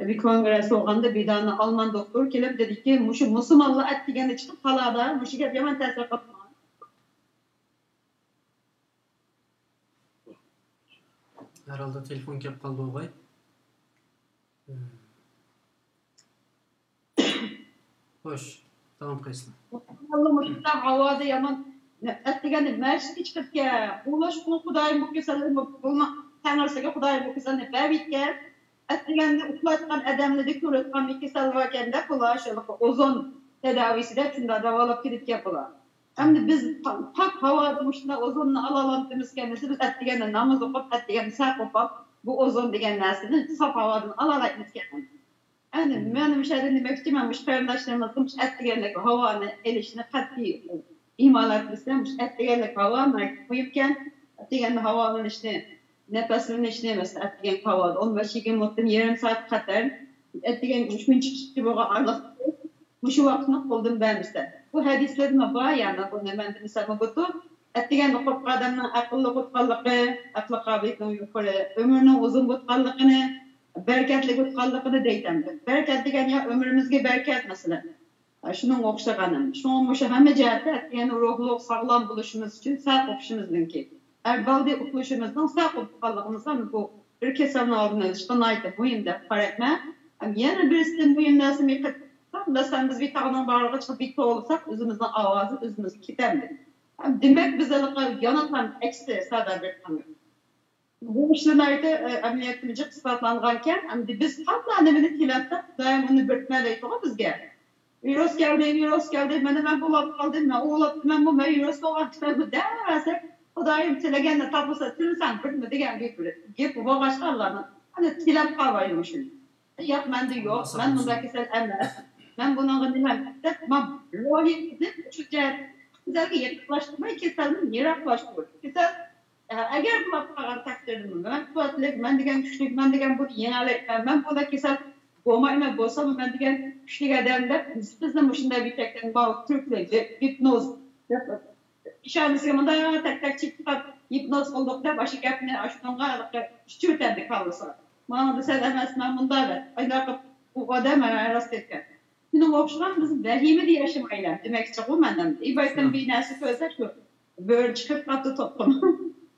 بىر كونگرېسى بولغاندا، بىر دانە ئالمان دوختۇر كېلىپ دېدىكى، مۇشۇ مۇسۇلمانلار ئەتىگەندە چىقىپ تالادا مۇشۇ گەپ يامان تەسىر قىلىدىغان. ھەرھالدا تېلېفون كەپ قالدى ئوغاي. خوش، داۋام قىلسىلا. مۇشۇنداق ھاۋادا يامان ئەتىگەندە مەسچىتكە چىقىپ كەل. ئۇلاش بۇ خۇدايىم بۇ كېسەلنى بۇ تەڭرىسىگە خۇدايىم بۇ كېسەلنى بەرمەيدىكەن. ئەتىگەندە ئۇخلاۋاتقان ئادەملەردە كۆرۈۋاتقان بىر كېسەل باركەن دەپ، بۇلار شۇ ئوزون تەداۋىيسىدە شۇنداق داۋالاپ كېلىدىكەن بۇلار. ئەمدى بىز پا-، پاك ھاۋادا مۇشۇنداق ئوزۇننى ئالالامتىمىزكەن دېسە، بىز ئەتىگەندە ناماز ئوقۇپ، ئەتىگەندە سەھەر قوپاپ، بۇ ئوزۇن دېگەن نەرسىنى ساپ ھاۋادىن ئالالايمىزكەن. ئەمدى مەن مۇشۇ يەردە دېمەكچىمەن، مۇشۇ قېرىنداشلىرىمىزغا مۇشۇ ئەتىگەنلىك ھاۋانى ئېلىشنى قەتئىي ئىمالاتمىسا، مۇشۇ ئەتىگەنلىك ھاۋا ناھايىتى مۇھىمكەن. ئەتىگەندە ھاۋالىنىشنى، نەپەسلىنىشنى، مەسىلەن، ئەتىگەن ھاۋادا ئون بەش يىگىرمە مىنۇتتىن يېرىم سائەت قەدەر، ئەتىگەن ئۈچ كۈن چىقىشقا بولغان ئارىلىقتا مۇشۇ ۋاقىتنى قولدىن بەرمىسە. بۇ ھەدىسلەردىمۇ بار، يەنى بۇنى مەن دېمىسەممۇ بولىدۇ. ئەتىگەندە قوپقان ئادەمنىڭ ئەقىللىق بولغانلىقى، ئەقلىي قابىلىيىتىنىڭ يۇقىرى، ئۆمرىنىڭ ئۇزۇن بولغانلىقىنى، بەرىكەتلىك بولغانلىقىنى دەيتتىم. بەرىكەت دېگەن يا ئۆمرىمىزگە بەرىكەت، مەسىلەن. شۇنىڭغا ئوخشىغان. شۇڭا مۇشۇ ھەممە جەھەتتە يەنە روھلۇق ساغلام بولۇشىمىز ئۈچۈن سەھەر قوپۇشىمىزنىڭكى، ئەۋۋالدى ئۇخلىشىمىزنىڭ سەھەر قوپقانلىقىمىزغا بۇ بىر كېسەلنىڭ ئالدىنى ئېلىشقا ناھايىتى مۇھىم دەپ قارايمەن. ھەم يەنە بىرسى مۇھىم نەرسە، مەسىلەن، بىز بىر تاغنىڭ باغرىغا چىقىپ بىر توۋلىساق، ئۆزىمىزنىڭ ئاۋازى ئۆزىمىزگە كېتەمدى. ھەم دېمەك، بىز ھېلىقى ياناتقان ئەكسى سادار بېرىدىغان. بۇ ئىشلار ناھايىتى، ئە، ئەمەلىيەتتە جىق ئىسپاتلانغانكەن، ئەمدى بىز قانداق نېمىنى تىلەتسەك، خۇدايىم ئۇنى بىرتمەلەيدىغۇ بىزگە. ۋىرۇس كەلدى، ۋىرۇس كەلدى، مانا مەن بولۇپ قالدىم، مەن ئۇ بولۇپتىمەنمۇ، مەن ۋىرۇس بولغانتىمەنمۇ دەۋەرسەك، خۇدايىم تىلىگەننى تاپمىسا، تىلىسەڭ بىرتمە دېگەن گېپى، گېپى بولغاچقا ئاللانىڭ، ئەنە تىلەپ قالمايدۇ شۇنى. ياق، مەندە يوق، مەن مۇنداق كېسەل ئەمەس، مەن بۇنىڭغا نېمەم دەپ، مەن روھىي قىزىپ شۇ جەھەتتىن كېسەلگە يېقىنلاشتۇرماي، كېسەلدىن يىراقلاشتۇرۇش. كېسەل ئەگەر بولۇپ قالغان تەقدىردىمۇ، مەن قۇۋۋەتلىك، مەن دېگەن كۈچلۈك، مەن دېگەن بۇنى يېڭەلەيمەن، مەن بۇنداق كېسەل بولمايمەن، بولساممۇ مەن دېگەن كۈچلۈك ئادەم دەپ، بىزنى مۇشۇنداق بىتەكتىن ماۋۇ تۈركلەر دېپ گىپنوز دەپ ئىشانىسىگە مۇنداق تەك-تەك چېكىپ يىپنوز قىلدۇق دەپ، ئاشۇ گەپنى ئاشۇنىڭغا ئىچىۋېتەمدى كاللىسىغا. ماڭا دېسە ئەمەس، مەن مۇنداق دەپ، ئايلاقىپ ئۇ ئادەم مانا راست ئېيتكەن. شۇنىڭغا ئوخشىغان بىز ۋەھىمىدە ياشىمايلى دېمەكچىغۇ مەن ئەمدى. ئىبايتتىن بىر نەرسە كۆرسەك شۇ. بۆرە چىقىپ قاپتۇ توپقىمۇ.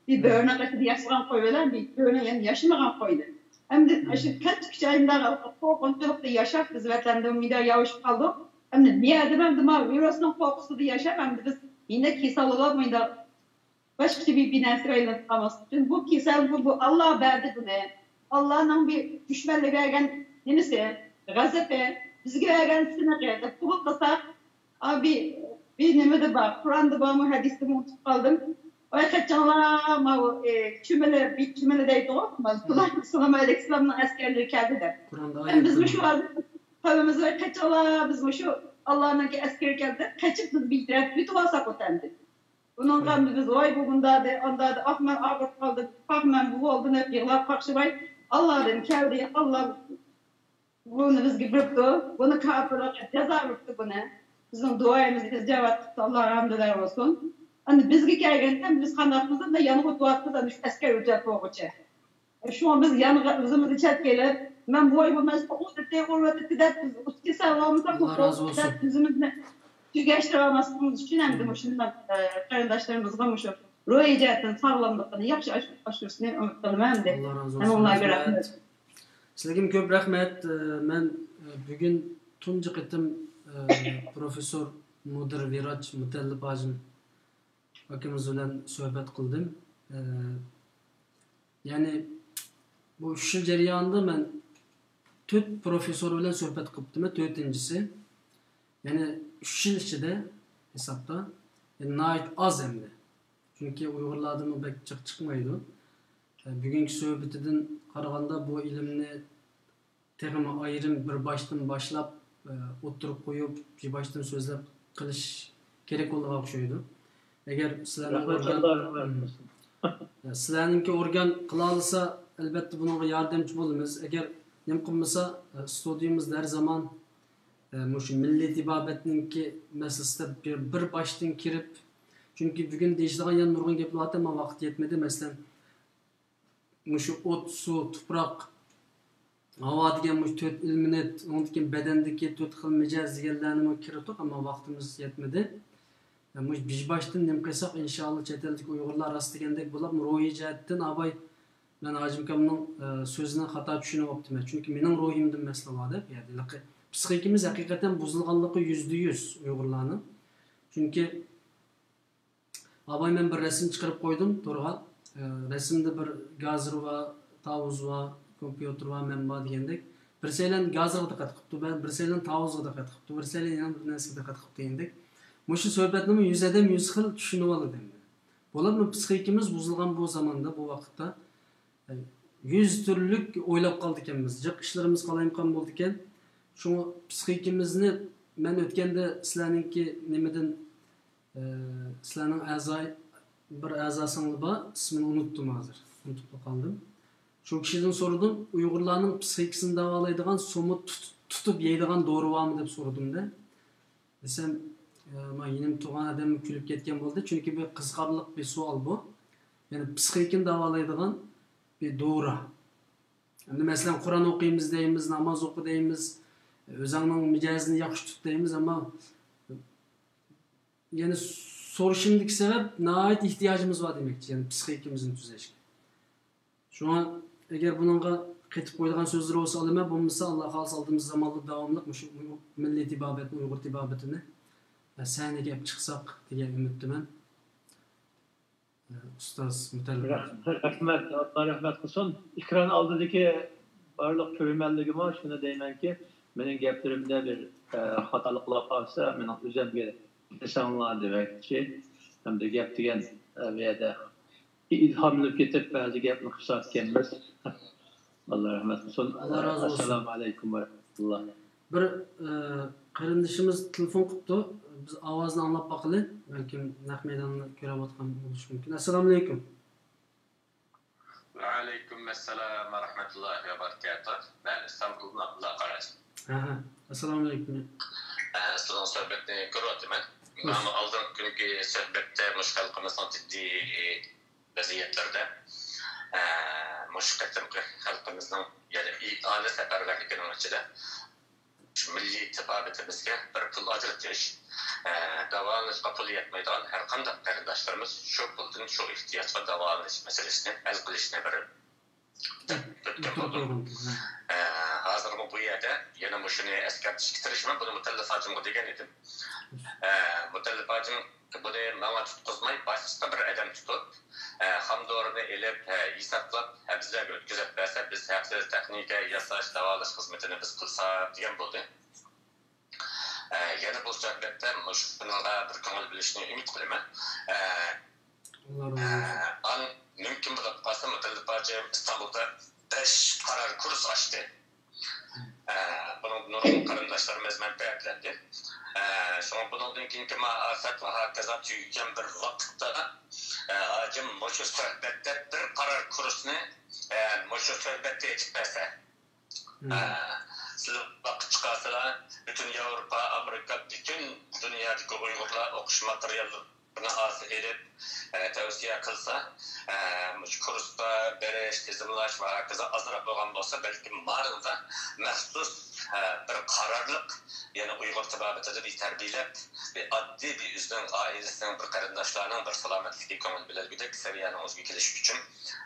بىر بۆرىنىڭ قېشىدا ياشىغان قوي بىلەن بىر بۆرىنىڭ يەنە ياشىمىغان قوينى. ئەمدى ئاشۇ كەنت كۈچەينىدا قورقۇنچلۇقتا ياشاپ، بىز ۋەتەندىن مۇنداق ياۋىشىپ قالدۇق. ئەمدى نېمە دېمەمدۇ، ما ۋىرۇسنىڭ قورقۇسىدا ياشاپ، ئەمدى بىز يەنە كېسەل بولۇپ مۇنداق باشقىچە بىر، بىر نەرسىگە ئايلىنىپ قالماسلىق ئۈچۈن، بۇ كېسەل، بۇ، بۇ ئاللا بەردى بۇنى. ئاللانىڭ بىر دۈشمەنلەرگە بەرگەن نېمىسى، غەزىپى، بىزگە بەرگەن سىنىقى دەپ قوبۇل قىلساق، ئا، بىر، بىر نېمىدە بار، قۇرئاندا بارمۇ، ھەدىستىمۇ ئۇنتۇپ قالدىم. ۋاي قېچىڭلار، ماۋۇ، ئى، چۈمۈلە، بىر چۈمۈلە دەيدىغۇ، مانا، سۇلايمان ئەلەيھىسسالامنىڭ ئەسكەرلىرى كەلدى دەپ. قۇرئاندا ئەمدى ئايەت بىزمۇ بار. شۇ ھازىر قاۋىمىزغا قېچىڭلار، بىزمۇ شۇ ئاللانىڭكى ئەسكىرى كەلدى، قېچىپ بىز بىر تەرەپكە ئۆتۈۋالساق ئوتەمدى. بۇنىڭغا بىز ۋاي بۇ مۇنداقدى، ئانداقدى، ئاھ مەن ئاغرىپ قالدىم، پاھ مەن بۇ بولدىم دەپ يىغلاپ قاقشىماي، ئاللادىن كەلدى، ئاللا بۇنى بىزگە بېرىپتۇ، بۇنى كاپىرلارغا جازا بېرىپتۇ بۇنى. بىزنىڭ دۇئايىمىزغا ئىجابەت قىپتۇ، ئاللاغا ھەمدۇلار بولسۇن. ئەمدى بىزگە كەلگەندە بىز قانداق قىلىمىز؟ ئەمدى يانغا ئۆتۈۋاتىمىز، ئەمدى شۇ ئەسكەر ئۆتۈۋەت بولغۇچە. شۇڭا بىز يانغا ئۆزىمىزنى چەتكە ئېلىپ، مەن بۇ ئاي بولماس، ئۇ ئۇرۇۋەتتى، ئۇرۇۋەتتى دەپ، بىز ئۇتۇپ كېسەل بولمىساق، ئاللا رازى بولسۇن. دەپ ئۆزىمىزنى تۈگەشتۈرۈۋالماسلىقىمىز ئۈچۈن ھەمدە مۇشۇنداق، ئە، قېرىنداشلىرىمىزغا مۇشۇ روھىي جەھەتتىن ساغلاملىقىنى ياخشى ئاشۇرۇشىنى ئۈمىد قىلىمەن ئەمدى. ئاللا رازى بولسۇن. ھەممىڭلارغا رەھمەت. سىلەرگىمۇ كۆپ رەھمەت. ئە، مەن، ئە، بۈگۈن تۇنجى قېتىم، ئە، پروفېسسور مۇدىر ۋىراچ مۇتەللىپ ھاجىم ئاكىمىز بىلەن سۆھبەت قىلدىم. ئە، يەنى بۇ ئۈچ يىل جەريانىدا مەن تۆت پروفېسسور بىلەن سۆھبەت قىلىپتىمەن، تۆتىنچىسى. يەنى ئۈچ يىل ئىچىدە ھېسابتا، يەنى ناھايىتى ئاز ئەمدى. چۈنكى ئۇيغۇرلاردىنمۇ بەك جىق چىقمايدۇ. ئە، بۈگۈنكى سۆھبىتىدىن قارىغاندا بۇ ئىلىمنى تېخىمۇ ئايرىم بىر باشتىن باشلاپ، ئە، ئوتتۇرىغا قويۇپ، بىر باشتىن سۆزلەپ قىلىش كېرەك بولىدىغان ئوخشايدۇ. ئەگەر سىلەرنىڭ رەھمەت، ئورگان، ئاللا رەھمەت قىلسۇن. ئە، سىلەرنىڭكى ئورگان قىلالىسا، ئەلبەتتە بۇنىڭغا ياردەمچى بولىمىز. ئەگەر نېمە قىلمىسا، ئە، ستۇدىيىمىزدا ھەر زامان، ئە، مۇشۇ مىللىي تېبابەتنىڭكى مەسىلىسىدە بىر، بىر باشتىن كىرىپ، چۈنكى بۈگۈن دېيىشىدىغان يەنە نۇرغۇن گەپلەر بارتى، ئەمما ۋاقىت يەتمىدى. مەسىلەن، مۇشۇ ئوت، سۇ، تۇپراق، ھاۋا دېگەن مۇشۇ تۆت ئېلېمېنت، ئۇنىڭدىن كېيىن بەدەندىكى تۆت خىل مىجەز دېگەنلەرنىمۇ كىرىتتۇق، ئەمما ۋاقتىمىز يەتمىدى. مۇشۇ بىر باشتىن نېمە قىلساق، ئىنشائاللا، چەت ئەلدىكى ئۇيغۇرلار راست دېگەندەك بولۇپ، روھىي جەھەتتىن ئاباي، مەن ھاجىم ئاكامنىڭ، ئە، سۆزىنى خاتا چۈشىنىۋاپتىمەن. چۈنكى مېنىڭ روھىمدىن مەسىلە بار دەپ، يەنى ھېلىقى پسىخىكىمىز ھەقىقەتەن بۇزۇلغانلىقى يۈزدە يۈز ئۇيغۇرلارنىڭ. چۈنكى ئاباي، مەن بىر رەسىم چىقىرىپ قويدۇم تورغا. ئە، رەسىمدە بىر گازىر بار، تاۋۇز بار، كومپيۇتېر بار، مەن بار دېگەندەك. بىرسەيلەن گازىرغا دىققەت قىپتۇ، بىر-، بىرسەيلەن تاۋۇزغا دىققەت قىپتۇ، بىرسەيلەن يەنە بىر نەرسىگە دىققەت قىپتۇ دېگەندەك. مۇشۇ سۆھبەتنىمۇ يۈز ئادەم يۈز خىل چۈشىنىۋالىدۇ ئەمدى. بولۇپمۇ پسىخىكىمىز بۇزۇلغان بۇ زاماندا، بۇ ۋاقىتتا، ئە، يۈز تۈرلۈك ئويلاپ قالىدىكەنمىز. جىق ئىشلىرىمىز قالايمىقان بولىدىكەن. شۇڭا پسىخىكىمىزنى مەن ئۆتكەندە سىلەرنىڭكى نېمىدىن، ئە، سىلەرنىڭ ئەزا-، بىر ئەزاسىڭلار بار، ئىسمىنى ئۇنتۇدۇم ھازىر. ئۇنتۇپلا قالدىم. شۇ كىشىدىن سورىدىم، ئۇيغۇرلارنىڭ پسىخىكىسىنى داۋالايدىغان، سومۇت تۇت-، تۇتۇپ يەيدىغان دورا بارمۇ دەپ سورىدىم-دە. دېسەم، ئە، ما يېنىم تۇرغان ئادەممۇ كۈلۈپ كەتكەن بولدى، چۈنكى بىر قىزىقارلىق بىر سوئال بۇ. يەنى پسىخىكىنى داۋالايدىغان بىر دورا. ئەمدى مەسىلەن، قۇرئان ئوقۇيمىز دەيمىز، ناماز ئوقۇ دەيمىز، ئۆزۈڭنىڭ مىجەزىنى ياخشى تۇت دەيمىز، ئەمما يەنى سورىشىمدىكى سەۋەب ناھايىتى ئېھتىياجىمىز بار دېمەكچى، يەنى پسىخىكىمىزنى تۈزەشكە. شۇڭا ئەگەر بۇنىڭغا قېتىپ قويىدىغان سۆزلىرى بولسا ئالىمەن، بولمىسا ئاللا خالىسا ئالدىمىزدا زاماندا داۋاملىق مۇشۇ مىللىي تېبابەتنى، ئۇيغۇر تېبابىتىنى سەھنىگە ئېلىپ چىقساق دېگەن ئۈمىدتىمەن. ئۇستاز مۇتەللىپ. رەھمەت، ئاللا رەھمەت قىلسۇن. ئېكران ئالدىدىكى بارلىق كۆرۈرمەنلىرىگىمۇ شۇنى دەيمەنكى، مېنىڭ گەپلىرىمدە بىر، ئە، خاتالىقلار بارسا، مېنىڭ ئۆزۈمگە دېسەڭلار دېمەكچى. ئەمدى گەپ دېگەن، ئە، بۇ يەردە ئىلھاملىنىپ كېتىپ، بەزى گەپنى قىلساق ئىكەنمىز. ئاللا رەھمەت قىلسۇن. ئاللا رازى بولسۇن. ئەسسالامۇ ئەلەيكۇم ۋە رەھمەتۇللا. بىر، ئە، قېرىندىشىمىز تېلېفون قىپتۇ. بىز ئاۋازىنى ئاڭلاپ باقىلى. بەلكىم نەق مەيداننى كۆرۈۋاتقان بولۇشى مۇمكىن. ئەسسالامۇ ئەلەيكۇم. ۋەئەلەيكۇم ئەسسالام ۋە رەھمەتۇللاھى ۋە بەرىكاتۇھ. مەن ئىستانبۇلدىن ئابدۇللا قاراچ. ھە، ھە. ئەسسالامۇئەلەيكۇم. ئە، سىزنىڭ سۆھبەتنى كۆرۈۋاتىمەن. خوش. مانا ئالدىنقى كۈنكى سۆھبەتتە مۇشۇ خەلقىمىزنىڭ جىددىي ۋەزىيەتلىرىدە، ئە، مۇشۇ قېتىمقى خەلقىمىزنىڭ، يەنى ئىئانە سەپەرۋەرلىكىنىڭ ئىچىدە شۇ مىللىي تېبابىتىمىزگە بىر پۇل ئاجرىتىش، ئە، داۋالىنىشقا پۇل يەتمەيدىغان ھەر قانداق قېرىنداشلىرىمىز شۇ پۇلدىن شۇ ئېھتىياجغا داۋالىنىش مەسىلىسىنى ھەل قىلىشنى بىر ئۆتكەن بولدۇم. ئە، ھازىرمۇ بۇ يەردە يەنە مۇشۇنى ئەسكەرتىشكە تىرىشىمەن، بۇنى مۇتەللىپ ھاجىمغا دېگەن ئىدىم. ئە، مۇتەللىپ ھاجىم بۇنى ماڭا تۇتقۇزماي، باشقا بىر ئادەم تۇتۇپ، ئە، خام دورىنى ئېلىپ، ئە، ھېسابلاپ، ئە، بىزلەرگە ئۆتكۈزۈپ بەرسە، بىز ھەقسىز تېخنىكا ياساش، داۋالاش خىزمىتىنى بىز قىلساق دېگەن بولدى. ئە، يەنە بۇ سۆھبەتتە مۇشۇنىڭغا بىر كۆڭۈل بۆلۈشنى ئۈمىد قىلىمەن. ئە، ئاللا رازى بولسۇن. ئە، ئان-، مۇمكىن بولۇپ قالسا، مۇتەللىپ ھاجىم ئىستانبۇلدا بەش قارار كۇرس ئاچتى. ئە، بۇنىڭدىن نۇرغۇن قېرىنداشلىرىمىز مەنپەئەتلەندى. ئە، شۇڭا بۇنىڭدىن كېيىنكى مائارىپەت ۋە ھاكازا تۈگىگەن بىر ۋاقىتتا، ئە، ھاجىم مۇشۇ سۆھبەتتە بىر قارار كۇرسنى، ئە، مۇشۇ سۆھبەتتە ئېچىپ بەرسە، ئە، سىلەر ۋاقىت چىقارسىلەر، پۈتۈن ياۋروپا، ئامېرىكا، پۈتۈن دۇنيادىكى ئۇيغۇرلار ئوقۇش ماتېرىياللىرىنى ھازىر ئېلىپ، ئە، تەۋسىيە قىلسا، ئە، مۇشۇ كۇرسقا بېرىش، تىزىملاش ۋە ھاكازا ئازراق بولغان بولسا، بەلكىم مارىندا مەخسۇس، ئە، بىر قارارلىق، يەنى ئۇيغۇر تېبابىتىدە بىر تەربىيەلەپ، بىر ئاددىي بىر ئۆزىنىڭ ئائىلىسىنىڭ، بىر قېرىنداشلارنىڭ بىر سالامەتلىكى كۆڭۈل بۆلەلىگۈدەك سەۋىيەنىڭ ئۆزىگە كېلىشى ئۈچۈن،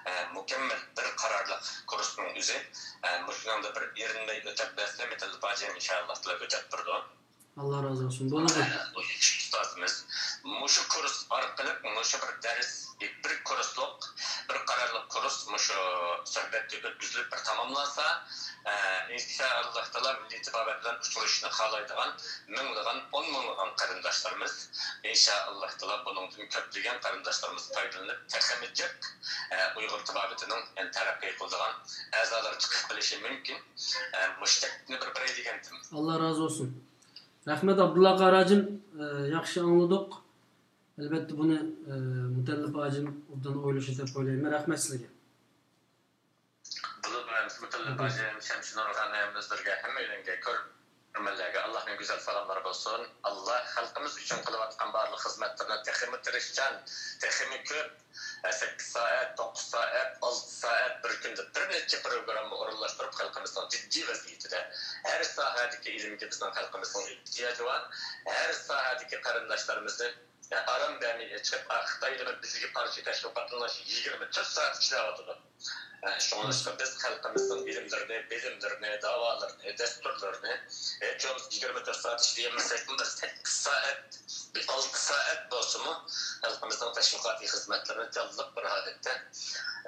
ئە، مۇكەممەل بىر قارارلىق كۇرسنىڭ ئۆزى. ئە، مۇشۇنىڭدا بىر ئېرىنمەي ئۆتەپ بەرسە، مۇتەللىپ ھاجىم ئىنشائاللا تېخى ئۆتەپ بېرىدۇ. ئاللا رازى بولسۇن. بولىدۇ. ئۇستازىمىز مۇشۇ كۇرس ئارقىلىق، مۇشۇ بىر دەرس، بىر كۇرسلۇق، بىر قارارلىق كۇرس مۇشۇ سۆھبەتتە ئۆتكۈزۈلۈپ بىر تاماملانسا، ئە، ئىنشائاللا تائالا مىللىي تېبابەت بىلەن ئۇچرىشىشنى خالايدىغان مىڭلىغان، ئون مىڭلىغان قېرىنداشلىرىمىز ئىنشائاللا تائالا بۇنىڭدىن كۆپلىگەن قېرىنداشلىرىمىز پايدىلىنىپ، تېخىمۇ جىق، ئە، ئۇيغۇر تېبابىتىنىڭ يەنە تەرەققىي قىلىدىغان ئەزالىرى چىقىپ قېلىشى مۇمكىن. ئە، مۇشۇ تەكلىپنى بىر بېرەي دېگەنتىم. ئاللا رازى بولسۇن. رەھمەت، ئابدۇللا قارى ھاجىم، ئە، ياخشى ئاڭلىدۇق. ئەلۋەتتە، بۇنى، ئە، مۇتەللىپ ھاجىم ئوبدان ئويلىشىدۇ دەپ ئويلايمەن. رەھمەت سىزگە. بولۇپ، مۇتەللىپ ھاجىم، شەمشىنۇر خانىم، ئۆزلىرىگە، ھەممەيلەنگە، كۆرۈرمەنلەرگە ئاللانىڭ گۈزەل سالاملىرى بولسۇن. ئاللا خەلقىمىز ئۈچۈن قىلىۋاتقان بارلىق خىزمەتلىرىنى تېخىمۇ تىرىشچان، تېخىمۇ كۆپ، سەككىز سائەت، توققۇز سائەت، ئالتە سائەت، بىر كۈندە بىر نەچچە پروگرامما ئورۇنلاشتۇرۇپ، خەلقىمىزنىڭ جىددىي ۋەزىيىتىدە، ھەر ساھەدىكى ئىلىمگە بىزنىڭ خەلقىمىزنىڭ ئېھتىياجى بار، ھەر ساھەدىكى قېرىنداشلارىمىزنى ئارام بەرمەي چىقىپ، خىتايدىمۇ بىزگە پارچە تەشۋىقاتلىنىش يىگىرمە تۆت سائەت ئىشلەۋاتىدۇ. شۇڭلاشقا بىز خەلقىمىزنىڭ ئىلىملىرىنى، بىلىملىرىنى، داۋالىرىنى، دەستۇرلىرىنى، ھېچ بولمىسا يىگىرمە تۆت سائەت ئىشلىيەلمىسەكمۇ، بىر سەككىز سائەت، بىر ئالتە سائەت بولسىمۇ، خەلقىمىزنىڭ تەشۋىقاتىي خىزمەتلىرىنى جانلىق بىر ھالەتتە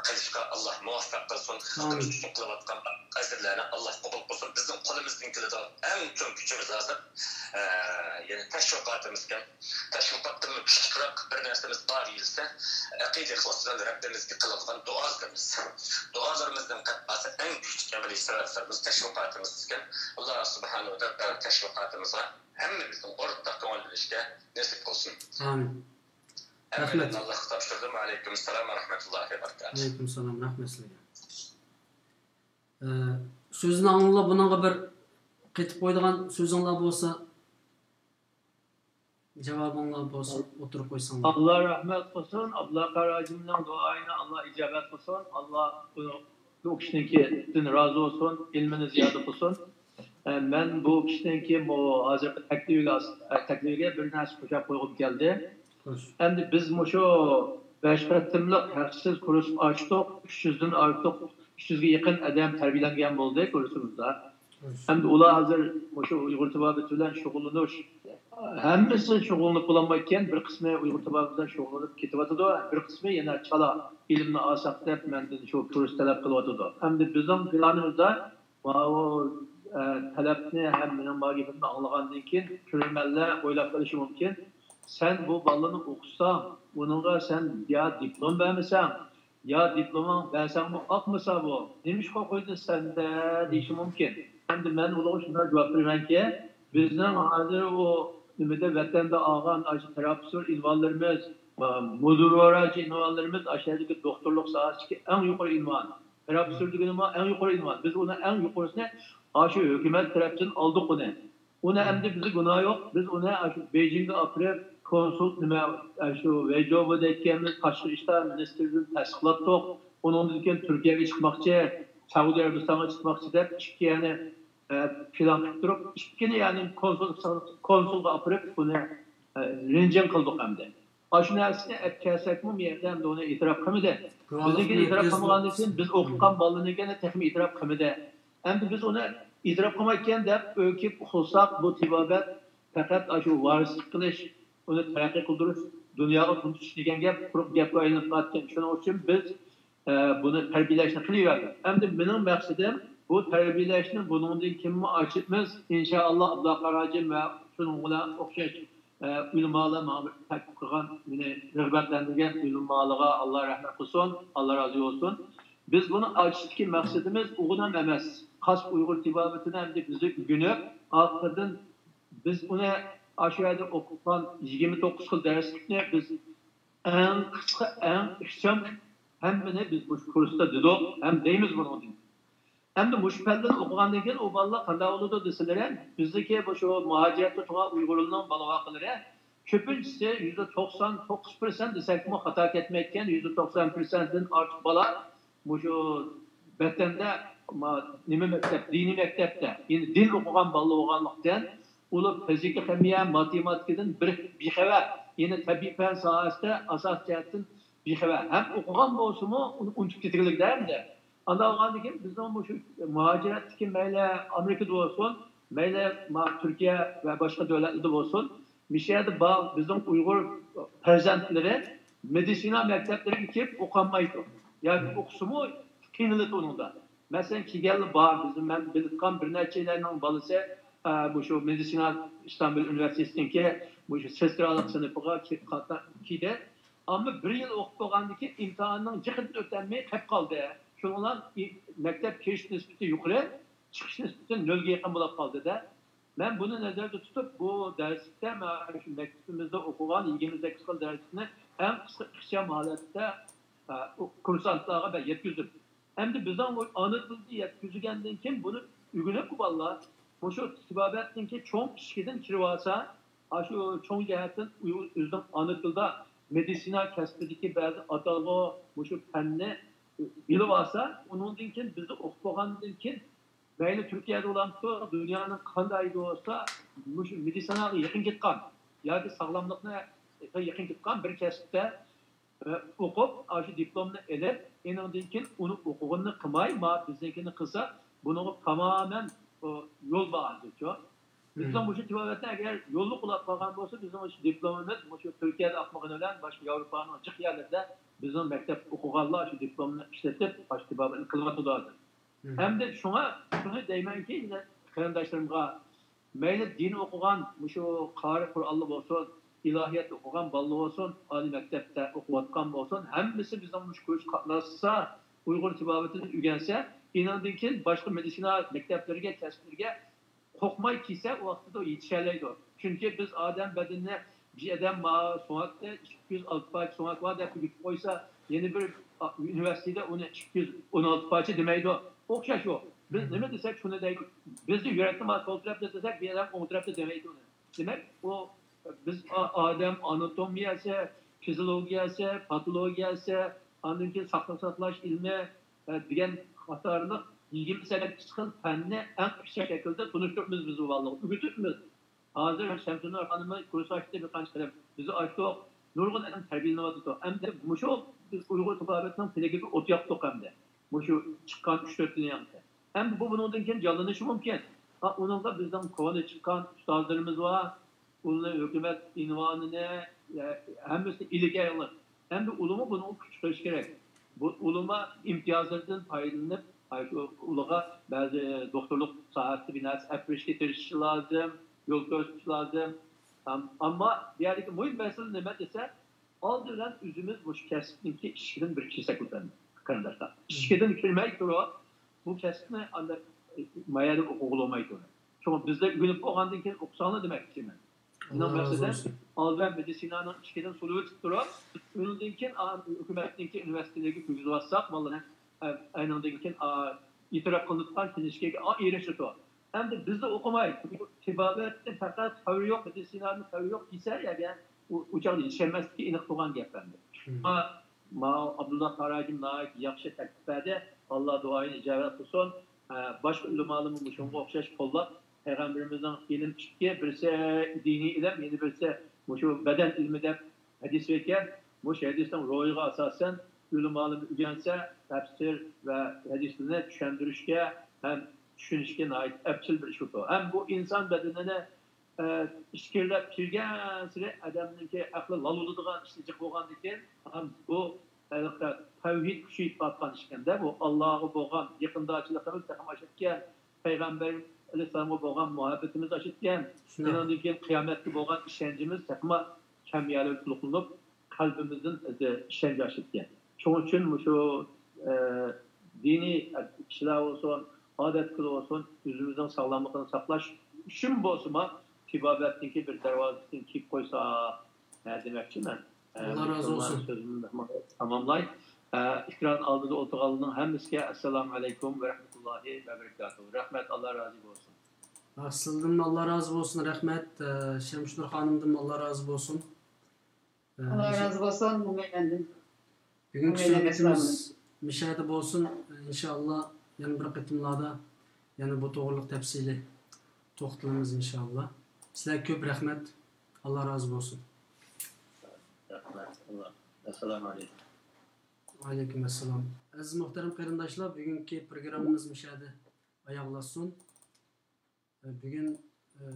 قىلىشقا ئاللا مۇۋەپپەق قىلسۇن. خەلقىمىز ئۈچۈن قىلىۋاتقان ئەجىرلەرنى ئاللا قوبۇل قىلسۇن. بىزنىڭ قولىمىزدىن كېلىدىغان ئەڭ چوڭ كۈچىمىز ھازىر، ئە، يەنى تەشۋىقاتىمىزكەن. تەشۋىقاتتىنمۇ كۈچلۈكرەك بىر نەرسىمىز بار دېيىلسە، ئەقىدە ئىخلاس بىلەن رەببىمىزگە قىلىدىغان دۇئالىرىمىز. دۇئالىرىمىزدىن قەتئىي ئەڭ كۈچلۈك ئەمەلىي سەۋەبلىرىمىز تەشۋىقاتىمىزكەن. ئاللا سۇبھانەھۇ ۋە تائالا تەشۋىقاتىمىزغا ھەممىمىزنىڭ ئورتاق كۆڭۈل بۆلۈشكە نېسىپ قىلسۇن. ئامىن. ھەممىنى رەھمەت. ئاللاھقا تاپشۇردۇم. ۋەئەلەيكۇم ئەسسالام ۋە رەھمەتۇللاھى ۋە بەرىكاتۇھ. ئەلەيكۇم ئەسسالام. رەھمەت سىزگە. ئە، سۆزنى ئاڭلىغانلار بۇنىڭغا بىر قېتىپ قويىدىغان سۆزۈڭلار بولسا، جاۋابىڭلار بولسا ئوتتۇرىغا قويساڭلار. ئاللا رەھمەت قىلسۇن، ئابدۇللا قارى ھاجىمنىڭ دۇئايىنى ئاللا ئىجابەت قىلسۇن، ئاللا بۇ، بۇ كىشىنىڭكىدىن رازى بولسۇن، ئىلمىنى زىيادە قىلسۇن. ئە، مەن بۇ كىشىنىڭكى بۇ ھازىرقى تەكلىپىگە، تەكلىپىگە بىر نەرسە قوشاپ قويغۇم كەلدى. خوش. ئەمدى بىز مۇشۇ بەش قېتىملىق ھەقسىز كۇرس ئاچتۇق، ئۈچ يۈزدىن ئارتۇق، ئۈچ يۈزگە يېقىن ئادەم تەربىيەلەنگەن بولدى كۇرسىمىزدا. خوش. ئەمدى ئۇلار ھازىر مۇشۇ ئۇيغۇر تېبابىتى بىلەن شۇغۇللىنىش، ھەممىسى شۇغۇللىنىپ بولالمايدىكەن، بىر قىسمى ئۇيغۇر تېبابىتى بىلەن شۇغۇللىنىپ كېتىۋاتىدۇ، بىر قىسمى يەنە چالا ئىلىمنى ئالساق دەپ مەندىن شۇ كۇرس تەلەپ قىلىۋاتىدۇ. ئەمدى بىزنىڭ پىلانىمىزدا ماۋۇ، ئە، تەلەپنى ھەم مېنىڭ ماۋۇ گېپىمنى ئاڭلىغاندىن كېيىن كۆرۈرمەنلەر ئويلاپ قېلىشى مۇمكىن، سەن بۇ بالىنى ئوقۇتساڭ، ئۇنىڭغا سەن يا دىپلوم بەرمىسەڭ، يا دىپلومۇڭ بەرسەڭمۇ ئاقمىسا بۇ، نېمىشقا ئوقۇيدۇ سەندە دېيىشى مۇمكىن. ئەمدى مەن ئۇلارغا شۇنداق جاۋاب بېرىمەنكى، بىزنىڭ ھازىر ئۇ نېمىدە ۋەتەندە ئالغان ئاشۇ پروفېسسور ئۇنۋانلىرىمىز، مۇدىرىئۇنۋانلىرىمىز ئاشۇ يەردىكى دوختۇرلۇق ساھەسىدىكى ئەڭ يۇقىرى ئۇنۋان، پروفېسسور دېگىنىمۇ ئەڭ يۇقىرى ئۇنۋان. بىز ئۇنى ئەڭ يۇقىرىسىنى ئاشۇ ھۆكۈمەت تەرەپتىن ئالدۇق ئۇنى. ئۇنى ئەمدى بىزگە گۇناھ يوق. بىز ئۇنى ئاشۇ بېيجىڭغا ئاپىرىپ، كونسۇل، نېمە، ئاشۇ ۋېيجوۋو دەيدىكەنمىز، تاشقى ئىشلار مىنىستىرىدىن تەستىقلاتتۇق. ئۇنىڭدىن كېيىن تۈركىيەگە چىقماقچى، سەئۇدى ئەرەبىستانغا چىقماقچى دەپ ئىككى يەنى، ئە، پىلان قىلىپ تۇرۇپ، ئىككىنى يەنى كونسۇل، كونسۇلغا ئاپىرىپ، بۇنى، ئە، رېنجىڭ قىلدۇق ئەمدى. ئاشۇ نەرسىنى ئەپ كەلسەكمۇ، بۇ يەردە ئەمدى ئۇنى ئېتىراپ قىلمىدى. بىزنىڭكىنى ئېتىراپ قىلمىغاندىن كېيىن، بىز ئوقۇتقان بالىنىڭكىنى تېخىمۇ ئېتىراپ قىلمىدى. ئەمدى بىز ئۇنى ئېتىراپ قىلمايدىكەن دەپ ئۆكۈپ ئۇخلىساق، بۇ تېبابەت پەقەت ئاشۇ ۋارىسلىق قىلىش، ئۇنى تەرەققىي قىلدۇرۇش، دۇنياغا تونۇتۇش دېگەن گەپ قۇرۇق گەپكە ئايلىنىپ قالىدىكەن. شۇنىڭ ئۈچۈن بىز، ئە، بۇنى تەربىيەلەشنى قىلىۋەردۇق. ئەمدى مېنىڭ مەقسىتىم، بۇ تەربىيەلەشنى بۇنىڭدىن كېيىنمۇ ئاچىمىز. ئىنشائاللا، ئابدۇلقادىر ھاجىم ۋە شۇنىڭ بىلەن ئوخشاش، ئە، ئۆلىمالار ماڭا بىر تەكلىپ قىلغان، مېنى رىغبەتلەندۈرگەن ئۆلىمالىغا ئاللا رەھمەت قىلسۇن، ئاللا رازى بولسۇن. بىز بۇنى ئاچىشتىكى مەقسىتىمىز ئۇغۇنام ئەمەس. خاس ئۇيغۇر تېبابىتىنى ئەمدى بىزدە ئۆگىنىپ، ئارقىدىن بىز ئۇنى ئاشۇ يەردە ئوقۇغان يىگىرمە توققۇز خىل دەرسلىكنى بىز ئەڭ قىسقا، ئەڭ ئىخچام، ھەممىنى بىز مۇشۇ كۇرستا دېدۇق ھەم دەيمىز بۇنىڭدىن. ئەمدى مۇشۇ پەندىن ئوقۇغاندىن كېيىن ئۇ بالىلار قانداق بولىدۇ دېسىلىرى، بىزدىكى مۇشۇ مۇھاجىرەتتە تۇرغان ئۇيغۇرلارنىڭ بالىۋاقلىرى كۆپىنچىسى يۈزدە توقسان توققۇز پىرسەنت دېسەكمۇ خاتا كەتمەيدىكەن، يۈزدە توقسان پىرسەنتتىن ئارتۇق بالا مۇشۇ ۋەتەندە، ما-، نېمە مەكتەپ، دىنىي مەكتەپتە، يەنى دىن ئوقۇغان بالىلار بولغانلىقتىن، ئۇلار فىزىكا، خىمىيە، ماتېماتىكىدىن بىر بىخەۋەر، يەنى تەبىئىي پەن ساھەسىدە ئاساسىي جەھەتتىن بىخەۋەر. ھەم ئوقۇغان بولسىمۇ، ئۇنى ئۇنتۇپ كېتىدىغانلىقتا ئەمدى. ئانداق بولغاندىن كېيىن بىزنىڭ مۇشۇ مۇھاجىرەتتىكى مەيلى ئامېرىكىدا بولسۇن، مەيلى ما-، تۈركىيە ۋە باشقا دۆلەتلەردە بولسۇن، مۇشۇ يەردە بار بىزنىڭ ئۇيغۇر پەرزەنتلىرى مېدىتسىنا مەكتەپلىرىگە كېلىپ ئوقۇيالمايدۇ. ياكى ئوقۇسىمۇ قىينىلىدۇ ئۇنىڭدا. مەسىلەن، كېلگەنلا بار. بىزنىڭ، مەن بىلىدىغان بىر نەچچىلەرنىڭ بالىسى، ئە، مۇشۇ مېدىتسىنا ئىستانبۇل ئۇنىۋېرسىتېتىنىڭكى مۇشۇ سېسترالىق سىنىپىغا كىردى. ئەمما بىر يىل ئوقۇپ بولغاندىن كېيىن ئىمتىھاننىڭ جىقىدىن ئۆتەلمەي قېلىپ قالدى. شۇنىڭ بىلەن ئى-، مەكتەپ كىرىش نىسبىتى يۇقىرى، چىقىش نىسبىتى نۆلگە يېقىن بولۇپ قالدى-دە. مەن بۇنى نەزەردە تۇتۇپ، بۇ دەرسلىكتە مەن شۇ مەكتىپىمىزدە ئوقۇغان يىگىرمە سەككىز خىل دەرسلىكنى ئەڭ قىسقا ئىخچام ھالەتتە، ئە، كۇرسانتلارغا مەن يەتكۈزدۈم. ئەمدى بىزنىڭ ئانا تىلدا يەتكۈزگەندىن كېيىن بۇنى ئۆگىنىپ، بۇ بالىلار مۇشۇ تېبابەتنىڭكى چوڭ ئىشىكىدىن كىرىۋالسا، ئاشۇ چوڭ جەھەتتىن ئۇ-، ئۆزىنىڭ ئانا تىلىدا مېدىتسىنا كەسپىدىكى بەزى ئاتالغۇ، مۇشۇ پەننى بىلىۋالسا، ئۇنىڭدىن كېيىن بىزدە ئوقۇپ بولغاندىن كېيىن، مەيلى تۈركىيەدە بولامسۇ، دۇنيانىڭ قانداق يېرىدە بولسا، مۇشۇ مېدىتسىناغا يېقىن كەتكەن ياكى ساغلاملىققا يېقىن كەتكەن بىر كەسىپتە ئوقۇپ، ئاشۇ دىپلومنى ئېلىپ، ئېنىڭدىن كېيىن ئۇنى ئوقۇغىنىنى قىلماي، ما بىزنىڭكىنى قىلسا، بۇنىڭغا تامامەن، ئۇ، يول بار ھازىرچۇ. بىزنىڭ مۇشۇ تېبابەتنى ئەگەر يوللۇق بولۇپ قالغان بولسا، بىزنىڭ مۇشۇ دىپلومىمىز مۇشۇ تۈركىيەدە ئاقمىغىنى بىلەن باشقا ياۋروپانىڭ جىق يەرلىرىدە بىزنىڭ مەكتەپ ئوقۇغانلار شۇ دىپلومنى ئىشلىتىپ، ئاشۇ تېبابەتنى قىلىۋاتىدۇ ھازىر. ئەمدى شۇڭا شۇنى دەيمەنكى، يەنە قېرىنداشلىرىمغا، مەيلى دىن ئوقۇغان، مۇشۇ قارى قۇرئانلا بولسۇن، ئىلاھىيات ئوقۇغان بالىلار بولسۇن، ئالىي مەكتەپتە ئوقۇۋاتقان بولسۇن، ھەممىسى بىزنىڭ مۇشۇ كۇرسقا قاتناشسا، ئۇيغۇر تېبابىتىنى ئۆگەنسە، ئېنىڭدىن كېيىن باشقا مېدىتسىنا مەكتەپلىرىگە، كەسىپلىرىگە قورقماي كىرسە، ئۇ ۋاقتىدا يېتىشەلەيدۇ. چۈنكى بىز ئادەم بەدىنىنى، بىر ئادەم ما-، سۆڭەكتە ئىككى يۈز ئالتە پارچە سۆڭەك بار دەپ ئۆگىتىپ قويسا، يەنە بىر ئۇنىۋېرسىتېتتا ئۇنى ئىككى يۈز ئون ئالتە پارچە دېمەيدۇ. ئوخشاش ئۇ. بىز نېمە دېسەك، شۇنى دەيدۇ. بىزدە يۈرەكنى ما سول تەرەپتە دېسەك، بىر ئادەم ئوڭ تەرەپتە دېمەيدۇ ئۇنى. دېمەك، ئۇ بىز ئا-، ئادەم ئاناتومىيەسى، فىزىولوگىيەسى، پاتولوگىيەسى، ئاندىن كېيىن ساقلىق ساقلاش ئىلمى، ئە، دېگەن قاتارلىق يىگىرمە سەككىز خىل پەننى ئەڭ ئىخچام شەكىلدە تونۇشتۇرۇپمىز بىز بۇ بالىلارغا، ئۆگىتىپمىز. ھازىر شەمسۇننۇر خانىممۇ كۇرس ئاچتى، بىر قانچە قېتىم. بىز ئاچتۇق، نۇرغۇن ئادەم تەربىيەلىنىۋاتىدۇ. ئەمدى مۇشۇ بىز ئۇيغۇر تېبابىتىنىڭ پىلىكىگە ئوت ياقتۇق ئەمدى. مۇشۇ چىققان ئۈچ تۆت كۈنى ياڭتى. ئەمدى بۇ بۇنىڭدىن كېيىن جانلىنىشى مۇمكىن. ھا، ئۇنىڭغا بىزنىڭ كونا چىققان ئۇستازلىرىمىز بار. ئۇلارنى ھۆكۈمەت ئۇنۋانىنى، ئە، ھەممىسىنى ئېلىپ كەلگىلى. ئەمدى ئۇلارمۇ بۇنىڭغا كۈچ قوشۇش كېرەك. بۇ ئۇلارمۇ ئىمتىيازلىرىدىن پايدىلىنىپ، ئاشۇ ئۇلارغا بەزى دوختۇرلۇق ساھەسىدە بىر نەرسە ئەپ بېرىشكە تىرىشىشى لازىم، يول كۆرسىتىش لازىم. ئەم-، ئەمما بۇ يەردىكى مۇھىم مەسىلە نېمە دېسە، ئالدى بىلەن ئۆزىمىز مۇشۇ كەسىپنىڭكى ئىشىكىدىن بىر كىرسەك بولىدۇ، قېرىنداشلار. ئىشىكىدىن كىرمەي تۇرۇپ، بۇ كەسىپنى ئانداق مايەدە ئوقۇغىلى بولمايدۇ. شۇڭا بىزدە ئۆگىنىپ بولغاندىن كېيىن ئوقۇساڭلار دېمەكچىمەن. مېنىڭ مەقسىتىم، ئالدى بىلەن مېدىتسىنانىڭ ئىشىكىدىن سولىۋېتىپ تۇرۇپ، ئۇنىڭدىن كېيىن ھۆكۈمەتنىڭكى ئۇنىۋېرسىتېتلىرىگە كىرگۈزۈۋاتساق بالىنى، ئەنىڭدىن كېيىن ئېتىراپ قىلىنىۋاتقان كىنىشكىگە ئېرىشىدۇ. ئەمدى بىزدە ئوقۇماي، تېبابەتتىن پەقەت خەۋىرى يوق، مېدىتسىنادىن خەۋىرى يوق دېسە، ئەگەر ئۇ، ئۇ چاغدا يېتىشەلمەسلىكى ئېنىق تۇرغان گەپ ئەمدى. شۇڭا ماۋۇ ئابدۇللا قاراجىم ناھايىتى ياخشى تەكلىپ بەردى. ئاللا دۇئايىنى ئىجابەت قىلسۇن. ئە، باشقا ئۆلىمالىرمۇ مۇشۇنىڭغا ئوخشاش قوللاپ، پەيغەمبىرىمىزنىڭ ئىلىم ئىككى، بىرسى دىنىي ئىلىم، يەنە بىرسى مۇشۇ بەدەن ئىلمى دەپ ھەدىس باركەن. مۇشۇ ھەدىسنىڭ روھىغا ئاساسەن ئۆلىمالىرمۇ ئۆگەنسە، تەپسىر ۋە ھەدىسلەرنى چۈشەندۈرۈشكە ھەم چۈشىنىشكە ناھايىتى ئەپچىل بىر ئىش بولىدۇ. ھەم بۇ ئىنسان بەدىنىنى ئىچكىرىلەپ كىرگەنسېرى ئادەمنىڭكى ئەقلى لالا بولىدىغان ئىشلار جىق بولغاندىكىن، ھەم بۇ ھېلىقى تەۋھىد كۈچىيىپ بارغان ئىشكەندە، بۇ ئاللاغا بولغان يېقىندارچىلىقىمىز تېخىمۇ ئاشىدىكەن، پەيغەمبەر ئەلەيھىسسالامغا بولغان مۇھەببىتىمىز ئاشىدىكەن، شۇنداق. ئۇنىڭدىن كېيىن قىيامەتكە بولغان ئىشەنچىمىز تېخىمۇ كەم يەرلەرگە تولۇقلىنىپ، قەلبىمىزدىن ئىشەنچ ئاشىدىكەن. شۇنىڭ ئۈچۈن مۇشۇ، ئە، دىنىي كىشىلەر بولسۇن، ئادەتتىكىلەر بولسۇن، ئۆزىمىزنىڭ ساغلاملىقىنى ساقلاش ئۈچۈن بولسىمۇ، تېبابەتنىڭكى بىر دەرۋازىسىدىن كىرىپ قويسا، ھە، دېمەكچىمەن. ئە، ئاللا رازى بولسۇن. سۆزۈمنى تاماملاي. ئە، ئېكران ئالدىدا ئولتۇرغانلارنىڭ ھەممىسىگە ئەسسالامۇ ئەلەيكۇم ۋە رەھمەتۇللاھى ۋە بەرىكاتۇھ. رەھمەت، ئاللا رازى بولسۇن. سىزدىنمۇ ئاللا رازى بولسۇن، رەھمەت. ئە، شەمشىنۇر خانىمدىنمۇ ئاللا رازى بولسۇن. ئە، ئاللا رازى بولسۇن، ھەممەيلەندىن. بۈگۈنكى سۆھبىتىمىز مۇشۇ يەردە بولسۇن. ئىنشائاللا، يەنە بىر قېتىملاردا يەنە بۇ توغرىلىق تەپسىلىي توختىلىمىز، ئىنشائاللا. سىلەرگە كۆپ رەھمەت. ئاللا رازى بولسۇن. رەھمەت. ئەسسالامۇ ئەلەيكۇم. ۋەئەلەيكۇم ئەسسالام. ئەزىز مۇھتەرەم قېرىنداشلار، بۈگۈنكى پروگراممىمىز مۇشۇ يەردە ئاياغلاشسۇن. بۈگۈن، ئە،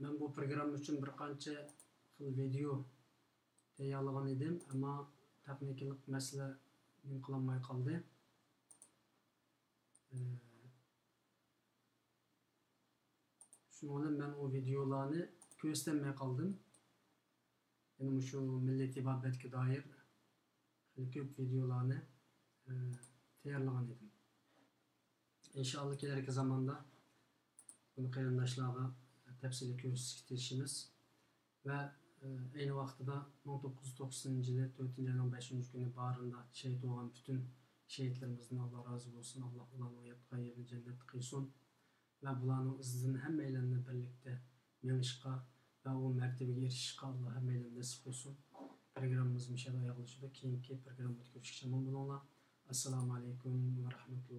مەن بۇ پروگرامما ئۈچۈن بىر قانچە خىل ۋىدېئو تەييارلىغان ئىدىم، ئەمما تېخنىكىلىق مەسىلە نېمە قىلالماي قالدى. ئە، شۇنىڭ بىلەن مەن ئۇ ۋىدېئولارنى كۆرسىتەلمەي قالدىم. يەنە مۇشۇ مىللىي تېبابەتكە دائىر خېلى كۆپ ۋىدېئولارنى، ئە، تەييارلىغان ئىدىم. ئىنشائاللا، كېلەركى زاماندا بۇنى قېرىنداشلارغا تەپسىلىي كۆرسىتىشكە تىرىشىمىز. ۋە، ئە، ئەينى ۋاقتىدا مىڭ توققۇز يۈز توقسىنىنچى يىلى تۆتىنچى ئاينىڭ بەشىنچى كۈنى بارىندا شېھىت بولغان پۈتۈن شېھىتلىرىمىزدىن ئاللا رازى بولسۇن. ئاللا ئۇلارنىڭ ياتقان يېرىنى جەننەتتە قىلسۇن. ۋە بۇلارنىڭ ئىزىدىن ھەممەيلەننى بىرلىكتە مېڭىشقا ۋە ئۇ مەرتىۋىگە ئېرىشىشقا ئاللا ھەممەيلەننى نېسىپ قىلسۇن. پروگراممىمىز مۇشۇ يەردە ئاياغلىشىدۇ. كېيىنكى پروگراممىدا كۆرۈشكىچە ئامان بولۇڭلار. ئەسسالامۇ ئەلەيكۇم ۋە رەھمەتۇللا.